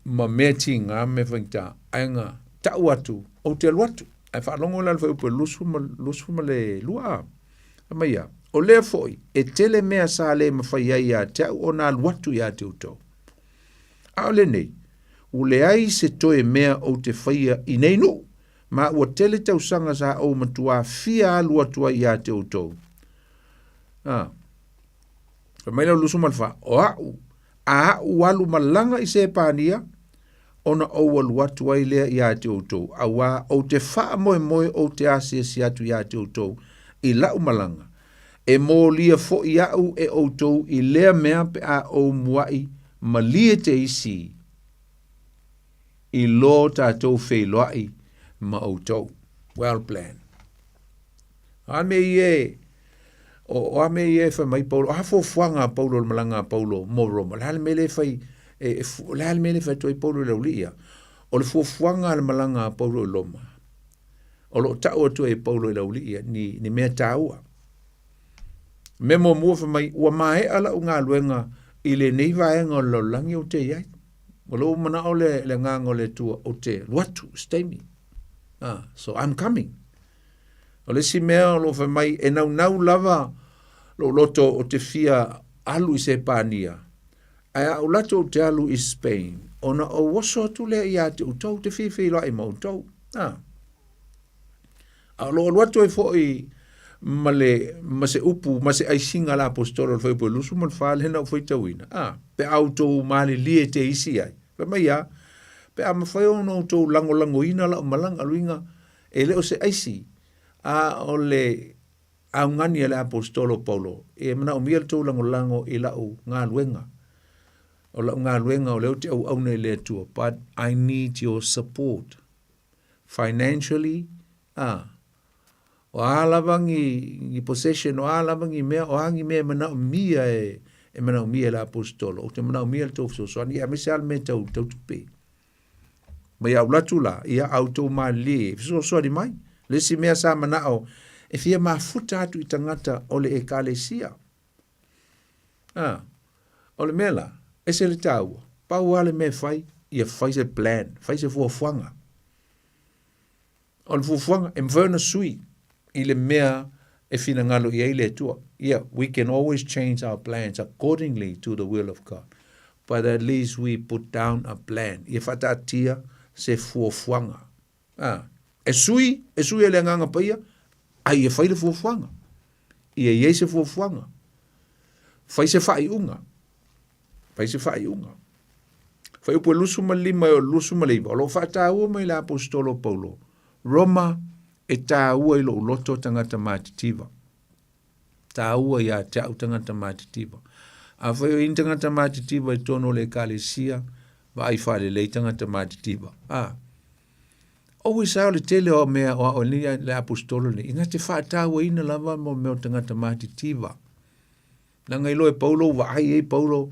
Speaker 7: ma mea tiga ma mea faigata, ae na tau atu, ou te alu atu. Ae faalogo la le fuaiupu e 22 a. Fai mai ia, o lea foi, e tele mea sa le mafai ai ia te au ona alu atu ia te outou. A o lenei, ua leai se toe mea ou te faia i nei nuu, ma ua tele tausaga sa ou matuā fia alu atu ai ia te outou. A. Fai mai le 24, o a'u, a a'u alu malaga i Sepania, ona ou alu atu ai lea iā te outou, auā ou te faamoemoe ou te asiasi atu iā te outou i la'u malaga, e molia foʻi aʻu e outou i lea mea pe a ou muaʻi malie te isi i lo tatou feiloaʻi ma outou. Well planned. A mea ia e. O, o a mea ia e fai mai Paulo, a fuafuaga a Paulo le malaga a Paulo mo Roma, le a le mea lea e fai, e, e, le a le mea lea e fai atu ai Paulo i le aualii ia? O le fuafuaga a le malaga a Paulo i Roma, o lo o tau atu ai e Paulo i le aualii ia, ni, ni mea taua. Mea muamua fai mai, ua maea lau galuega i lenei vaega o le lalolagi ou te i ai. O lou manao le, le agaga o le Atua, ou te alu atu i se taimi. Ah, so I'm coming. O le isi mea o lo o fai mai, e naunau lava lou loto ou te fia alu i Sepania, ae a ou alu atu ou te alu i Spain, ona ou oso atu lea ia te outou, ou te fia feiloai ma outou. A. A o lou alu atu ai foi ma le, ma se upu, ma se aisiga a le aposetolo o le fuaiupu e 24 lea na ou faitauina, a, pe a outou malilie te isi ai, fai mai a, pe a mafai ona outou lagolagoina lau malaga, luiga, E le o se aisi, a o le augani a le aposetolo o Paulo, e manaomia le tou lagolago i la'u galuega. O la'u galuega o lea ou te auauna i le Atua, but I need your support financially, a o a lava ni, ni possession, o a lava ni mea, o a ni mea e manaomia e, e manaomia e le aposetolo, ou te manaomia le tou fesoasoani, aemaise lava le mea tau, tau tupe. Mai au latu la, ia au tou malilie e fesoasoani mai. Le isi mea sa manao e fia mafuta atu i tagata o le ekalesia. Ah, o le mea la, ese le taua, pau lava le mea e fai, ia fai se plan, fai se fuafuaga. O le fuafuaga, e mafai ona sui i le mea e finagalo i ai le Atua. Yeah, we can always change our plans accordingly to the will of God. But at least we put down a plan. Ia whaataatia se fuafuaga. Ah, e sui, e sui e le agaga paia, ai ia fai le fuafuaga. Ia i ai se fuafuaga. Fai se faaiuga. Fai se faaiuga. Fuaiupu e 25 e oo i le 29, o lo o faataua mai le aposetolo o Paulo, Roma e taua i lou loto tagata matitiva. Taua ia te au tagata matitiva. Afai o i ni tagata matitiva i totonu o le ekalesia, vaai faalelei tagata matitiva. A. O ui sa o le tele o mea o ao nei le aposetolo nei, ina te faatauaina lava mo mea o tagata matitiva. Leaga iloa e Paulo, ua vaai ai Paulo,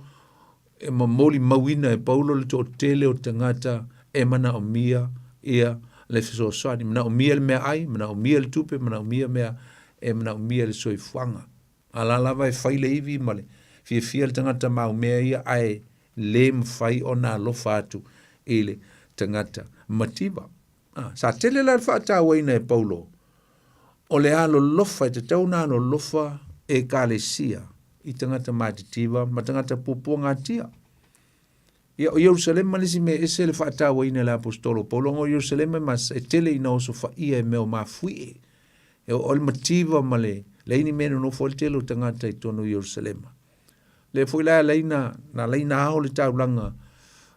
Speaker 7: e molimauina e Paulo le toatele o tagata e manaomia ia le fesoasoani, manaomia le meaai, manaomia le tupe, manaomia mea e manaomia le soifuaga. A la lava e fai le ivi ma le fiafia le tagata maumea ia ae le mafai ona alofa atu i le tagata mativa. Ah, sa tele la le faatauaina e Paulo o le alolofa e tatau ona alolofa e Ekalesia i tagata matitiva ma tagata puapuagatia. Ia, o Ierusalema le isi mea ese le faatauaina e le aposetolo o Paulo, ona o Ierusalema e mas, e tele ina osofaia e mea o mafuie. E o, o le mativa ma le leai ni mea e nonofo ai le tele o tagata i totonu o Ierusalema. Lea foi la e ala ai na, na ala ai na ao le taulaga,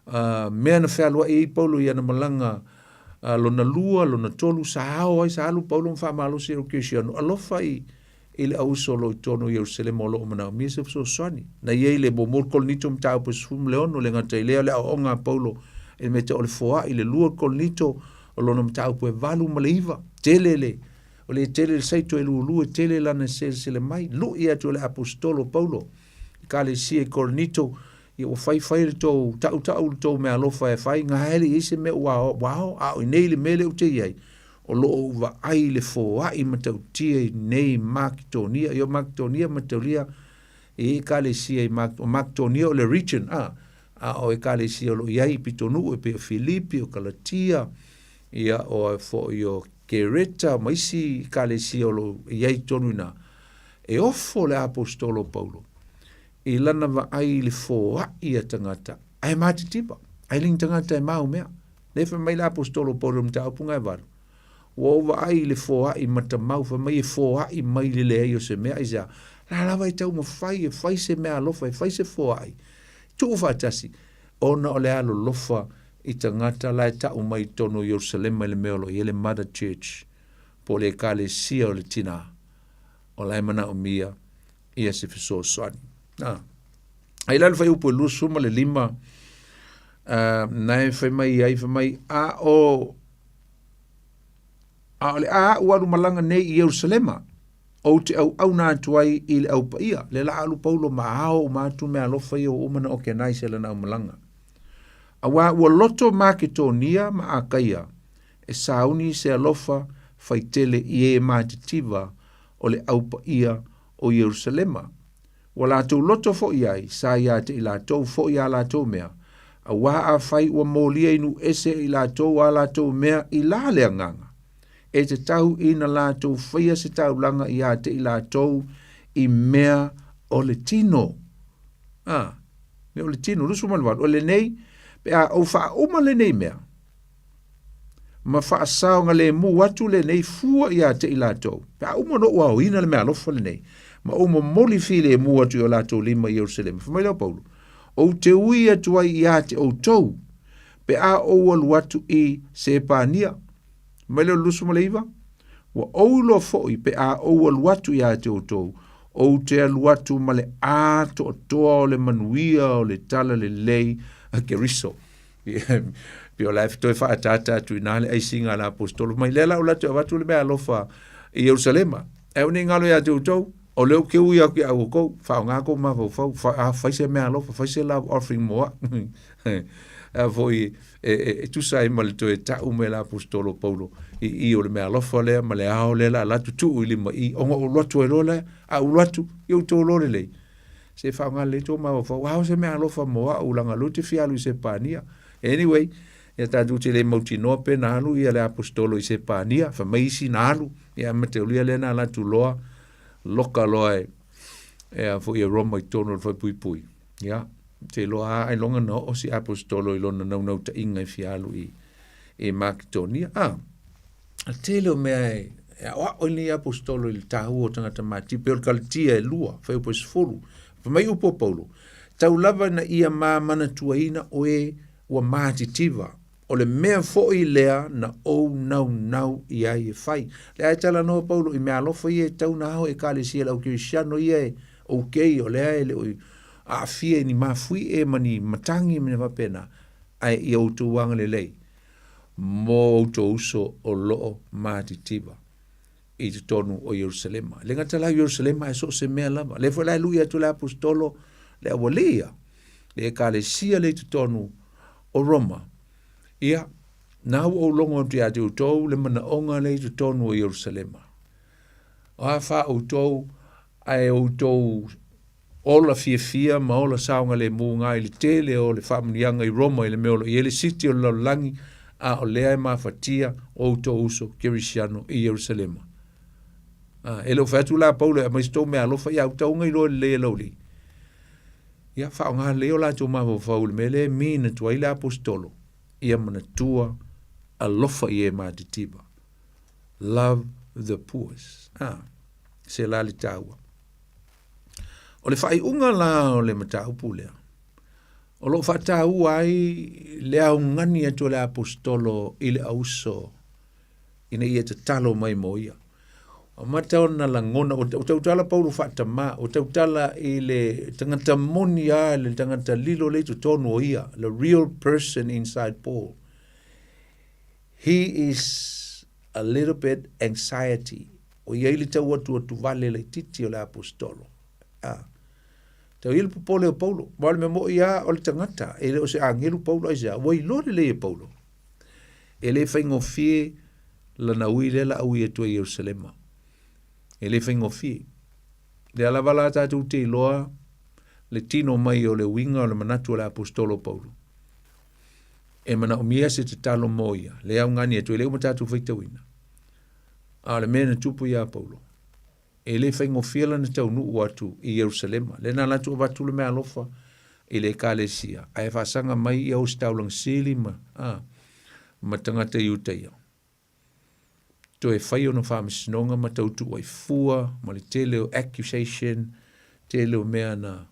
Speaker 7: uh, mea na fealuai ai Paulo i ana malaga uh, lona lua, lona tolu, sa ao ai, sa alu Paulo ma faamalosi e Kerisiano, alofa i, i le auuso o lo o i totonu o Ierusalema o lo o manaomia se fesoasoani. Na i ai le muamua o le Korinito mataupu e 16, le gata i lea le aoaoga a Paulo i le mea tau o le foai, le lua o le Korinito o lona mataupu e 8 ma le 9, tele le O le tele le saito e lulu e tele lana selesele mai, lui atu e le aposetolo o Paulo i kalesia i Korinito, ia ua faifai le tou tautau le tou meaalofa e fai, gaele i ai se mea ua ao, a o inei le mea lea ou te i ai, o lo o ou vaai i le foai matautia i nei Maketonia, ia o Maketonia mataulia i ekalesia i Mak, o Maketonia o le region, a, a o ekalesia o lo o i ai i pitonuu e pei o Filipi, o Kalatia, ia o foi o Kereta ma isi ekalesia o lo o i ai tonu i ina, e ofo le aposetolo o Paulo i lana vaai i le foai a tagata ae matitiva, ae le ni tagata e maumea. Lea fai mai le aposetolo o Paulo i le mataupu gaevalu, Ua ou vaai i le foai matamau, fai mai e foai mai le leai o se mea, aisea? La lava e taumafai e fai se mea alofa, e fai se foai, tuu faatasi, ona o le alolofa i tagata la e tau mai i totonu o Ierusalema i le mea o lo o i ai le Mother Church, po o le Ekalesia o le Tinā, o la e manaomia ia se fesoasoani. A. Ai la le fuaiupu e 25, uh, na e fai mai ai, fai mai, a o, a o le a au alu malaga nei i Ierusalema, Ou te auauna atu ai i le Au Paia, le la alu Paulo ma ao uma atu meaalofa ia ua uma ona okenaise i lana aumalaga. Auā ua loto Maketonia ma Akaia e sauni se alofa faitele i e matitiva o le Au Paia o Ierusalema. Ua latou loto foi i ai, sa ia te i latou foi a latou mea, auā afai ua molia i nuu ese e i latou a latou mea i la le agaga, e tatau ina latou faia se taulaga ia te i latou i mea o le tino. A, mea o le tino, 28, o lenei, pe a ou faauma lenei mea, ma faasaogalemu atu lenei fua ia te i latou, pe a uma ona ou aoina le meaalofa lenei, ma ou momoli filemu atu i o latou lima i Ierusalema. Fai mai lea o Paulo, Ou te ui atu ai ia te outou, pe a ou alu atu i Sepania. Mai lea o le 29, Ua ou iloa foi pe a ou alu atu ia te outou, ou te alu atu ma le atoatoa o le manuia o le talalelei a Keriso. Pei o la e toe faaataata atu i ina le aisiga a le aposetolo mai lea la o latou avatu le meaalofa i Ierusalema. Ae aua ne i galo ia te outou, o lea ou te ui atu ia outou, faaaoga kou mafaufau, fai se meaalofa, fai se love offering mo au. A foi e tusa ai ma le toe ta'u mai le aposetolo Paulo i i o le meaalofa lea ma le ao lea la alu atu tuu i lima i ona ou alu atu ai loa lea, a ou alu atu, ia outou iloa lelei, se faaaoga lelei tou mafaufau, ao se meaalofa mo au leaga o lea ou te fia alu i Sepania. Anyway, ia tatou te le mautinoa pe na alu ia le aposetolo i Sepania, fai mai isi na alu, ia mataulia lea na alu atu loa, loka loa e, e a foi e Roma i totonu o le faepuipui. Ia, te iloa lava ailoga na oo si aposetolo i lona naunautaiga e fia alu i, i Maketonia. Ah, a tele o mea e, e aoao ai lenei aposetolo i le taua o tagata mati, pei o le Kalatia e 2, fuaiupu e 10. Fai mai upu o Paulo, tau lava ina ia ma manatuaina oe ua matitiva, o le mea foi lea na ou naunau i ai e fai. Lea e talanoa Paulo i mea alofa ia e tau na ao ekalesia le au kerisiano ia e okay o lea e le o aafia i ni mafuie ma ni matagi ma ni faapena, ae ia outou agalelei mo outou uso o loo matitiva i totonu o Ierusalema. E le gata la i Ierusalema ae so o se mea lava. Lea foi la e lui atu le aposetolo le aualii ia, le ekalesia lea i totonu o Roma. Ia, na ua ou logo atu ia te outou le manaoga lea i totonu o Ierusalema. O a fa outou ae outou ola fiafia ma ola saogalemu nga i le tele o le faamanuiaga i Roma i le mea o lo o i ai le siti o le lalolagi, a o lea e mafatia outou uso kerisiano i Ierusalema. A, e le o fai atu la Paulo e aumai se tou meaalofa, ia utauga iloa lelei e laulii. Ia faaaoga lelei o latou mafaufau i le mea lea e mean atu ai le aposetolo, ia manatua alofa i e matitiva. Love the poor. A, se la le taua. O le faaiuga la o le mataupu lea, o lo o faataua ai le augani atu o le aposetolo i le auso ina ia tatalo mai mo ia. Ua amata ona lagona, ua tautala Paulo faatamā, ua tautala i le tagata moni lava, le tagata lilo lea i totonu o ia, the real person inside Paul. He is a little bit anxiety. O i ai le tau atuatuvale laitiiti o le aposetolo. A. Tau i ai le popole o Paulo. Ma o le mea moi lava o le tagata, e le o se agelu Paulo aisea, ua iloa lelei e Paulo. E le faigofie lana ui lea la ui atu ai i Ierusalema. E le faigofie. Lea lava la tatou te iloa le tino mai o le uiga o le manatu o le aposetolo Paulo. E manaomia se tatalo mo ia, le augani atu, e le uma tatou faitauina. A o le mea na tupu iā Paulo, e le faigofie lana taunuu atu i Ierusalema. Lea na alu atu avatu le meaalofa i le ekalesia, ae faasaga mai ia ositaulaga sili ma, a, ma tagata Iutaia. Toe fai ona faamasinoga ma tautuu ai fua ma le tele o accusation, tele o mea na,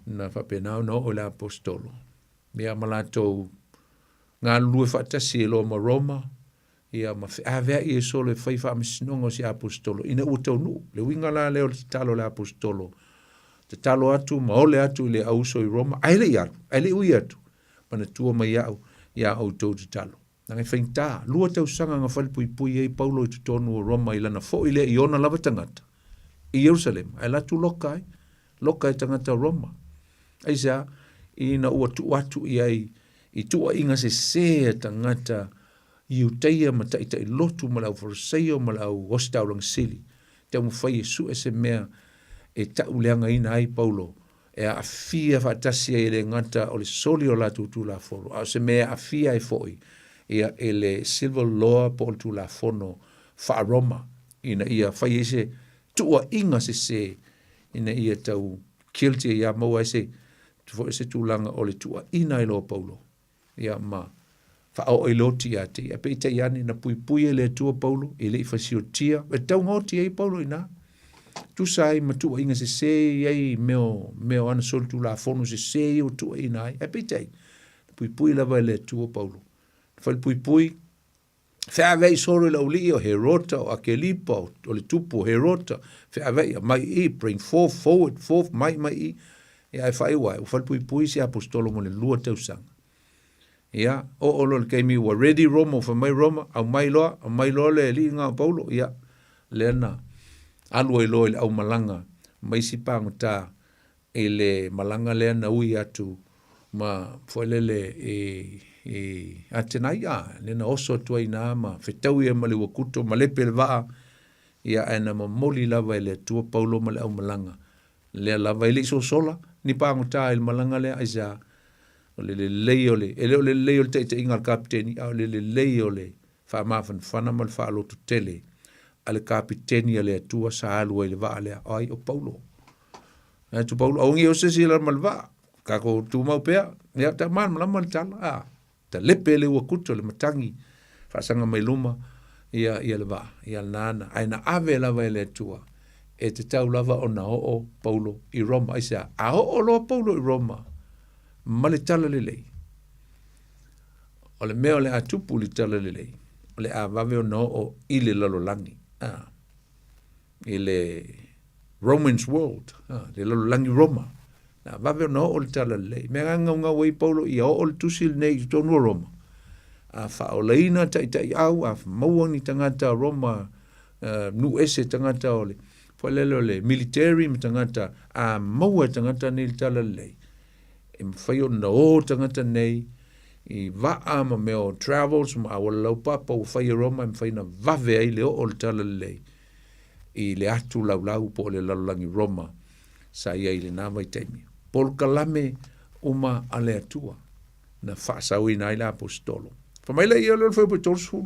Speaker 7: na faapena ona oo i le aposetolo. Ia ma latou galulue faatasi e loa ma Roma, ia ma feaveai e solo e fai faamasinoga o se aposetolo ina ua taunuu. Le uiga la lea o le tatalo a le aposetolo, tatalo atu ma ole atu i le auuso i Roma, ae le i alu, ae le i ui atu, manatua mai au iā outou tatalo. Leaga e faigata, 2 tausaga na falepuipui ai Paulo i totonu o Roma i lana foi lea i ona lava tagata. i Ierusalema, ae latou loka ai, loka e tagata o Roma. Aisea? Ina ua tuu atu i ai i tuuaiga sesē a tagata Iutaia ma taitai lotu ma le au Fariseio ma le au ositaulaga sili, taumafai e sue se mea e tauleagaina ai Paulo, e aafia faatasi ai e le gata o le soli o latou Tulafono, a o se mea e aafia ai foi ia e le civil law po o le Tulafono faa-Roma, ina ia fai ai se tuuaiga sesē ina ia tau guilty ai ia maua ai se foi se tulaga o le tuuaiina ai loa o Paulo, ia ma faaoo ai le oti ia te ia. Peitai ane, na puipui e le Atua Paulo, e le i fasiotia, e taugaoti ai Paulo i nā. Tusa ai ma tuuaiga sesē i ai mea o, mea o ana solitulafono sesē ia ua tuuaiina ai. Ae peitai, na puipui lava e le Atua Paulo. Na falepuipui, feaveai solo i le aualii o Herota, o Akelipa, o le tupu o Herota, feaveai, mai i, bring forth, forward, forth, mai, mai i. Ia, ae faaiu ai, ua falepuipui si aposetolo mo le 2 tausaga. Ia, oo loa i le taimi ua ready Roma, ua fai mai Roma, aumai loa, aumai loa le alii lena o Paulo, ia, lea na alu ai loa i le aumalaga ma isi pagota i le malaga lea na ui atu ma foi lele i, i Atenai, a, lea na oso atu ai i ma fetaui ai ma le uakuto ma lepe le vaa, ia, ae na momoli lava e le Atua Paulo ma le aumalaga lea lava e le i sosola ni pagota i le malaga lea, aisea? O le lelei o le, e le o le lelei o le taitaiga a le kapiteni, a o le lelei o le faamafanafana ma le faalototele a le kapiteni a le Atua sa alu ai i le vaa lea, o ai? O Paulo. E atu Paulo, aua ne i o se isi i lalo ma le vaa, tatou tumau pea, ia, ta malamalama le tala, a, talepe le uakuto, le matagi, faasaga mai luma, ia, ia le vaa, ia lena na, ae na ave lava e le Atua, e tatau lava ona oo Paulo i Roma. Aisea? A oo loa Paulo i Roma ma le talalelei, o le mea o le a tupu i le talalelei, o le a vave ona oo i le lalolagi, a, i le Romans world, a, le lalolagi Roma. Na vave ona oo le talalelei. Mea na gaugau ai Paulo ia oo le tusi lenei i totonu o Roma. A faaolaina taitaiau, a maua ni tagata Roma, nuu ese tagata o le foi lele o le military ma tagata, a maua e tagata nei le talalelei, e mafai ona o tagata nei i vaa ma mea o travels ma auala laupapa ua fai e Roma e mafai ona vave ai le oo o le talalelei i le atu laulau po o le lalolagi Roma sa i ai i lena vaitaimi. Polokalame uma a le Atua na faasaoina ai le aposetolo. Fai mai lea ia o le fuaiupu e 30.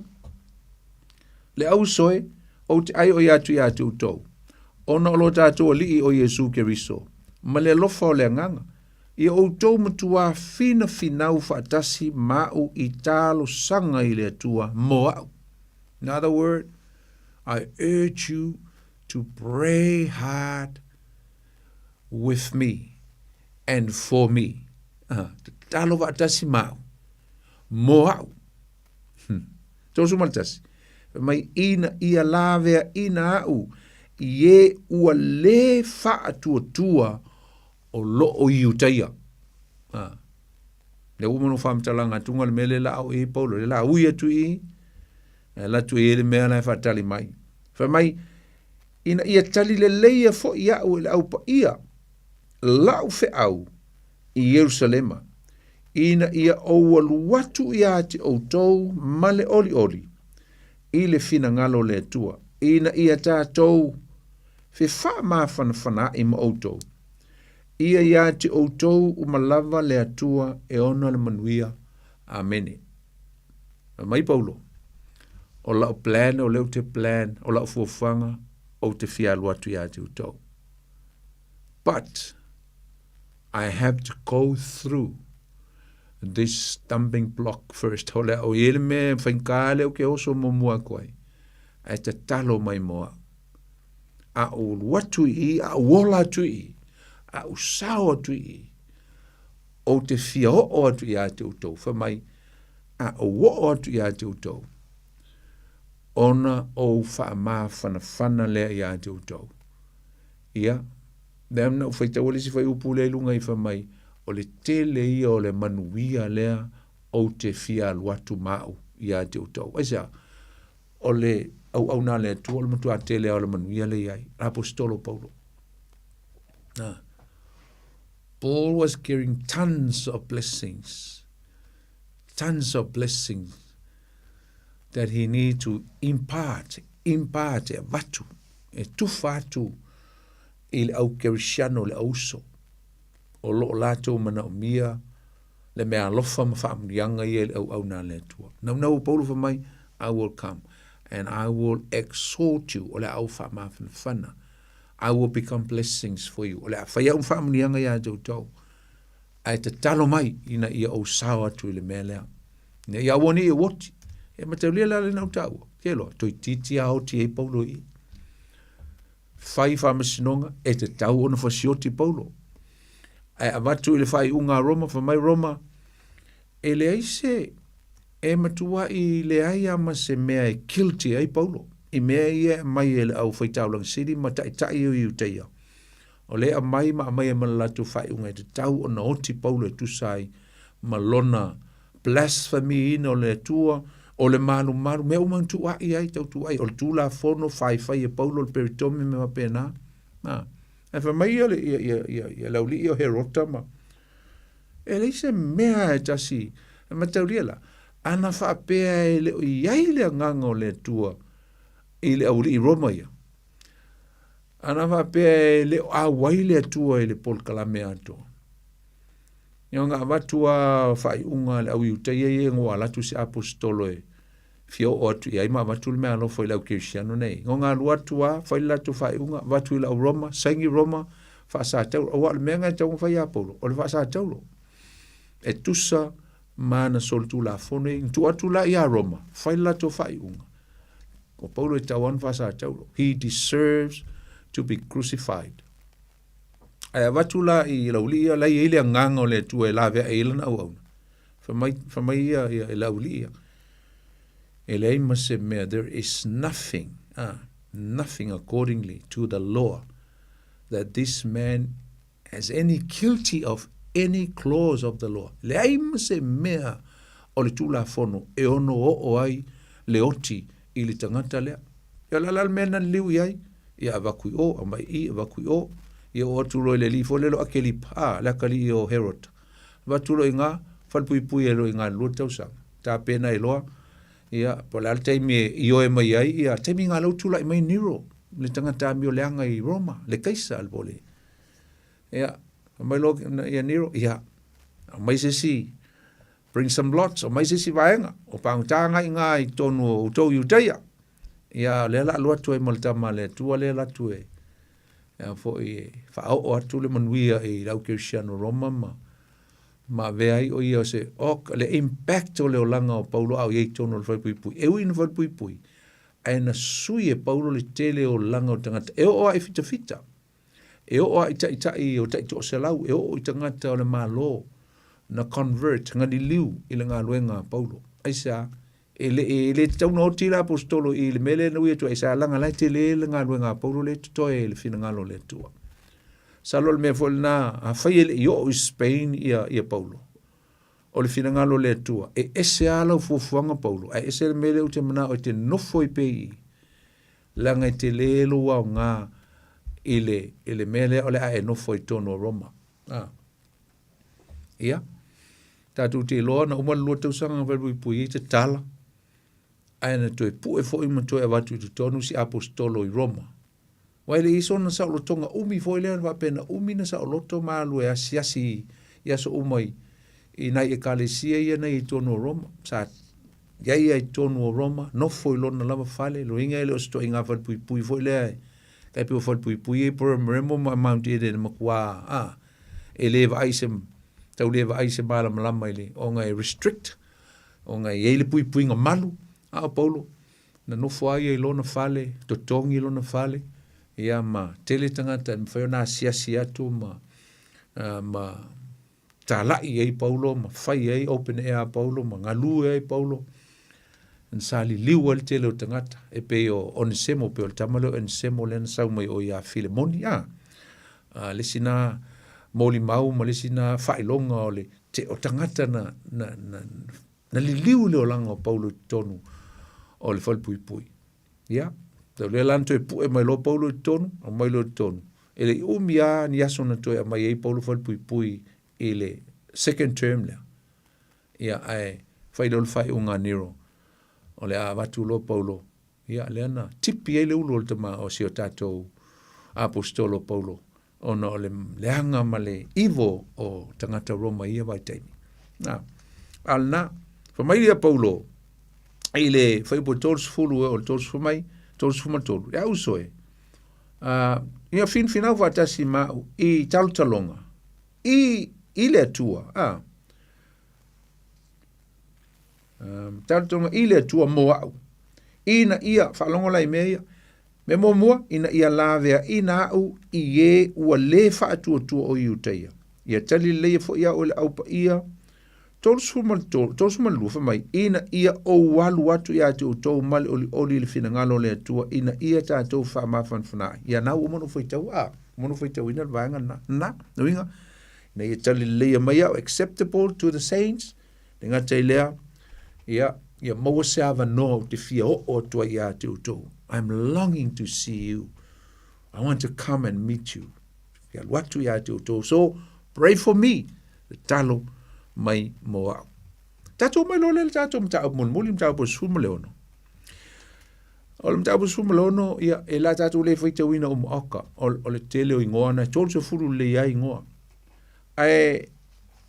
Speaker 7: Le au soe, ou te ʻai oi atu iā te outou, ona o lo tatou Alii o Iesū Keriso, ma le alofa o le Agaga, ia outou matuā finafinau faatasi ma aʻu i talosaga i le Atua mo aʻu. In other word, I urge you to pray hard with me and for me. Tatalo faatasi ma aʻu, mo aʻu. 31. Fai mai, ina ia laveaina aʻu i e ua lē faatuatua o loo i Iutaia. Ha. Lea ua uma ona faamatalaga atuga le mea lea la ao i ai Paulo, lea la ui atu i i, ae alu atu e i ai le mea la e faatali mai. Fai mai, ina ia tali leleia foi aʻu e le Au Paia, laʻu feau i Ierusalema, ina ia ou alu atu iā te outou ma le olioli i le finagalo o le Atua, ina ia tatou fefaamafanafanaai ma outou. Ia iā te outou uma lava le Atua e ona le manuia. Amene. Fai mai Paulo, o lau plan, o lea ou te plan, o lau fuafuaga, ou te fia alu atu iā te outou. But, I have to go through this stumbling block first. O le au i le mea e whainga le o ke oso muamua atu ai. Ae tatalo mai mo au. A ou alu atu i i, a ou ola atu i i, a ou sao atu i i, ou te fia oo atu iā te outou. Fai mai, a ou oo atu iā te outou, ona ou faamafanafana lea iā te outou. Ia, lea na ou faitaua le isi fuaiupu lea i luga i fai mai, o le tele ia o le manuia lea ou te fia alu atu ma au ia te outou. Aisea? O le auauna a le Atua, o le matuā tele lava o le manuia lea e i ai. Le Aposetolo o Paulo. Na. Paul was carrying tons of blessings. Tons of blessings that he need to impart, impart, e avatu, e tufa atu i le au kerisiano, le au uso, o lo o latou manaomia le mea alofa ma faamanuiaga ia i le auauna a le Atua. Naunau o Paulo fai mai, I will come and I will exhort you, o le a ou faamafanafana. I will become blessings for you. O le a fai au ma faamanuiaga ia te outou. Ae tatalo mai ina ia ou sao atu i le mea lea. Ina ia aua ne i ou oti. E mataulia la lena u taua. Ke loa, toeitiiti a oti ai Paulo i i. Fai faamasinoga, e tatau ona fasioti Paulo. Ae avatu i le faaiuga a Roma, fai mai Roma, e leai se, e matuai leai a ma se mea e guilty ai Paulo, i mea ia e aumai e le au faitaulaga sili ma taitai o Iutaia. O lea e aumai ma aumai ai ma le latou faaiuga e tatau ona oti Paulo e tusa ai ma lona blasphemy ina o le Atua, o le malumalu, mea uma na tuuai ai, tau tuuai, o le tulafono faifai e Paulo, le peritomi me faapena. Na. Ae fai mai ia, ia, ia, ia, ia le auli'i o Herota ma, e leai se mea e tasi, e mataulia la, ana faapea e le o i ai le agaga o le Atua i le auli'i Roma ia, ana faapea e le o auai le Atua i le polokalame atoa, Ia ona avatu a faaiuga a le au Iutaia ia ina ua alu atu se aposetolo e fia oo atu i ai ma avatu le meaalofa i le au Kerisiano nei. Ina ona alu atu a, fai le latou faaiuga, avatu i le au Roma, saini Roma, faasataulo. Aua o le mea lena e tatau ona fai ia Paulo, o le faasataulo. E tusa ma ana solitulafono ia. Ina tuu atu la ia Roma, fai le latou faaiuga. O Paulo e tatau lava ona faasataulo. He deserves to be crucified. Ae avatu la i laulii ia, la e i ai le agaga o le Atua e laveai ai lana auauna. Fai mai, fai mai ia, ia i laulii ia, e leai ma se mea, there is nothing, ah, nothing accordingly to the law that this man has any guilty of any clause of the law. Leai ma se mea o le Tulafono e ono oo ai le oti i le tagata lea. Ia o le a la le mea na liliu i ai? Ia avatu i o, aumai i i, avatu i o. Ia oo atu loa i le alii foi lea o Akelipa, a, le atalii o Herota. Avatu loa i ina, falepuipui ai loa i ina i le 2 tausaga. Tapena ai loa, ia, po o le a le taimi e ioe mai ai, ia, taimi ina lea ua tulai mai Nero, le tagata amioleaga i Roma, le Kaisa, po o le, ia, fai mai loa ia Nero, ia, aumai se isi Bring some lots, aumai se isi vaega, o pagota agai i i totonu o outou Iutaia. Ia, o lea o le a alu atu ai ma le tama a le Atua lea e alu atu e, e foi e faaoo atu le manuia i le au kerisiano Roma ma, ma avea ai o ia o se, o, le impact o le olaga o Paulo a o i ai i totonu o le falepuipui. E ui ina falepuipui, ae na sui e Paulo le tele o olaga o tagata. E oo lava i fitafita. E oo lava i taitai o taitoaselau, e oo i tagata o le Malo na convert, na liliu i le galuega a Paulo. Aisea? E le, e le tatau ona oti le aposetolo i le mea lea na ui atu ai, aisea? Leaga la e tele le galuega a Paulo lea e totoe i le finagalo o le Atua. Masalo o le mea foi lena, afai e le i oo i Spain ia, ia Paulo, o le finagalo o le Atua, e ese lava lau fuafuaga Paulo, ae ese le mea lea ou te manao e te nofo ai pea i i. Leaga e tele lou aoga i le, i le mea lea o le a e nofo ai i totonu o Roma. A. Ia, tatou te iloa na uma le 2 tausaga na falepuipui ai tatala, ae na toe pue foi ma toe avatu i totonu si aposetolo i Roma. Aua e le i sona saolotoga umi foi lea na faapea na umi na saoloto ma alu e asiasi i aso uma i, i nai ekalesia ia na i totonu o Roma. Sa I ai ia i totonu o Roma, nofo i lona lava fale, loiga e le o se toaiga falepuipui foi lea e tai pei o falepuipui ia i Paremoremo ma Mount Eden e matua, a, e le vaai se, tau le vaai se malamalama i le, ona e restrict, ona e i ai le puipuiga malu, a o Paulo, na nofo lava ia i lona fale, totogi lona fale, ia ma tele tagata e mafai ona asiasi atu ma, ma talai ai Paulo ma fai ai open air a Paulo ma galue ai Paulo. Na sa liliu ai le tele o tagata e pei o Onesemo, pei o le tama lea o Onesemo lea na sau mai o ia Filemoni. A, a le isi na molimau ma le isi na faailoga o le te, o tagata na, na, na, na liliu i le olaga o Paulo i totonu o le falepuipui. Ia, tau lea la na toe pu'e mai loa Paulo i totonu, aumai loa i totonu. E le i umi lava ni aso na toe aumai ai Paulo falepuipui i le second term lea. Ia, ae fai loa le faaiuga a Nero, o le a avatu loa Paulo. Ia, lea na tipi ai le ulu o le tama o si o tatou aposetolo o Paulo, ona o le leaga ma le ivo o tagata Roma i ia vaitaimi. Na, a lena, fai mai ia Paulo i le fuaiupu 30 e o le 30 mai, 33, e au uso e, ia finfinau faatasi ma au i talotaloga, i, i le Atua, a, talotaloga i le Atua mo au, ina ia faalogo la i mea ia, Mea muamua, ina ia laveaina au i e ua lē faatuatua o Iutaia. Ia tali leleia foi au e le Au Paia. 32, 32, fai mai, ina ia ou alu atu iā te outou ma le olioli i le finagalo o le Atua, ina ia tatou faamafanafanaai. Ia na ua uma ona ou faitau, a, uma ona ou faitauina le vaega lena. Na, lona uiga, ina ia tali leleia mai au, acceptable to the saints, Le gata i lea, ia, ia maua se avanoa ou te fia oo atu ai iā te outou. I'm longing to see you. I want to come and meet you. Fia alu atu iā te outou. So, pray for me. Tatalo mai mo au. Tatou mai loa lea le tatou mataupu mulimuli, mataupu e 16. O le mataupu 16, ia, e la tatou le faitauina uma oka, o, o le tele o ingoa na, 30 lelei ai ingoa. Ae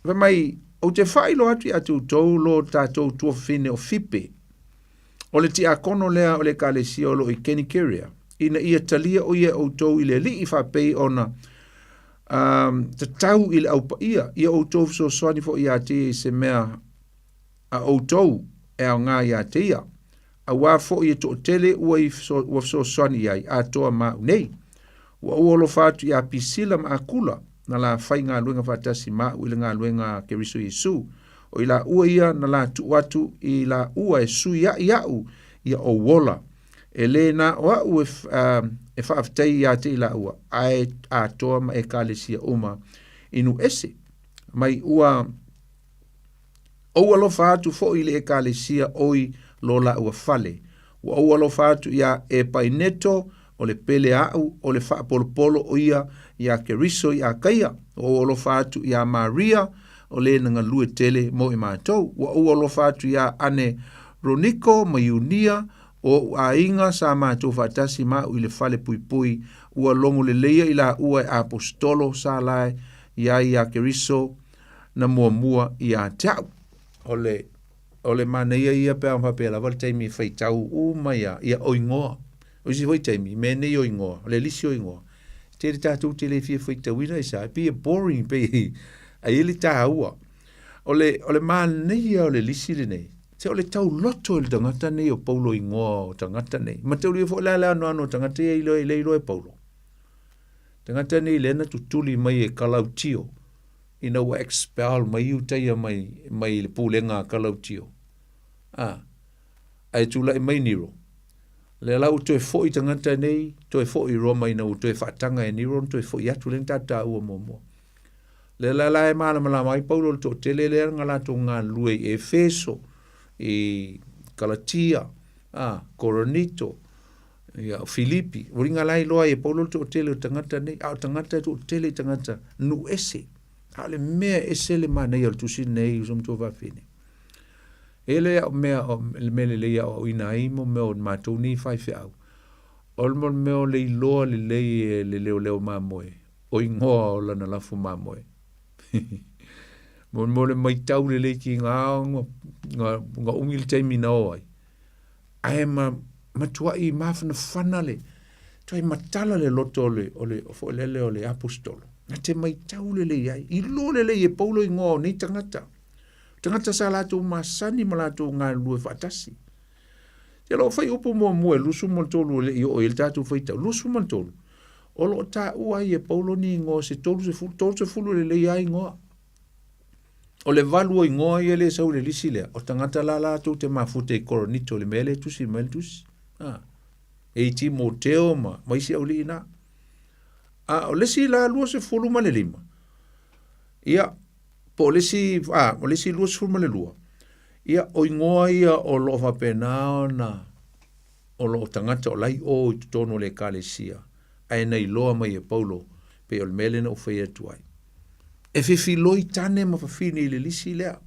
Speaker 7: fai mai, ou te faailoa atu ia te outou lo tatou tuafafine o Fipe, o le tiakono lea o le ekalesia o lo o i Kenikeria, ina ia talia o ia e outou i le Alii faapei ona um, tatau i le au paia, ia outou fesoasoani foi ia te ia i se mea a outou e aoga ia te ia, auā foi e toatele ua, i, ua fesoasoani i ai, atoa ma au nei. Ua ou alofa atu iā Pisila ma Akula, na la faigaluega faatasi ma au i le galuega a Keriso Iesu. O i laua ia na la tuu atu i laua e suiaʻi aʻu ia ou ola. E lē na o aʻu e, uh, e faafetai iā te i laua, ae atoa ma ekalesia uma i nuu ese. Mai ua ou alofa atu foi i le ekalesia oi lo laua fale. Ua ou alofa atu iā Epaineto, o le pele aʻu, o le faapolopolo o ia iā Keriso i Akaia. Ua ou alofa atu iā Maria, o le na galue tele mo i matou. Ua ou alofa atu iā Ane Roniko ma Iunia, o oʻu aiga sa matou faatasi ma aʻu i le fale puipui. Ua logo leleia i laua e aposetolo sa lae iā iā Keriso na muamua iā te aʻu. O le O le manaia ia pe a faapea lava le taimi e faitau uma ia, ia o ingoa. O isi foi taimi, mea nei o ingoa, o le lisi o ingoa. Tele tatou te le fia faitauina i sa, e pei e boring, pei ai e le tāua. O le, o le manaia o le lisi lenei, se o le tauloto i le tagata nei o Paulo ingoa o tagata nei. Ma taulia foi la le anoano o tagata ia i le, le iloa e Paulo. Tagata nei lea na tutuli mai e Kalautio, ina ua expel mai Iutaia mai, mai le pulega a Kalautio. A, ae tulai mai Nero. Lea la ua toe foi tagata nei, toe foi i Roma ina ua toe faataga e Nero ona toe foi atu lea na tatou taua muamua. Lea la la e malamalama ai Paulo le toatele lea na latou galulue i Efeso, i Kalatia, a, Korinito, Ia, o Filipi, ua ringa la iloa ai e Paulo le toatele o tagata nei, a o tagata e toatele i tagata nuu ese. A o le mea e ese le manaia o le tusi lenei, uso matua fafine. E le au mea, o le mea lelei aoaoina ai mo mea o matou nei faifeau. O le mea o le iloa lelei e le leoleo mamoe, o ingoa o lana lafo mamoe. Mo mo le maitau lelei ki ngā, ngā, ngā umi le taimi na o ai. Ae ma matuai mafanafana le tuai matala le loto o le o le foi lele o le aposetolo. Na te maitau lelei ai. I lo lelei e Paulo ingoa o nei tagata. Tagata sa latou masani ma latou galulue faatasi. Te lo fai upu muamua e 23 e le i oo i le tatou faitau. 23. O lo o taua ai e Paulo ni ingoa se 30, 30 lelei ai ingoa. O le valu o ingoa ia le sau i le lisi lea, o tagata la latou te mafuta i Korinito, le mea lea e tusi mai le tusi. A, e i Timoteo ma, ma isi aulii na. A, o le isi la 25, ia, po o le isi, a, o le isi 22, ia, o ingoa ia o lo o faapena ona o lo o tagata o la i o i totonu o le Ekalesia, ae na iloa mai e Paulo, pei o le mea lea na ou fai atu ai. E fefiloi tane ma fafine i le lisi lea.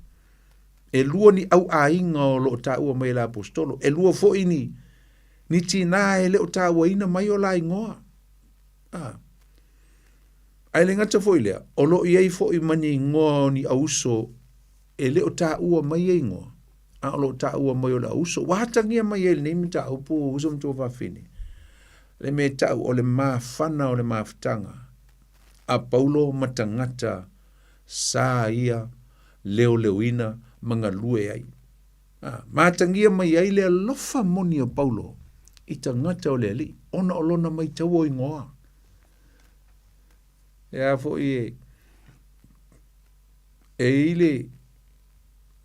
Speaker 7: E lua ni auaiga o lo o taua mai e le Aposetolo, e lua foi ni, ni tinā e le o tauaina mai o la igoa. A. Ae le gata foi lea, o lo o i ai foi ma ni igoa o ni auuso e le o taua mai ia igoa, a o lo o taua mai o le auuso. Ua atagia mai ai i lenei mataupu uso ma tuafafine, le mea e tau o le mafana o le mafutaga a Paulo ma tagata sa ia leoleoina ma galue ai. A, ma atagia mai ai le alofa moni o Paulo i tagata o le Alii, ona o lona maitau o igoa. E a foi e, e i le,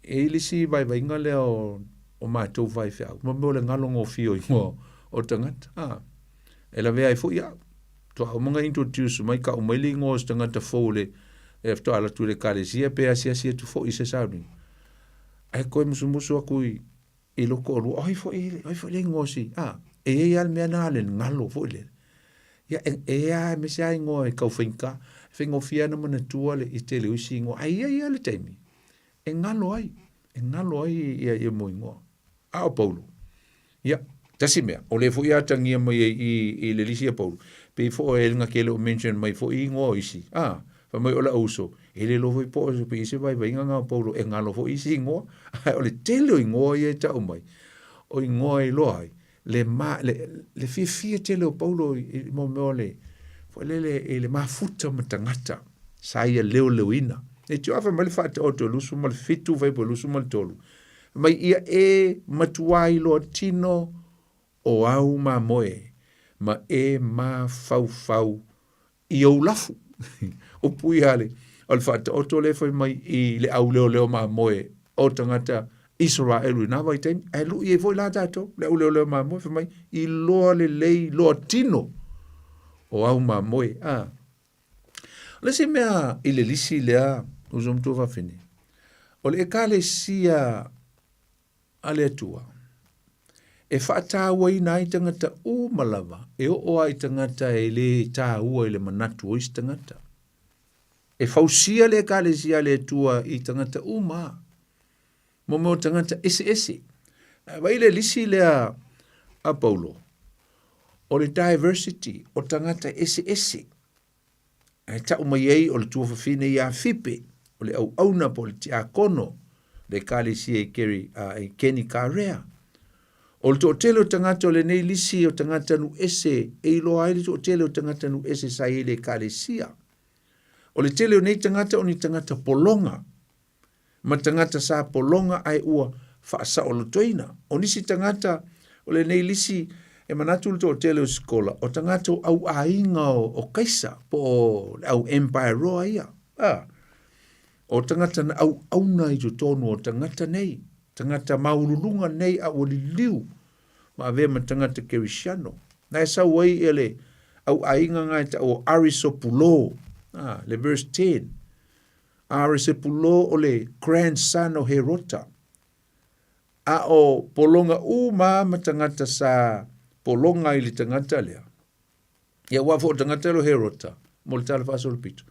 Speaker 7: e i le isi vaivaiga lea o, o matou faifeau, ma mea o le galo gofie o igoa o tagata. A, e lavea ai foi au. Toa uma na introduce mai tau mai le igoa o se tagata fou le e faatoa alu atu i le ekalesia pe asiasi atu foi i se sauniga. Ae toe musumusu atu i i loko o lua, o ai foi, o ai foi le igoa o si, a, e i ai lava le mea lena le galo foi lele. Ia, e, e a, aemaise lava igoa e tau faigata, e faigofie lava ona manatua le, i tele o isi igoa, ae i ai lava le taimi e galo ai, e galo ai ia, ia mau igoa. A o Paulo, ia, tasi mea, o lea foi e atagia mai ai i, i le lisi a Paulo, pei foi e na ke le o mention mai foi igoa o isi, a, fai mai o la'u uso, e le iloa foi po o pei se vaivaiga na o Paulo e galo foi isi igoa, ae o le tele o igoa ia e tau mai, o igoa e iloa ai, le, ma, le, le fiafia tele o Paulo i, i mo mea o le, foi lele, i le mafuta ma tagata, sa ia leoleoina. E tio afa mai le faataoto e 27 fai po e 23, mai ia e matuā iloa tino o au mamoe ma e mafaufau i ou lafu. Upu ia le, o le faataoto lea e fai mai i le au leoleo mamoe o tagata Isaraelu i na vaitaimi, ae lui ai foi la tatou, le au leoleo mamoe, fai mai, iloa lelei, iloa tino o au mamoe. A. O le isi mea i le lisi lea, uso ma tuafafine, o le Ekalesia a le Atua, e faatauaina ai tagata uma lava, e oo lava i tagata e le taua i le manatu o isi tagata. E fausia le Ekalesia a le Atua i tagata uma lava, mo mea o tagata eseese. Ae vaai le lisi lea a Paulo, o le diversity o tagata eseese. Ae tau mai ai o le tuafafine ia Fipe, o le auauna po o le tiakono, le ekalesia i Keri, i Kenikarea. O le toatele o tagata o lenei lisi o tagata nuu ese e iloa ai le toatele o tagata nuu ese sa i ai le ekalesia. O le tele o nei tagata o ni tagata pologa, ma tagata sa pologa ae ua faasaolotoina. O nisi tagata o lenei lisi e manatu le toatele o sikola, o tagata o au aiga o Kaisa po o le au Empire roa ia. A, o tagata na auauna i totonu o tagata nei, tagata maualuluga nei a ua liliu ma avea ma tagata Kerisiano. Na e sau ai e le au aiga nga e tau o Arisopulo, a, le verse 10. Arisepulo o le grandson o Herota, a o pologa uma ma tagata sa pologa i le tagata lea. Ia aua foi o le tagata lea o Herota, mo le tala faasolopito,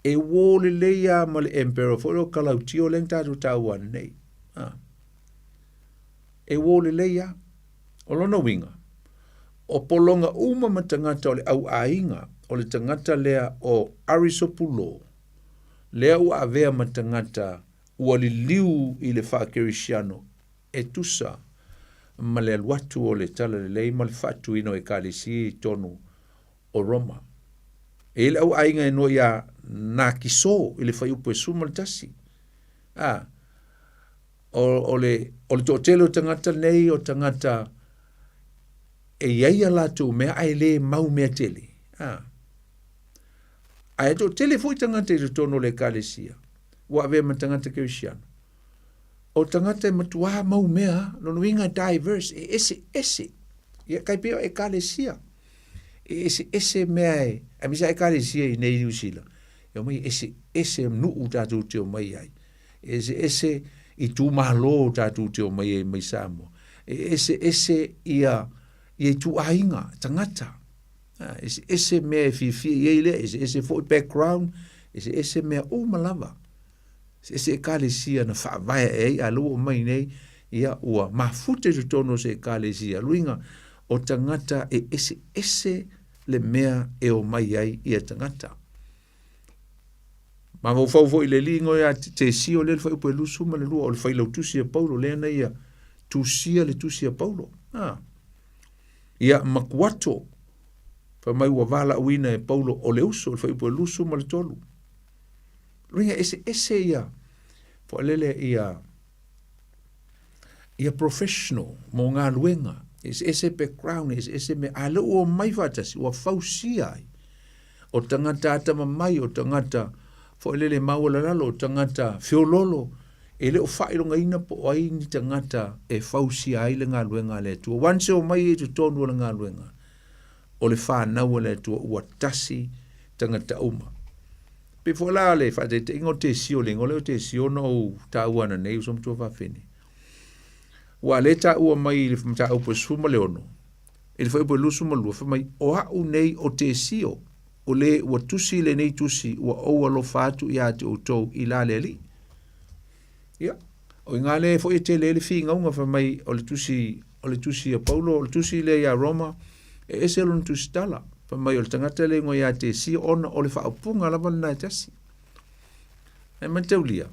Speaker 7: e uō lelei lava ma le emperor foi lea o Kalautio lea na tatou taua nei. A. E uō lelei lava. O lona uiga, o pologa uma ma tagata o le auaiga o le tagata lea o Arisopulo, lea ua avea ma tagata ua liliu i le faakerisiano e tusa ma le alu atu o le Talalelei ma le faatuina o Ekalesia i totonu o Roma. E i ai le au aiga e noa iā Nakiso i le fuaiupu e 11. A, o, o, le, o le toatele o tagata nei o tagata e i ai a latou mea ae le mau mea tele. A. Ae toatele foi tagata i totonu o le Ekalesia ua avea ma tagata kerisiano. O tagata e matuā mau mea, lona uiga e diverse, e eseese. Ia kai pei o Ekalesia. E eseese mea e, aemaise lava Ekalesia i nei Niu Sila. E omai e eseese nuu tatou te omai ai. E eseese itumalo tatou te omai ai mai Samoa. E eseese ia ia ituaiga tagata. Eseese mea e fiafia i ai lea, eseese foi background, eseese mea uma lava. Eseese ekalesia na faavae ae ai, a lea ua omai nei, ia ua mafuta i totonu o se ekalesia. Luiga, o tagata e eseese le mea e omai ai ia tagata. Mafaufau foi i le alii igoa ia Tesio lea le fuaiupu e 22 o le failautusi a Paulo lea na ia tusia le tusi a Paulo. Ah. Ia Makuato fai mai ua valaauina e Paulo o le uso le fuaiupu e 23. Luiga eseese ia foalele ia ia professional mo galuega, eseese background, eseese mea, a lea ua omai faatasi, ua fausia ai. O tagata atamamai, o tagata foi lele maualalalo, o tagata feololo, e le o faailogaina po o ai ni tagata e fausia ai le galuega a le Atua. Once e omai i totonu o le galuega, o le fanau a le Atua ua tasi tagata uma. Pei foi la le faataitaiga o Tesio, le igoa lea o Tesio na ou taua ananei uso matua fafine. Ua le taua mai i le mataupu e 16, i le fuaiupu e 22, fai mai, o a'u nei o Tesio, o le ua tusi lenei tusi ua ou alofa atu iā te outou i la le Alii. Ia, o i ngā lea foi e tele ai le figauga fai mai o le tusi, o le tusi a Paulo, o le tusi lea iā Roma, e ese lona tusitala. Fai mai o le tagata lea igoa iā Tesio ona o le faaupuga lava lena e tasi. Ae mataulia,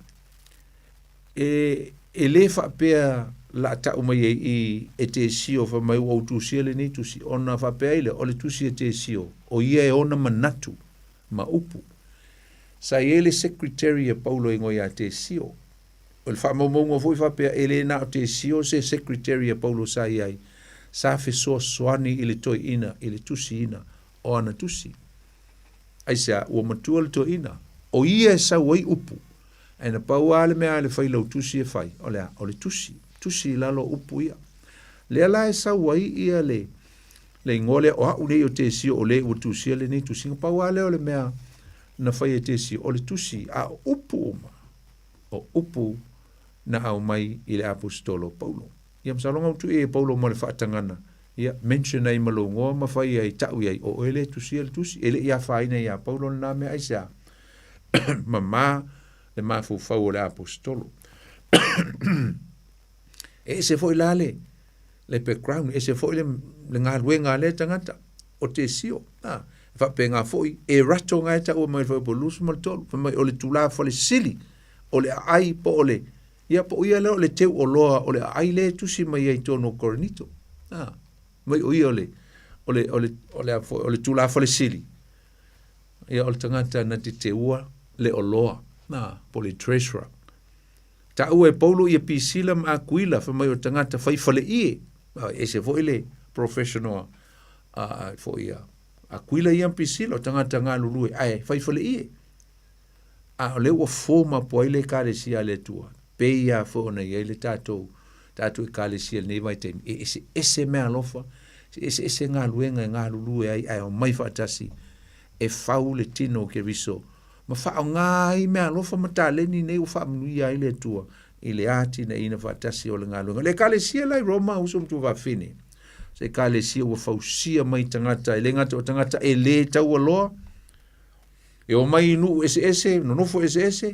Speaker 7: E, e lē faapea la ta'u mai ai i e Tesio fai mai ua ou tusia lenei tusi, ona faapea ai lea, o le tusi a Tesio, o ia e ona manatu ma upu. Sa i ai le secretary a Paulo e igoa iā Tesio. O le faamaumauga foi faapea, e le na o Tesio se secretary a Paulo sa i ai, sa fesoasoani i le toeaina i le tusiina o ana tusi. Aisea, ua matua le toeaina, o ia e sau ai upu, Ae na pau lava le mea a le failautusi e fai, o le a? O le tusi. Tusi i lalo o upu ia. Lea la e sau ai ia le, le igoa lea, o a'u nei o Tesio o le ua tusia lenei tusiga. Pau lava lea o le mea na fai e Tesio, o le tusi, a o upu uma, o upu na aumai i le Aposetolo o Paulo. Ia masalo ga utu e Paulo ma le faatagana, ia mention ai ma lou igoa ma fai ai, ta'u i ai, o oe lea e tusia le tusi. E le i afaina iā Paulo lena mea, aisea? Mamā le mafaufau o le Aposetolo. E ese foi la le, le background, e ese foi le, le galuega a lea tagata, o Tesio. A, e faapena foi, e rato nga e taua mai le fuaiupu 23, fai mai o le tulafale sili, o le aai po o le, ia po o ia lea o le teu oloa o le aai lea e tusi mai ai i totonu o Korinito. A, mai o ia o le, o le, o le, o le, o le tulafale sili, Ia o le tagata na te teua le oloa, na, po o le treasurer. Taua e Paulo ia Pisila ma Akuila, fai mai o le tagata fai faleie, e ese foi le professional a, foi a Akuila ia ma Pisila, o tagata galulue, ae fai faleie. A o lea ua form up ai le ekalesia a le Atua, pei lava foi ona i ai le tatou, tatou ekalesia i lenei vaitaimi, e eseese meaalofa, e eseese galuega e galulue ai ae omai faatasi e fau le tino o Keriso ma faaaoga ai meaalofa ma taleni nei ua faamanuia ai le Atua i le atinaeina faatasi o le galuega. O le ekalesia la i Roma, uso ma tuafafine, se ekalesia ua fausia mai tagata, e le gata o tagata e lē taualoa, E omai i nuu eseese, nonofo eseese,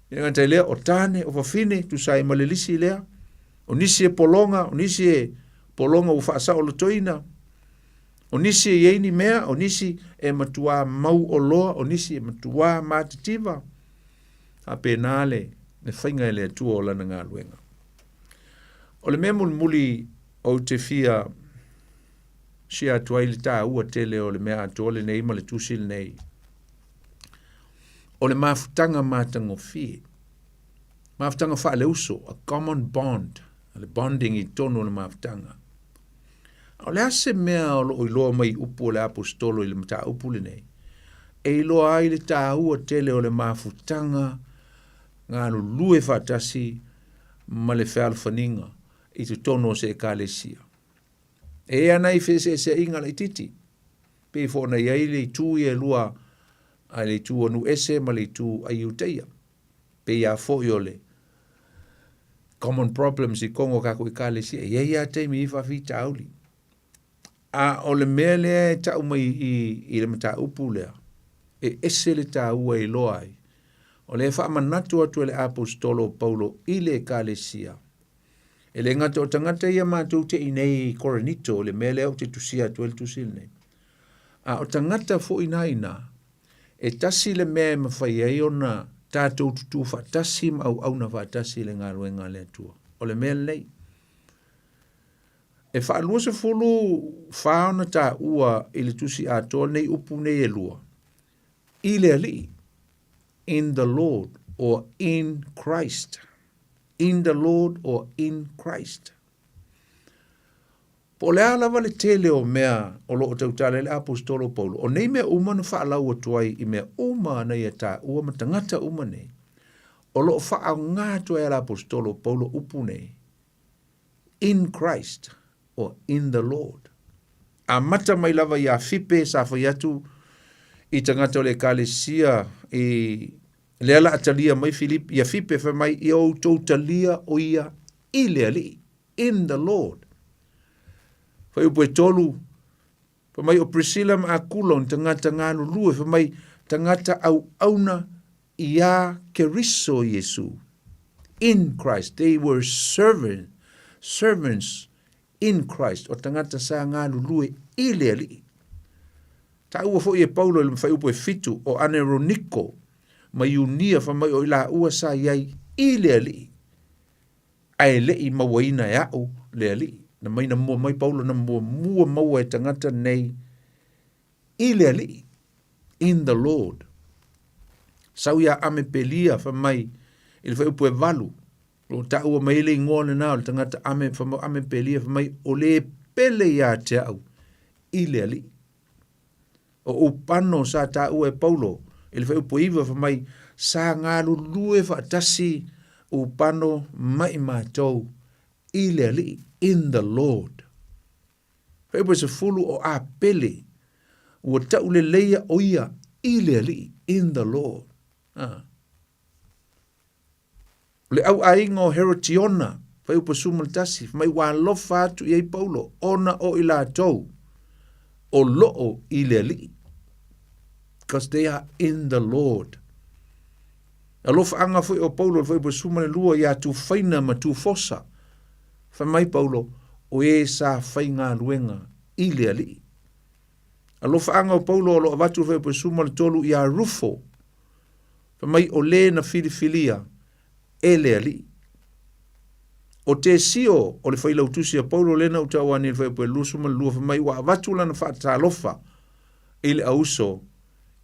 Speaker 7: e le gata i lea, o tane, o fafine, tusa ai ma le lisi lea, o nisi e pologa, o nisi e pologa ua faasaolotoina, o nisi e i ai ni mea, o nisi e matuā mau oloa, o nisi e matuā matitiva. Faapena le, le faiga e le Atua o lana galuega. O le mea mulimuli ou te fia share atu ai le taua tele o le mea atoa lenei ma le tusi lenei, o le mafutaga matagofie, mafutaga faaleuso, a common bond, le bonding i totonu o le mafutaga. A o le a se mea o lo o iloa mai i upu o le Aposetolo i le mataupu lenei, e iloa ai le taua tele o le mafutaga galulue faatasi ma le fealofaniga i totonu o se ekalesia. E i ai nai feeseeseaiga laitiiti, pei foi ona i ai le itu ia e lua a le itu a Nu'u Ese ma le itu a Iutaia. Pei lava foi o le. Common problems i kogo o kakou ekalesia, e iai a taimi e iai faafitauli. A o le mea lea e tau mai i, i le mataupu lea, e ese le tāua e iloa ai, o lea e faamanatu atu e le Aposetolo o Paulo i le Ekalesia, e le gata o tagata ia matou te i nei i Korinito, le mea lea ou te tusia atu ai le tusi lenei, a o tagata foi na inā, e tasi le mea e mafai ai ona tatou tutū faatasi ma auauna faatasi i le galuega a le Atua. O le mea lenei, E faaluasefulu fa ona taua i le tusi atoa nei upu nei e lua, i le Alii, in the Lord or in Christ. In the Lord or in Christ. Po o le a lava le tele o mea o lo o tautala ai le Aposetolo Paulo, o nei mea uma na faalau atu ai i mea uma na ia taua ma tagata uma nei, o lo o faaaoga atu ai e le Aposetolo Paulo upu nei, in Christ or in the Lord. Amata mai lava iā Fipe sa fai atu i tagata o le ekalesia i lea la a talia mai Filip, ia Fipe fai mai ia outou talia o ia i le Alii, in the Lord. Fai upu e tolu, fai mai o Priscilla ma Akula o ni tagata galulue, fai mai tagata auauna iā Keriso Iesu. In Christ. They were servant, servants in Christ. O tagata sa galulue i le Alii. Taua foi e Paulo i le mafaiupu e fitu o Aneroniko ma Iunia fai mai o i laua sa i ai i le Alii. Ae le i mauaina e a'u le Alii. Na mai na mua mai Paulo na muamua maua e tagata nei i le Alii, in the Lord. Sau iā Amepelia fai mai i le fuaiupu e valu, o lo o taua mai ai le igoa lena o le tagata Ame, fai mai o Amepelia fai mai o le pele iā te a'u i le Alii. O Upano sa taua e Paulo i le fuaiupu e iva fai mai sa galulue faatasi Upano ma i matou i le Alii, in the Lord. Fuaiupu e sefulu o Apele, ua tauleleia o ia i le Alii, in the Lord. Ah. O le auaiga o Herotiona, fuaiupu e 11, fai mai ua alofa atu i ai Paulo, ona o i latou o loo i le Alii. Because they are in the Lord. Alofaaga foi o Paulo le fuaiupu e 12 iā Tufaina ma Tufosa. Fai mai Paulo, o e sa faigaluega i le Alii. Alofaaga o Paulo o lo o avatu le fuaiupu e 13 iā Rufo. Fai mai o le na filifilia e le Alii. O Tesio o le failautusi a Paulo lena u tauani i le fuaiupu e 22 fai mai ua avatu lana faatalofa i le auso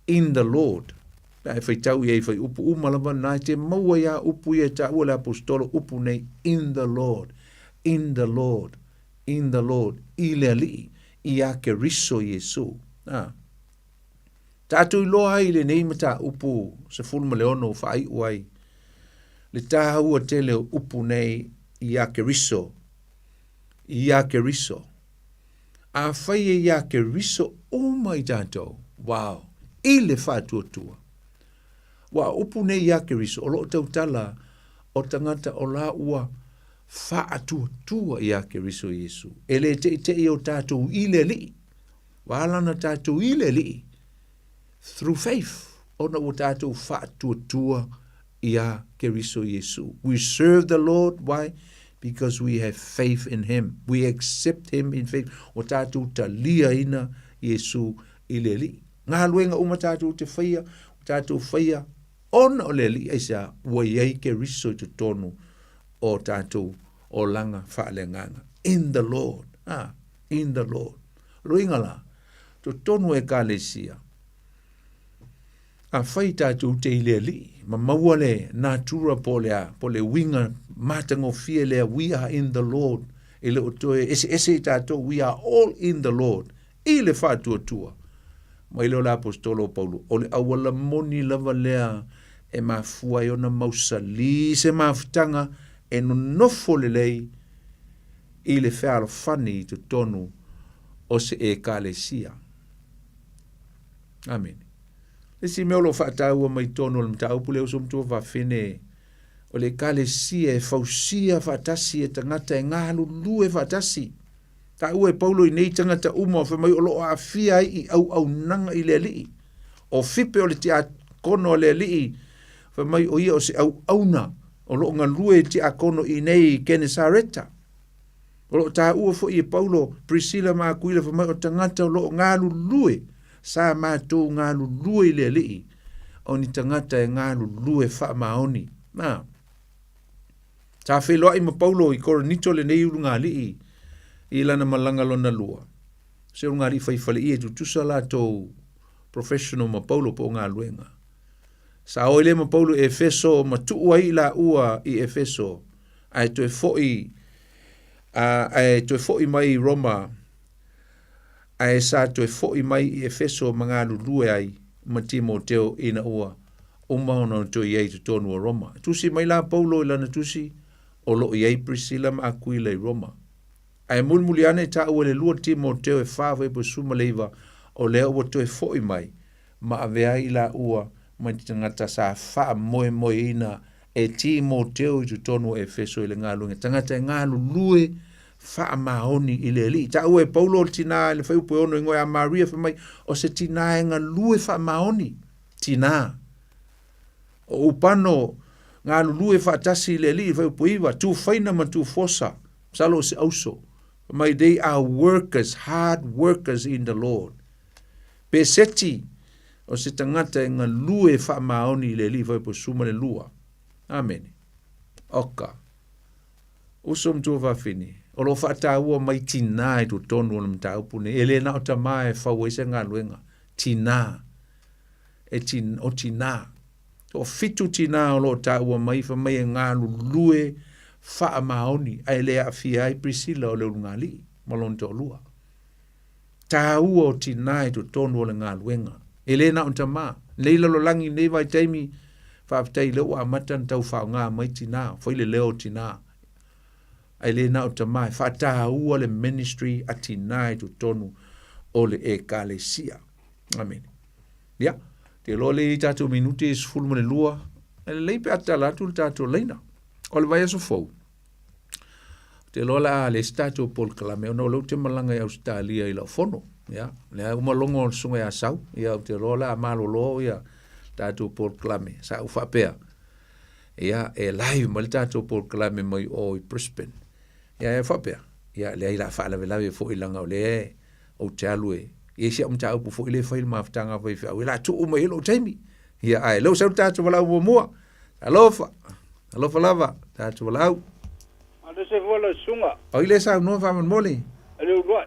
Speaker 7: in the Lord. Pe a e faitau i ai fai upu uma lava na e te maua iā upu ia e taua le Aposetolo upu nei in the Lord, in the Lord, in the Lord, i le Alii, iā Keriso Iesu. A. Tatou iloa ai i lenei mataupu 16 faaiu ai le tāua tele o upu nei iā Keriso, iā Keriso. Afai e iā Keriso uma i tatou, wow, i le faatuatua. Ua a upu nei iā Keriso, o loo tautala o tagata o la ua faatuatua iā Keriso Iesu. E le teitei o tatou i le Alii. Ua ala ona tatou i le Alii through faith, ona ua tatou faatuatua iā Keriso Iesu. We serve the Lord, why? Because we have faith in Him. We accept Him in faith. Ua tatou taliaina Iesu i le Alii. Galuega uma tatou te faia, ua tatou faia ona o le Alii, aisea? Ua i ai Keriso i totonu o tatou olaga faaleagaga. In the Lord. Ah, in the Lord. Loiga la, totonu o Ekalesia, Afai tatou te i le Alii, ma maua le natura po o le a, po o le uiga matagofie lea, we are in the Lord, e le o toe eseese i tatou, we are all in the Lord, i le faatuatua. Mai lea o le Aposetolo o Paulo, o le auala moni lava lea e mafua ai ona mausali se mafutaga e nonofo lelei i le fealofani i totonu o se Ekalesia. Amene. Le isi mea o lo o faataua mai totonu o le mataupu lea, uso matua fafine, O le ekalesia e fausia faatasi e tagata e galulue faatasi. Taua e Paulo i nei tagata uma fai mai o loo aafia ai i auaunaga i le Alii. O Fipe o le tiakono a le Alii, fai mai o ia o se auauna o loo galue i le tiakono i nei i Kenesareta. O loo taua foi e Paulo, Prisila ma Akuila fai mai o tagata o loo galulue, sa matou galulue i le Alii, o ni tagata e galulue faamaoni. Na. Sa feiloai ma Paulo i Korinito lenei ulugalii i lana malaga lona lua. O se ulugalii faifaleia e tutusa latou professional ma Paulo po o galuega. Sa o ai lea ma Paulo i Efeso ma tuu ai i laua i Efeso ae toe foi ae toe foi mai i Roma ae sa toe foi mai i Efeso ma galulue ai ma Timoteo ina ua uma ona toe i ai i totonu o Roma. Tusi mai la Paulo i lana tusi, o lo o i ai Prisila ma Akuila i Roma. Ae mulimuli ane taua i le 2 Timoteo e 4:19, o lea ua toe foi mai ma avea ai i laua ma ni tagata sa faamoemoeina e Timoteo i totonu o Efeso i le galuega tagata e galulue faamaoni i le Alii. Taua e Paulo le tinā i le fuaiupu e 6 igoa ia Maria fai mai, o se tinā e galue faamaoni. Tinā. O Upano galulue faatasi i le Alii fuaiupu e 9, Tufaina ma Tufosa, masalo o se auso. Fai mai, they are workers, hard workers in the Lord. Peseti, o se tagata e galue faamaoni i le Alii fuaiupu e 12. Amene. Oka. Uso ma tuafafine, o lo o faataua mai tinā i totonu o le mataupu nei, e le na o tamā e fau ai se galuega, tinā, e tin, o tinā. O fitu tinā o lo o taua mai, fai mai e galulue faamaoni, ae le aafia ai Prisila o le ulugalii ma lona toalua. Taua o tinā i totonu o le galuega. E le na o tamā. Nei lalolagi, nei vaitaimi, faafetai lea ua amata ona tau faaaoga mai tinā, fai le leo o tinā. Ae le na o tamā, e faataua le ministry a tinā i totonu o le ekalesia. Amene. Ia, te loa le i tātou minute e 12, e lelei pe a tatala atu le tātou laina. O le vaiaso fou, Ou te iloa o le a leai se tatou polokalame ona o lea ou te malaga i Ausetalia i lau fono. Ia, lea uma logo o le susuga ia Sau, ia ou te iloa o le a malolo ia tatou polokalame. Sa ou faapea, ia e live mai le tatou polokalame mai o i Brisbane. Ia e faapea, ia leai la faalavelave foi leaga o lea ou te alu e i ai si au mataupu foi lea e fai i le mafutaga a faifeau, ia la tuu mai ai lou taimi. Ia ae lea ua sau le tatou valaau muamua. Alofa, alofa lava, tatou valaau.
Speaker 4: Alo se fua lau susuga.
Speaker 7: Oi le saunoa faamolemole.
Speaker 4: Le uluai.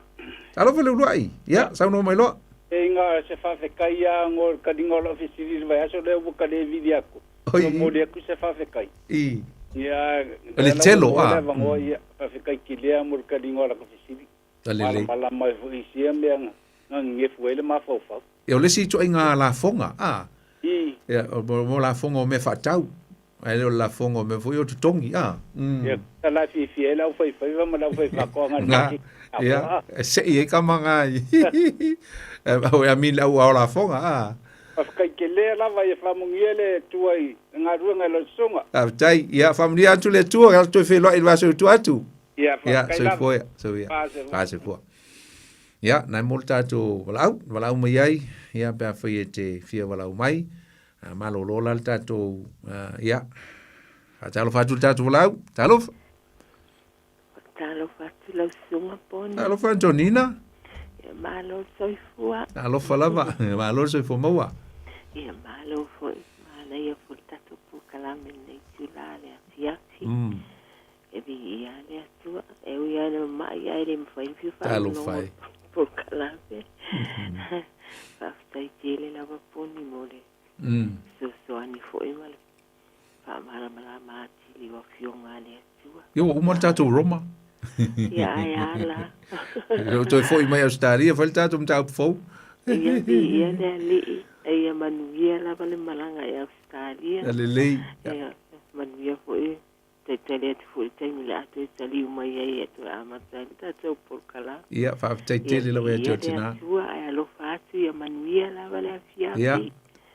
Speaker 7: Alofa le uluai. Ia, saunoa mai loa.
Speaker 4: E inga se faafetai a ngo le taliga o lau fesili i le vaiaso lea ua ka le vili atu.
Speaker 7: Oi.
Speaker 4: Ua momoli atu se faafetai.
Speaker 7: I.
Speaker 4: Ia,
Speaker 7: Le telo, a.
Speaker 4: Le avanoa, ia, faafetai tele a mo le taliga o laka fesili.
Speaker 7: Lelei.
Speaker 4: Malamalama ai foi i sia mea na nenefu ai le mafaufau.
Speaker 7: Ia, o le isi ituaiga lafoga, a.
Speaker 4: I.
Speaker 7: Ia, o mo lafoga o mea faatau, ae le o le lafoga o mea foi o totogi, a.
Speaker 4: Ia, sa la fiafia ai le aufaifaiva ma le aufaifatoaga i le
Speaker 7: Nga,
Speaker 4: maketi
Speaker 7: ia,
Speaker 4: lafoga, a.
Speaker 7: e sei ai ka maga i, I mean le auao lafoga, a.
Speaker 4: Faafetai tele lava ia faamanuia le Atua i le galuega i lau susuga.
Speaker 7: Faafetai, ia, faamanuia atu le Atua, ia toe feiloai i le vaiaso i tua atu.
Speaker 4: Ia,
Speaker 7: Ia,
Speaker 4: faafetai lava.
Speaker 7: soifua ia, soifua.
Speaker 4: Faasefua.
Speaker 7: Faasefua. Ia, nai mo le tatou valaau, valaau mai ai, ia, pe afai e te fia valaau mai, a, malolo la le tatou, a, ia, faatalofa atu le tatou valaau, talofa.
Speaker 11: Talofa atu lau susuga Poni.
Speaker 7: Talofa Antonina.
Speaker 11: Ia malo le soifua.
Speaker 7: Talofa lava, malo le soifua maua.
Speaker 11: Ia malo foi, manaia foi le tatou polokalame i lenei itula le afiafi. E viia le Atua, e ui lava ina mamai ae le mafai ona fia
Speaker 7: Talofa
Speaker 11: faalogologo
Speaker 7: e.
Speaker 11: i le polokalame. Faafetai tele lava Poni mo le fesoasoani foi ma le faamalamalama atili o Afioga a le Atua.
Speaker 7: Ia ua uma le tatou Roma.
Speaker 11: Ia ae a la.
Speaker 7: Lea ua toe foi mai Ausetalia fai le tatou mataupu fou.
Speaker 11: Ia viia le Alii, a ia manuia lava le malaga i Ausetalia.
Speaker 7: Ia lelei.
Speaker 11: Ia manuia foi Taitali atu foi i le taimi o le a toe taliu mai ai e toe amata ai le tatou polokalame.
Speaker 7: Ia, faafetai tele lava ia te
Speaker 11: Ia
Speaker 7: oe
Speaker 11: le
Speaker 7: tinā.
Speaker 11: Atua ae alofa atu ia manuia lava le afiafi.
Speaker 7: Ia,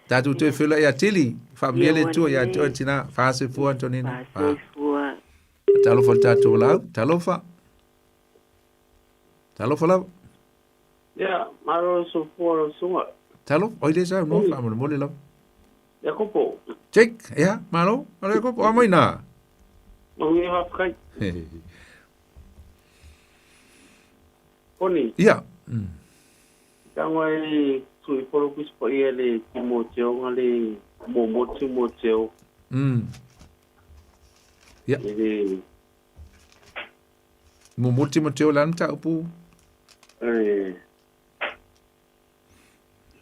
Speaker 7: Tatou toe feiloai ia Tili. Faamanuia
Speaker 11: Ia,
Speaker 7: le Atua ia te oe
Speaker 11: ua
Speaker 7: tina. Faasoifua Antonina.
Speaker 11: Faasoifua.
Speaker 7: Talofa le tatou valaau. Talofa. Talofa lava.
Speaker 1: Ia, malo le soifua lau susuga.
Speaker 7: Talofa. Oi lea saunoa faamolemole lava.
Speaker 1: Iakopo.
Speaker 7: Jake, ia, malo. Malo Iakopo, a mai nā.
Speaker 1: Manuia faafetai. Poni.
Speaker 7: Ia.
Speaker 1: Tago e tui polo kusi pa ia le Timoteo nga le momo Timoteo.
Speaker 7: Ia.
Speaker 1: I le
Speaker 7: Momo Timoteo le a le mataupu.
Speaker 1: e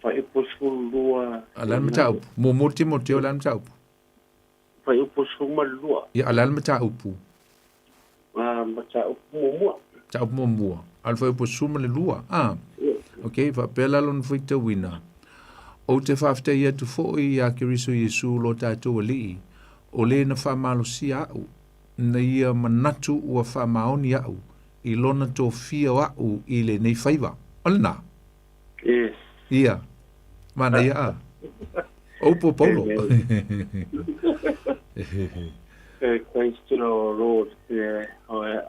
Speaker 1: fuaiupu 12.
Speaker 7: A le a le mataupu. Momo Timoteo le a le mataupu.
Speaker 1: Fuaiupu 12.
Speaker 7: Ia, a le a le mataupu.
Speaker 1: Ma mataupu muamua.
Speaker 7: Mataupu muamua. A o le fuaiupu 12. Ah. Ok, faapea la lona faitauina. Ou te faafetai atu foi iā Keriso Iesu lo tatou Alii, o le na faamalosia a'u, na ia manatu ua faamaoni a'u i lona tofia o a'u i lenei faiva. O lena?
Speaker 1: Yes.
Speaker 7: Ia. Manaia a. O upu o Paulo.
Speaker 1: Thanks to our Lord, yeah, our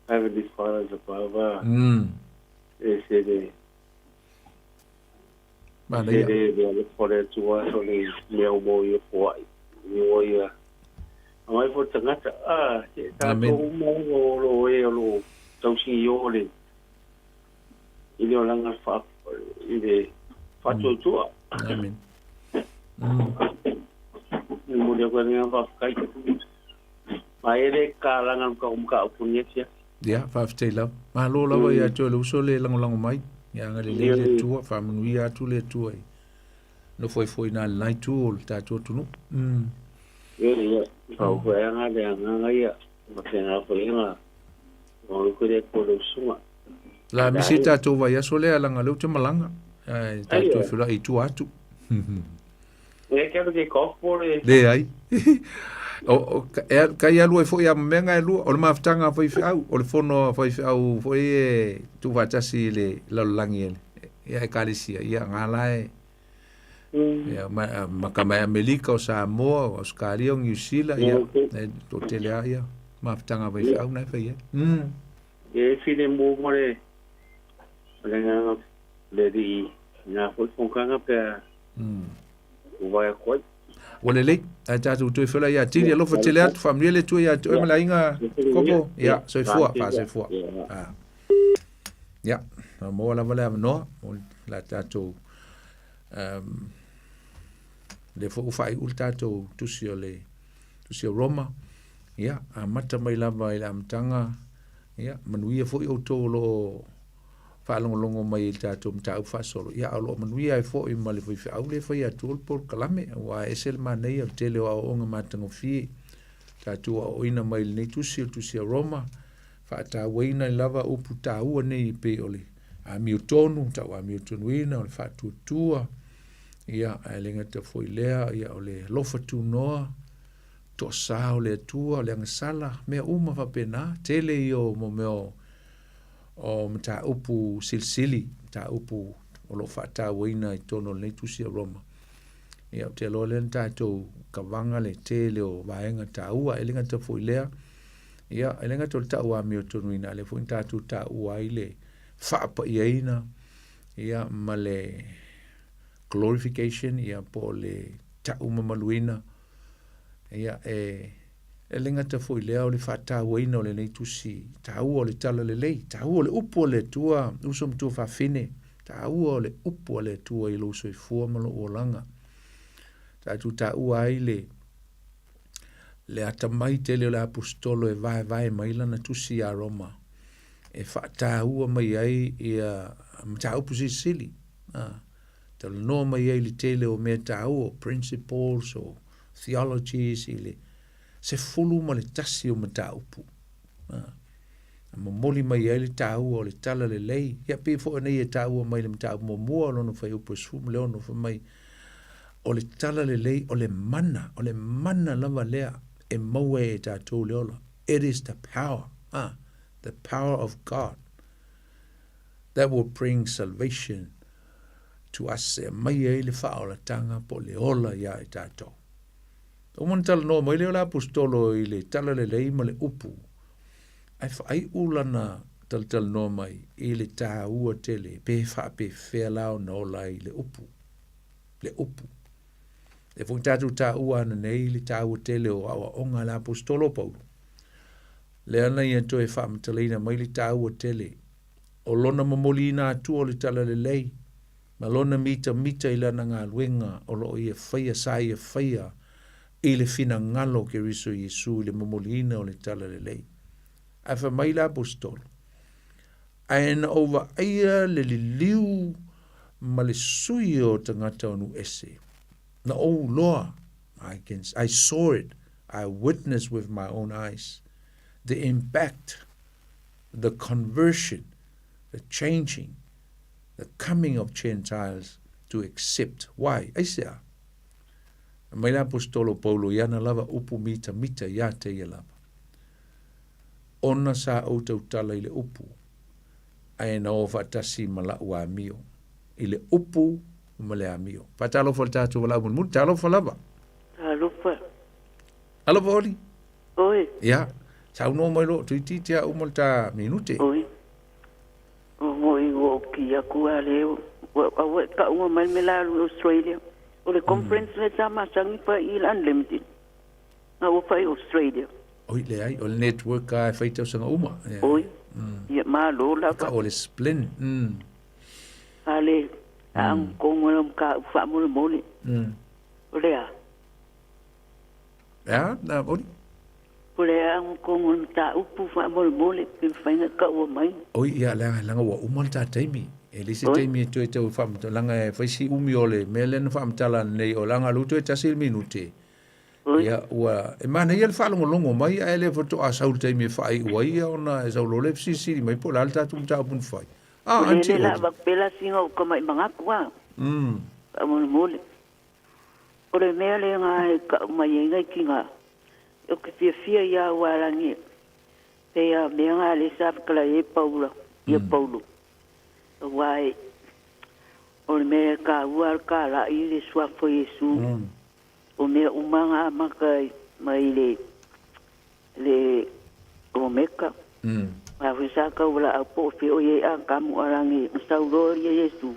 Speaker 1: Heavenly Father above. E se le
Speaker 7: Manaia.
Speaker 1: Se le le le fore tua so le mea o mo ia foai. Ni o ia. A mai fo tangata a te
Speaker 7: Amen.
Speaker 1: tātou mo o lo e o lo tausi i o le i le olanga fa i le whatuatua.
Speaker 7: Amen.
Speaker 1: Ni mo le koe ngā whawhakai. Ma e le ka langa ka umka upunia tia.
Speaker 7: Ia, faafetai lava. Malo lava ia te oe le uso le lagolago mai. Ia agalelei le Atua, faamanuia atu le Atua i nofo ai foi i na le itu o le tatou atunuu.
Speaker 1: Ia, ia, whauwheanga le anganga ia, ma te ngā whainga, ma ui koe le ko le usunga.
Speaker 7: La misi tatou vaiaso lea laga o lea ou te malaga. Ae tatou feiloai i tua atu.
Speaker 1: E ke ke golf le.
Speaker 7: Leai. O, o, e, kai alu ai foi a ma mea e lua, o le mafutaga a faifeau, o le fono a faifeau foi e tuufaatasi i le lalolagi e le, ia ekalesia, ia gala e, ia, ma, maka mai Amerika, o Samoa, o Australia, o Niu Sila, ia, e toatele lava ia, mafutaga a faifeau na e fai ai.
Speaker 1: E file mo mo le le nganga le di ngā foi fonganga pea uvaea koe.
Speaker 7: Ua lelei, ae tatou toe feiloai ia Tili, alofa tele atu, faamanuia le Atua ia te oe ma le aiga Kopo. Ia, soifua, faasoifua. Ah. Ia, na maua lava le avanoa mo la tatou um, le foi ua faaiu le tatou tusi o le tusi o Roma. Ia, amata mai lava i le amataga, ia, manuia foi outou o lo o faalogologo mai i le tatou mataupu faasolo, ia, a o lo o manuia ai foi ma le faifeau lea e fai atu le polokalame, aua e ese le manaia o le tele o aoaoga matagofie tatou aoaoina mai lenei tusi o le tusi a Roma, faatauaina ai lava upu taua nei e pei o le amiotonu, tau amiotonuina, o le faatuatua, ia, ae le gata foi i lea, ia, o le alofa tunoa, toasa o le Atua, o le agasala, mea uma faapena, tele ia o mo mea o o mataupu silisili, mataupu o lo o faatauaina i totonu o lenei tusi a Roma. Ia, ou te iloa lea na tatou kavaga le tele o vaega taua, e le gata foi i lea, ia, e le gata o le tau amiotonuina, a o lea foi na tatou taua ai le faapaiaina, ia, ma le glorification, ia, po o le tau mamaluina, ia, e E le gata foi i lea, o le faatauaina o lenei tusi taua o le talalelei, taua o le upu a le Atua, uso ma tuafafine, taua o le upu a le Atua i lou soifua ma lou olaga. Tatou taua ai le le atamai tele o le aposetolo e vaevae mai lana tusi iā Roma e faataua mai ai ia mataupu silisili, a, talanoa mai ai i le tele o mea taua, o principles, o theologies i le 11 o mataupu. Na momoli mai ai le taua o le talalelei. Ia pei foi o nei e taua mai le mataupu muamua o lona fuaiupu e 16 fai mai, o le talalelei o le mana, o le mana lava lea e maua ai e tatou le ola. It is the power, the power of God that will bring salvation. To us, e aumaia ai le faaolataga po o le ola iā i tatou. Uma ona talanoa mai lea o le Aposetolo i le talalelei ma le upu, ae faaiu lana talatalanoa mai i le taua tele pe faapefea la ona ola ai le upu, le upu. E foi tatou taua ananei le taua tele o aoaoga a le Aposetolo o Paulo. Lea na ia toe faamatalaina mai le taua tele o lona momoliina atu o le talalelei ma lona mitamita i lana galuega o lo o ia faia sa ia faia i le finagalo o Keriso Iesu i le momoliina o le talalelei. Ae fai mai le Aposetolo, Ae na ou vaaia le liliu ma le sui o tagata o nuu ese, na ou iloa, I can, I saw it, I witnessed with my own eyes, the impact, the conversion, the changing, the coming of Gentiles to accept. Why? Aisea? Mai le Aposetolo Paulo i ana lava upu mitamita iā te ia lava. Ona sa ou tautala i le upu, ae na o faatasi ma la'u amio, i le upu ma le amio. Faatalofa i le tatou valaau mulimuli. Talofa lava.
Speaker 14: Talofa.
Speaker 7: Alofa Oli.
Speaker 14: Oi.
Speaker 7: Ia, saunoa mai loa, toeitiiti lava uma le ta minute.
Speaker 14: Oi. O moi ua oki aku a le ua e kaʻuga mai le mea la alu i Australia. O le conference lea sa masani fai i le Unlimited. A ua fai i Australia.
Speaker 7: Oi, leai, o le network lava e fai tausaga uma.
Speaker 14: Oi, ia malo lava.
Speaker 7: O le Splin.
Speaker 14: A le agogogo lau mataupu faamolemole. O le a?
Speaker 7: E a, na, Oli?
Speaker 14: O le agogogo le mataupu faamolemole pe mafai ona taua mai.
Speaker 7: Oi, ia, leaga, leaga ua uma le ta taimi. E leai se taimi e toe tau faamatala, leaga e fai si umi o le mea lea na faamatala nei, o leaga o lea ua toe tasi le minute. Ia, ua, e manaia le faalogologo mai, ae le faatoa sau le taimi e faaiu ai, ia ona e sau loa lea fesilisili mai po o le a le tatou mataupu na fai. Ah,
Speaker 14: O le
Speaker 7: Aunty
Speaker 14: le la
Speaker 7: Oli.
Speaker 14: avatu pea la sina o tama'i manatu a. Faamolemole. O le mea lea na e ka'u mai ai nai tina, ou te fiafia ia au alagi pei a mea na lea sa fetalai ai Paula, ia Paulo. Aua e, o le mea e taua le tāla'i i le suafa o Iesu. O mea uma na amata mai le le Omeka. A foi sa kau la au po fe o ye a kamu arangi na sau loa ia Iesu.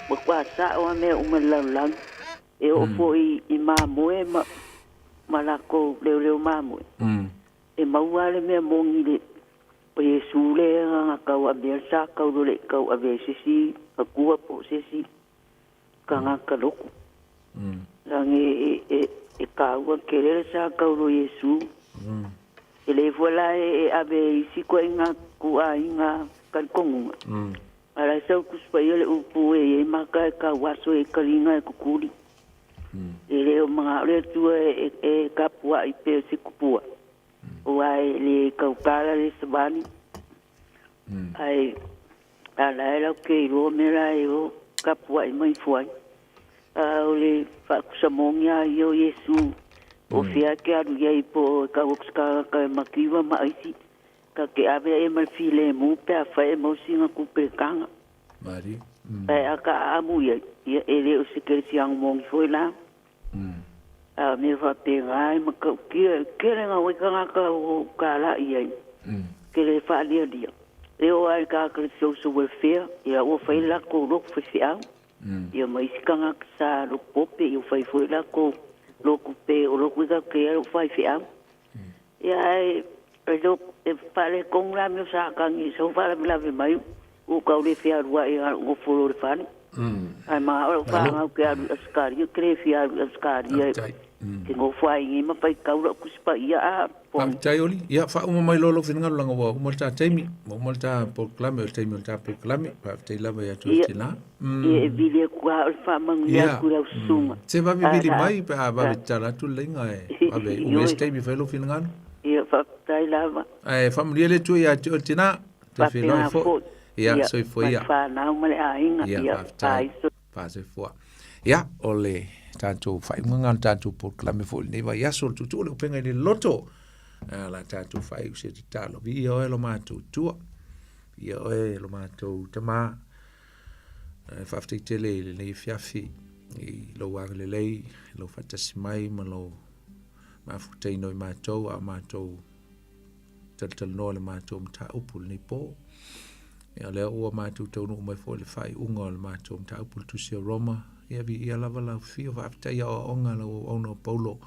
Speaker 14: Ua kua sa'o a mea uma i le lalolagi. E oo foi i mamoe ma ma lakou leoleo mamoe. E maua le mea moni le o Iesu le na tau avea sa tau loa le i tau avea i se isi matua po o se isi tagata lotu. Lagi e, e, e kāua tele le sa tau lo Iesu. E le fua la e, e ave isi koe inga ku aiga talitonuga. A la e sau Tusi Paia le upu e i ai maka e tauaso e kaliga e kukuli. E le o mana'o le Atua e, e, e tapua'i pea o se tupua. Auā e le tautala le savali. Ae a la e latou te iloa mea la e o tapua'i mai ifo ai. A o le faatusa moni lava ia o Iesu, o fea e te alu i ai po o e tau atu se tagata e mativa ma aisi, ta te ave ai ma le filemu pe afai e maua sina tupe i le taga.
Speaker 7: Malie.
Speaker 14: Ae a taaamu i ai, ia e le o se kerisiano moni foi la. A o mea faapena e matautia, e tele gau ai tagata o tala i ai, ke le faalialia. E oo lava i le tagata i le social welfare, ia ua fai le latou lotu faifeau. Ia ma isi tagata sa lotu pope, ia ua fai foi le latou lotu pe o lotu i tatou te ai o faifeau. Ia ae e lo e faaletonu la mea o Satani i sau faalavelave mai ua tau le fealuai a lou nofo loa i le fale. Ae manao lau fanau ke alu i Ausetalia, ke le fia alu i Ausetalia ke nofo ai nei ma faitau lau Tusi Paia a
Speaker 7: Faafetai Oli. Ia, faauma mai loa lou finagalo leaga ua uma le ta taimi, ua uma le ta polokalame, o le taimi o le ta polokalame. Faafetai lava ia te oe tina.
Speaker 14: Ia e vili atu lava o le faamanuia atu i lau susuga.
Speaker 7: Se vave vili mai pe a vave tatala atu le laina e vave umi ai se taimi e fai ai lou finagalo.
Speaker 14: Ia, faafetai lava.
Speaker 7: Ae faamanuia le Atua ia te oe tina. Toe feiloai
Speaker 14: Faapena
Speaker 7: foi.
Speaker 14: foi.
Speaker 7: Ia, soifua
Speaker 14: Ma
Speaker 7: ia.
Speaker 14: le fanau ma le aiga.
Speaker 7: Ia,
Speaker 14: Ia,
Speaker 7: faafetai.
Speaker 14: faaiso.
Speaker 7: Faasoifua. Ia, o le tatou faaiuga lena o le tatou polokalame foi i lenei vaiaso, o le tuutuu o le upega i le loto. A la tatou faaiu se tatalo. Viia oe lo matou Atua. Viia oe lo matou Tama. Ae faafetai tele i lenei afiafi i lou agalelei, i lou faatasi mai ma lou mafutaina o i matou a o matou talatalanoa i le matou mataupu i lenei po. Ia, o lea ua matou taunuu mai foi i le faaiuga o le matou mataupu i le Tusi a Roma. Ia, viia lava lau afio, faafetai i aoaoga a lau auauna o Paulo,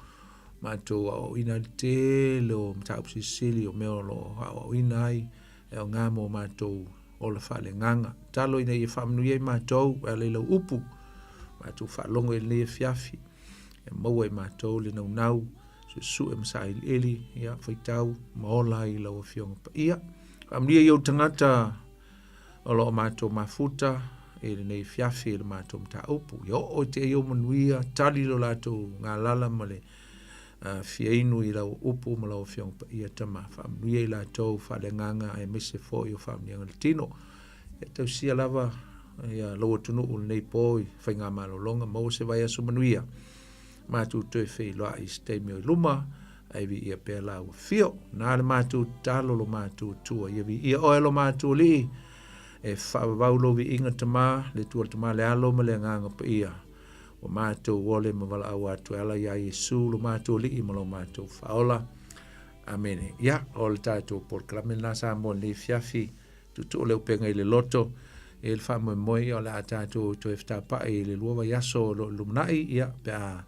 Speaker 7: matou aoaoina ai le tele o mataupu silisili o mea o lo o aoaoina ai e aoga mo matou ola faaleagaga. Tatalo ina ia faamanuia i matou e ala i lau upu, matou faalogo i lenei afiafi, e maua i matou le naunau, suesue ma sailiili, ia faitau ma ola ai i lau Afioga Paia. Faamanuia i ou tagata o lo o matou mafuta i lenei afiafi i le matou mataupu. Ia oo i te i ou manuia, tali lo latou galala ma le fia inu i lau upu ma lau Afioga Paia Tama. Faamanuia i latou faaleagaga aemaise foi o faamanuiaga i le tino. Ia tausia lava ia lou atunuu i lenei po i faigamalologa, maua se vaiaso manuia. Matou toe feiloai i se taimi o i luma, ae viia pea lau afio. Na le matou tatalo lo matou Atua, ia viia oe lo matou Alii, e faavavau lou viiga Tama, le Atua le Tama le Alo ma le Agaga Paia. Ua matou ole ma valaau atu e ala iā Iesu lo matou Alii ma lo matou Faaola. Amene. Ia, o le tatou polokalame lena Samoa i lenei afiafi, tuutuu le upega i le loto, e le faamoemoe, ia o le a tatou toe fetapa'i i le 2 vaiaso o lo o lumanai, ia, pe a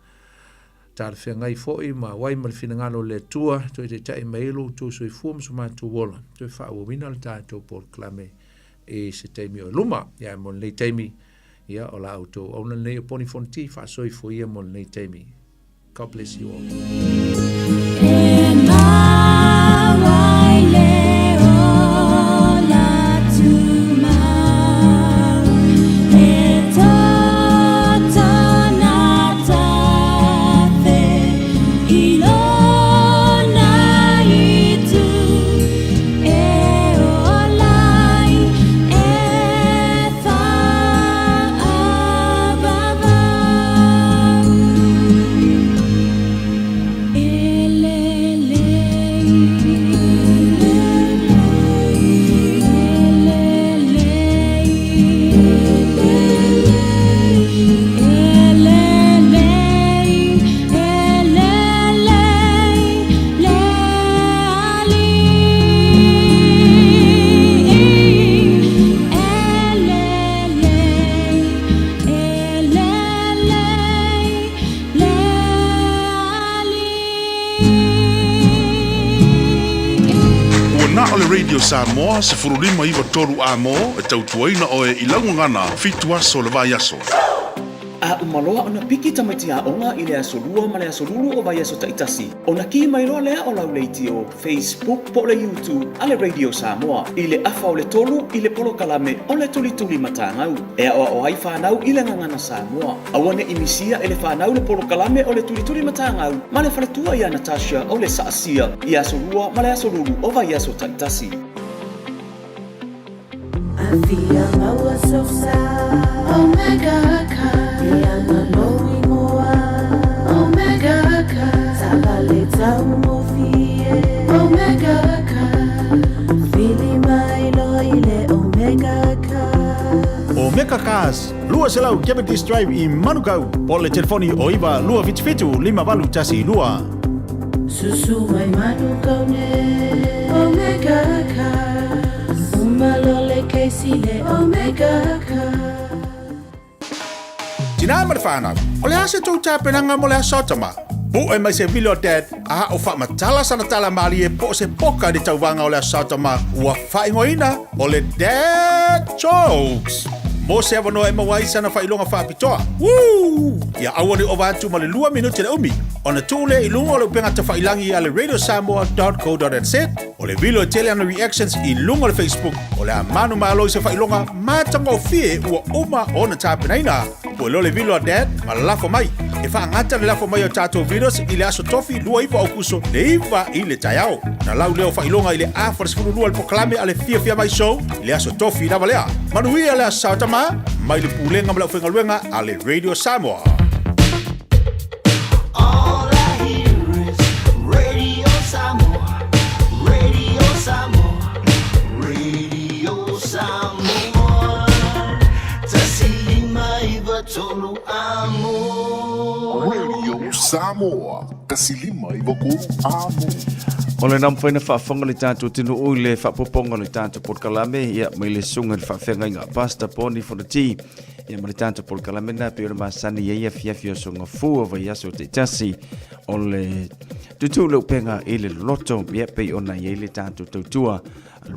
Speaker 7: talafeagai foi ma auai ma le finagalo o le Atua, toe taitai mai ai lo outou soifua ma so matou ola, toe faaauauina le tatou polokalame i se taimi o i luma. Ia, ae mo lenei taimi, Ia, o la outou auauna lenei o Poni Fonoti, faasoifua ia mo lenei taimi. God bless you all.
Speaker 10: Ua na o le Radio Samoa 1593 amo e tautuaina oe i lau gagana 7 aso o le vaiaso.
Speaker 15: A uma loa ona piki tamaiti aoga i le aso Lua ma le aso Lulu o vaiaso taitasi, ona kī mai loa lea o lau leitio, Facebook po o le YouTube a le Radio Samoa i le afa o le 3 i le polokalame o le Tulituli Matagau e aoao ai fanau i le gagana Samoa. Aua ne i misia e le fanau le polokalame o le Tulituli Matagau ma le faletua ia Natasha o le Saasia i aso Lua ma le aso Lulu o vaiaso taitasi.
Speaker 22: Afia maua sosa Omega Car Ia na lou ingoa Omega Car Taavale taugofie Omega Car Vili mai loa i le Omega Car
Speaker 10: Omega Cars, 200 Cavendish Drive i Manukau, po o le telefoni o 9 277 5812.
Speaker 22: Susu mai Manukau nei Omega Cars Uma loa le kesi le Omega Cars.
Speaker 10: Tinā ma le whānau, o le a se tou tapenaga mo le aso tama? Pu'e mai se vilo a Dad a o faamatala sana tala malie po o se poka i le tauvaga o le aso tama ua faaigoaina o le Dad Jokes. Mo se avanoa e maua ai sana faailoga faapitoa. Woo! Ia aua ne i ova atu ma le 2 minute le umi ona tuu lea i luga o le upega tafailangi a le radiosamoa.co.nz o le vilo e tele ana reactions i luga o le Facebook o le a manumalo i se faailoga matagofie ua uma ona tapenaina. Pue loa le vilo a Dad ma lafo mai. E faagata le lafo mai o tatou videos i le aso Tofi 29 Aokuso le 9 i le taeao. Na lau lea o faailoga i le afa le 12 le polokalame a le Fiafia Mai Show i le aso Tofi lava lea. Manuia le Aso Sao Tama mai le Pulega ma le Aufaigaluega a le Radio Samoa.
Speaker 2: All I hear is Radio Samoa, Radio Samoa, Radio Samoa. Tasi. Tolu amo.
Speaker 12: Radio Samoa, tasilima i wako amo.
Speaker 5: O le namfaina faafofoga le tatou atunuu i le faapopoga o le tatou polokalame ia mai le susuga i le faafeagaiga Pastor Poni Fonoti ia ma le tatou polokalame lena pei ona masani ai afiafi o aso gafua vaiaso taitasi o le tutu le upega i le loloto ia pei ona i ai le tatou tautua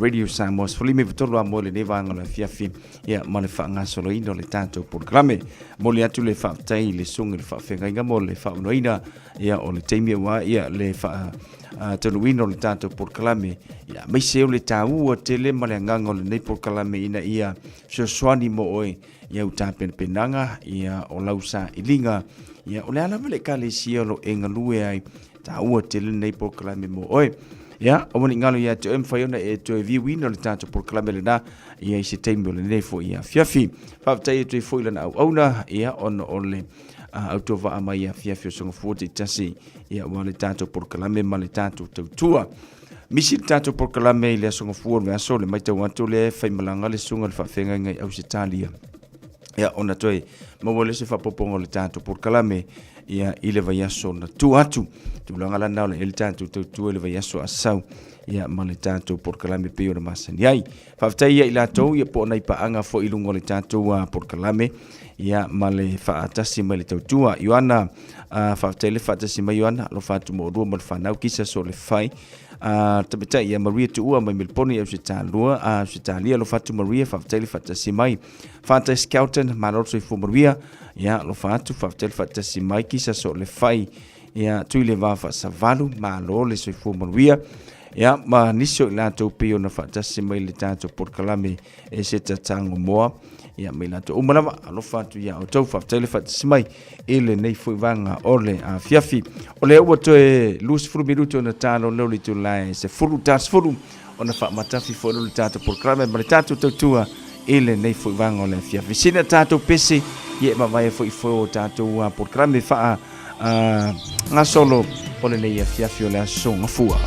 Speaker 5: Radio Samoa 13 a mo lenei vaega o le afiafi ia ma le faagasoloina o le tatou polokalame. Momoli atu le faafetai i le susuga i le faafeagaiga mo le faaaunoaina ia o le taimi aua ia le faa taunuuina o le tatou polokalame ia aemaise o le taua tele ma le agaga o lenei polokalame ina ia fesoasoani mo oe i au tapenapenaga ia o lau sailiga ia o le a lava le ekalesia o lo o e galue ai taua tele lenei polokalame mo oe. Ia, aua ne i galo ia te oe, mafai ona e toe viuina le tatou polokalame lena ia i se taimi o lenei foi afiafi. Faafetai atu ai foi i lana auauna, ia, ona o le autovaa mai i afiafi o Sogafua taitasi, ia, aua le tatou polokalame ma le tatou tautua. Misi le tatou polokalame i le aso Gafua o le aso, le matau atu lea e faimalaga le susuga i le faafeagaiga i Ausetalia. Ia, ona toe maua lea se faaopoopoga o le tatou polokalame ia i le vaiaso na tua atu. Tulaga la na o le le tatou tautua i le vaiaso a sau ia ma le tatou polokalame pei ona masani ai. Faafetai ia i latou ia po o nai paaga foi i luga o le tatou polokalame ia ma le faatasi mai le tautua. Ioana, faafetai le faatasi mai Ioana, alofa atu mo oulua ma le fanau kisa so le fai. Tamaitai ia Maria Tuua mai Meliponi Ausetalia, Ausetalia alofa atu Maria, faafetai le faatasi mai. Fatai Skelton, malo le soifua manuia. Ia, alofa atu, faafetai le faatasi mai, kisa so le fai. Ia, tui le va faasavalu, malo le soifua manuia. Ia, ma nisi o i latou pei ona faatasi mai le tatou polokalame e se tatango moa. Ia, ma i latou uma lava, alofa atu ia outou, faafetai le faatasi mai i lenei foi vaega o le afiafi. O lea ua toe 20 minuti ona talo leo le itula e 10 ta 10 ona faamatafi foi leo le tatou polokalame ma le tatou tautua i lenei foi vaega o le afiafi. Sina tatou pese ia e mavae foi foi o tatou polokalame faa gasolo o lenei afiafi o le aso Gafua.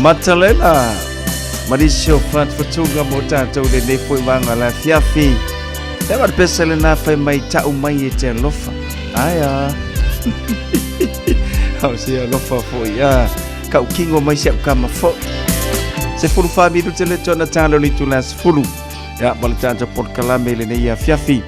Speaker 5: Matalela ma nisi o fatufatuga mo tatou lenei foi vaga le afiafi. E ma le pesa lena fai mai ta'u mai e te alofa. Aia. Au se alofa foi a. Ka'ukigo mai si a'u kama fo'i. 14 minute le tona talo le itula 10. Ia ma le tatou polokalame i lenei afiafi.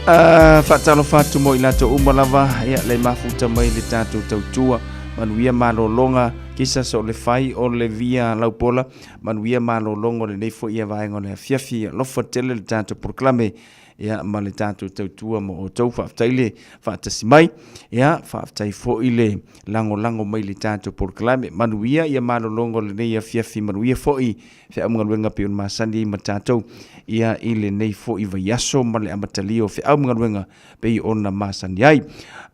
Speaker 5: Faatalofa atu mo i latou uma lava ia le mafuta mai le tatou tautua. Manuia malologa kisa so le fai o le via laupola. Manuia malologa o lenei foi ia vaega o le afiafi. Alofa tele le tatou polokalame ia ma le tatou tautua mo outou. Faafetai le faatasi mai. Ia faafetai foi le lagolago mai le tatou polokalame. Manuia ia malologa o lenei afiafi. Manuia foi feau ma galuega pei ona masani ai ma tatou ia i lenei foi vaiaso ma le amatalia o feau ma galuega pei ona masani ai.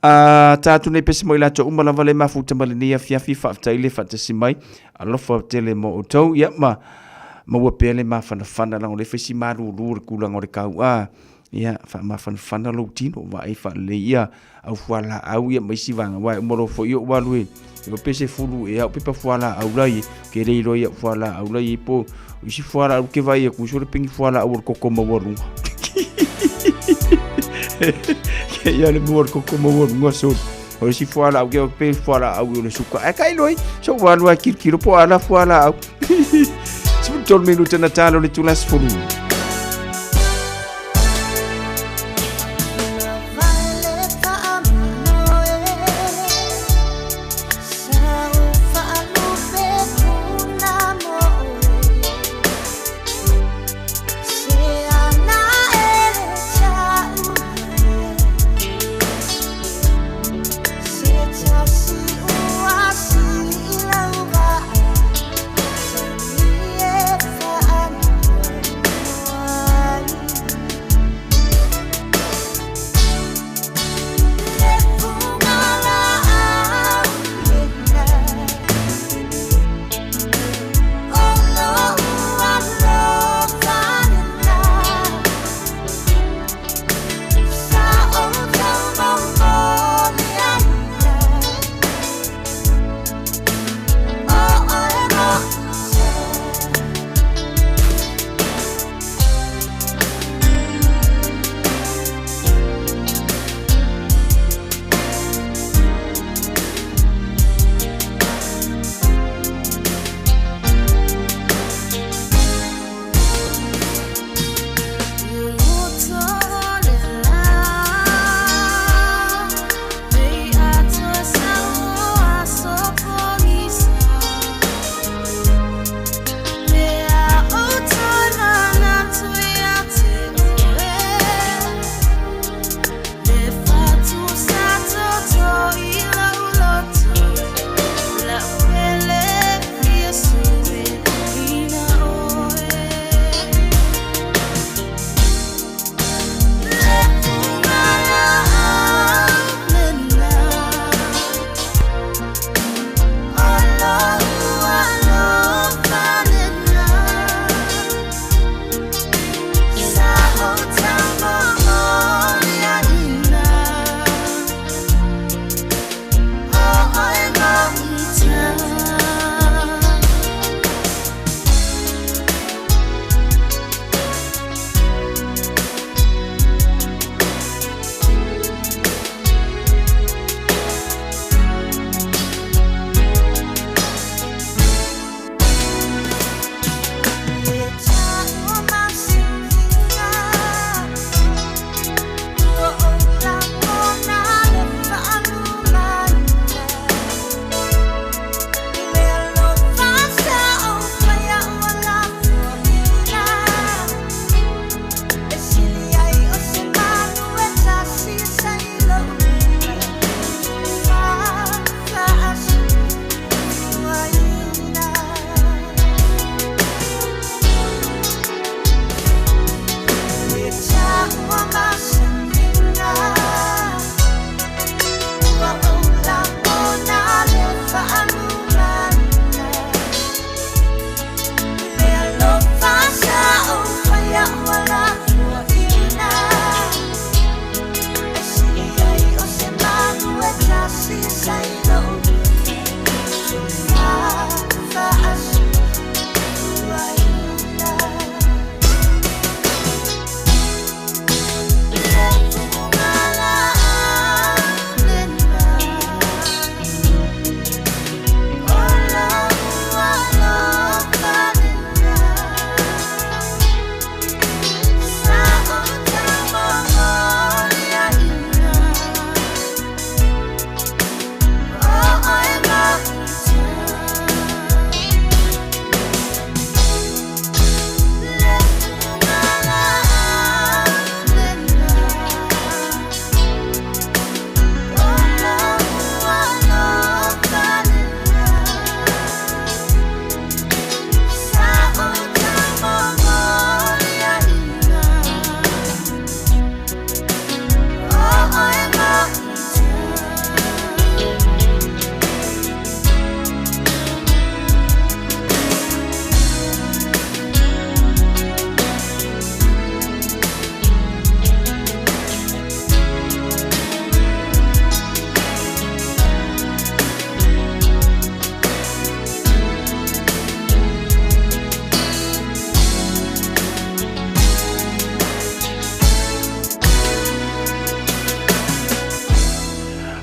Speaker 5: A tatou nei pese mo i latou uma lava le mafuta ma lenei afiafi, faafetai le faatasi mai, alofa tele mo outou, ia ma maua pea le mafanafana leaga o lea e fai si malulu o le tulaga o le tau'a. Ia, faamafanafana lou tino, vaai faalelei ia au fualaau ia ma isi vaega, aua e uma loa foi ou alu e iloa pe 10 ea au pepa fualaau la i ai, ke le iloa i au fualaau la i ai po o isi fualaau ke vaai atu uso le peni fualaau o le toto maualuga. Ke ia le mua o le toto maualuga soli. O isi fualaau ke pe fualaau o le suka. Ae ka iloa ai, so ua alu a kilokilo po o a la fualaau. 13 minute na talo le itula 10.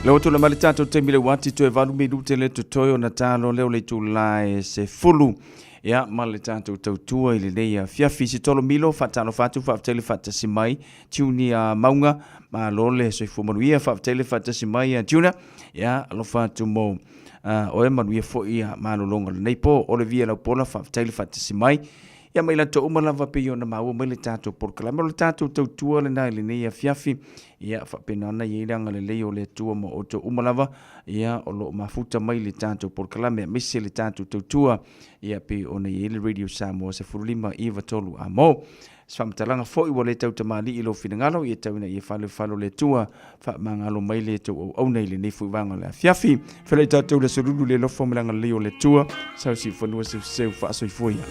Speaker 5: Le ua tula mai le tatou taimi le uati toe 8 minute le totoe ona talo lea o le itula e 10. Ia, ma le tatou tautua i lenei afiafi. Sitolo Milo, faatalofa atu, faafetai le faatasi mai. Tiuni Mauga, malo le soifua manuia, faafetai le faatasi mai a Tuna. Ia, alofa atu mo oe manuia foi malologa o lenei po. Olivia Laupola, faafetai le faatasi mai. Ia ma i latou uma lava pei ona maua mai le tatou polokalame. O le tatou tautua lena i lenei afiafi. Ia, faapena ona i ai le agalelei o le Atua ma outou uma lava. Ia, o lo o mafuta mai le tatou polokalame, aemaise le tatou tautua. Ia, pei ona i ai le Radio Samoa 15 93 a mo. Se faamatalaga foi ua le tautamalii i lou finagalo, ia tau ina ia falefalo le Atua, faamagalo mai le tou auauna i lenei foi vaega o le afiafi. Felai tatou i le aso lulu le alofa ma le agalelei o le Atua, sau siufanua seuseu faasoifua ia.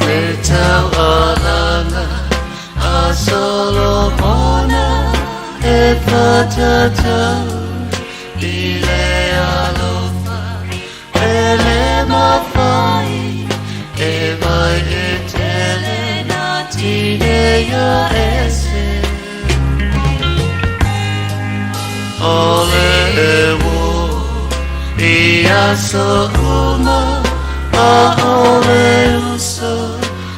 Speaker 22: Le taualaga a Solomona e whatatau i le alofa e le mawhai e mai e tele nā tineia ese. O le e wō i aso uma a o le uso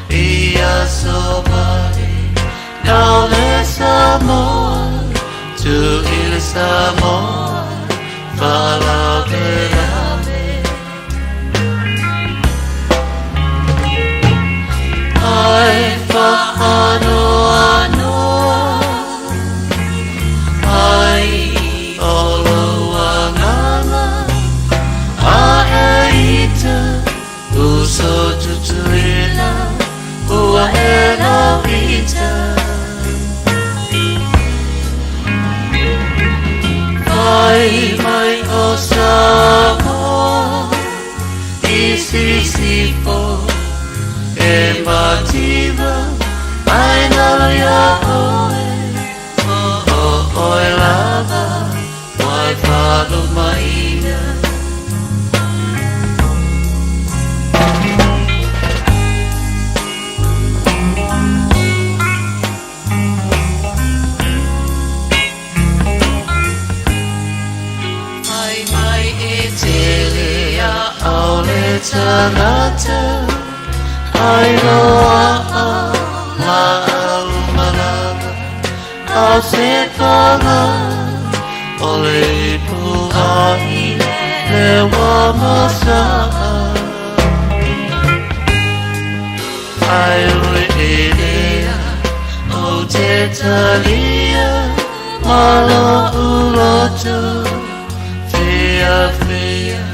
Speaker 22: i aso mai nau le Samoa tu i le Samoa whalavelave. Ai whaanoanoa ai o lou agaga a e ita uso tutuila ua e lau ita. Fai mai o Samoa i sisifo e mativa ai nalo ia oe o o oe lava wai whalumaina. Fai mai e tele a au le tagata ai loa la au malama au se paga o le ipu ai le wa masaa. Ai ui e lea o te talia malo uloto fia fia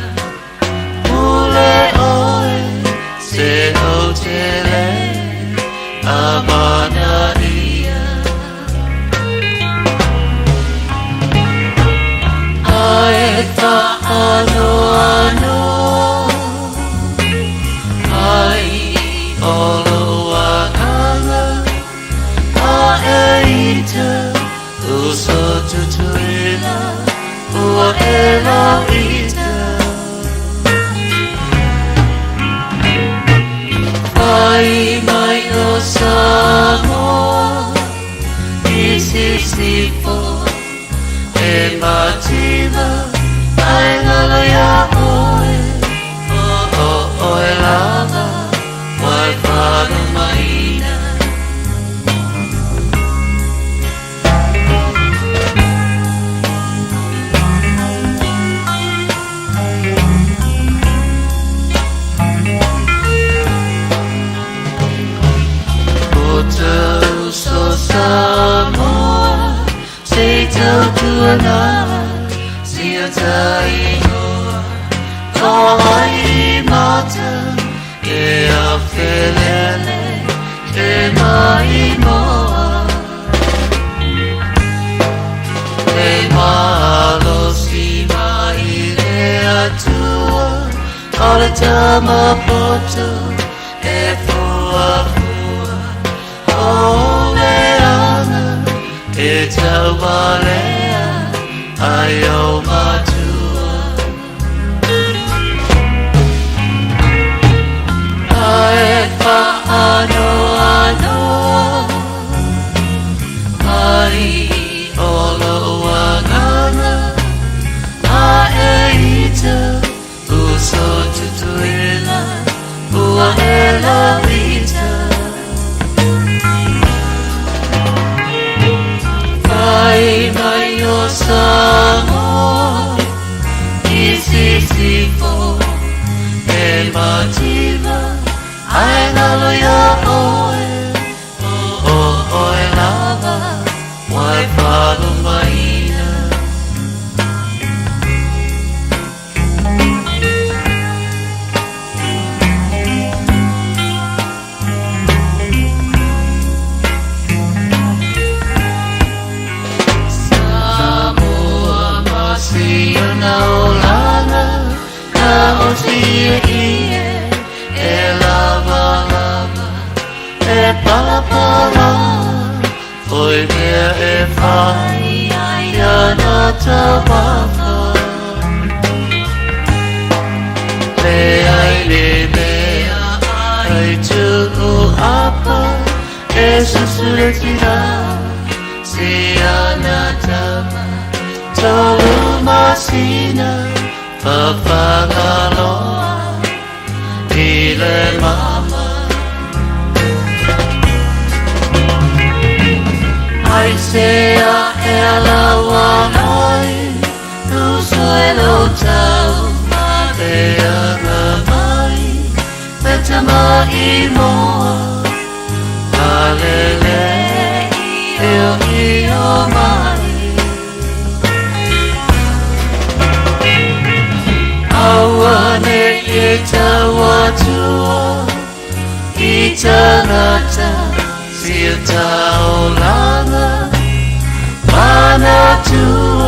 Speaker 22: pule oe se o te le amana ia. Ai whaanoanoa ai o lou agaga a e ita uso tutuila ua e lau ita. Fai mai o Samoa i sisifo e mativa ai ngalo ia oe o o oe lava wai whalumaina. O te uso Samoa se tautuana sia taingoa ko ai mata e a felele e mai moa. E malosi mai le atua o le tamapoto e fua fua o le aga e taualea Ai o matua Ae whaanoa anoa Ai o lo wangana A e ita Uso tutuila Ua e la vita Fai mai o Samoa I sisifo E mativa Ai ngalo ia oe O oe lava Wai whalu maina Samoa masi ona olanga Ka o tia ie E lava lava E pala pala Oi mea e whai Ia na taumafa Le ai le mea Ai tuu apa E susure tira Si ana tama Tolu masina Papangaloa I le mama Ai se a e ala ai Uso e lo tau Le anga mai Le tama i moa Alele E o i o mai Aua ne e tau atua I tangata Sia taolanga Mana tua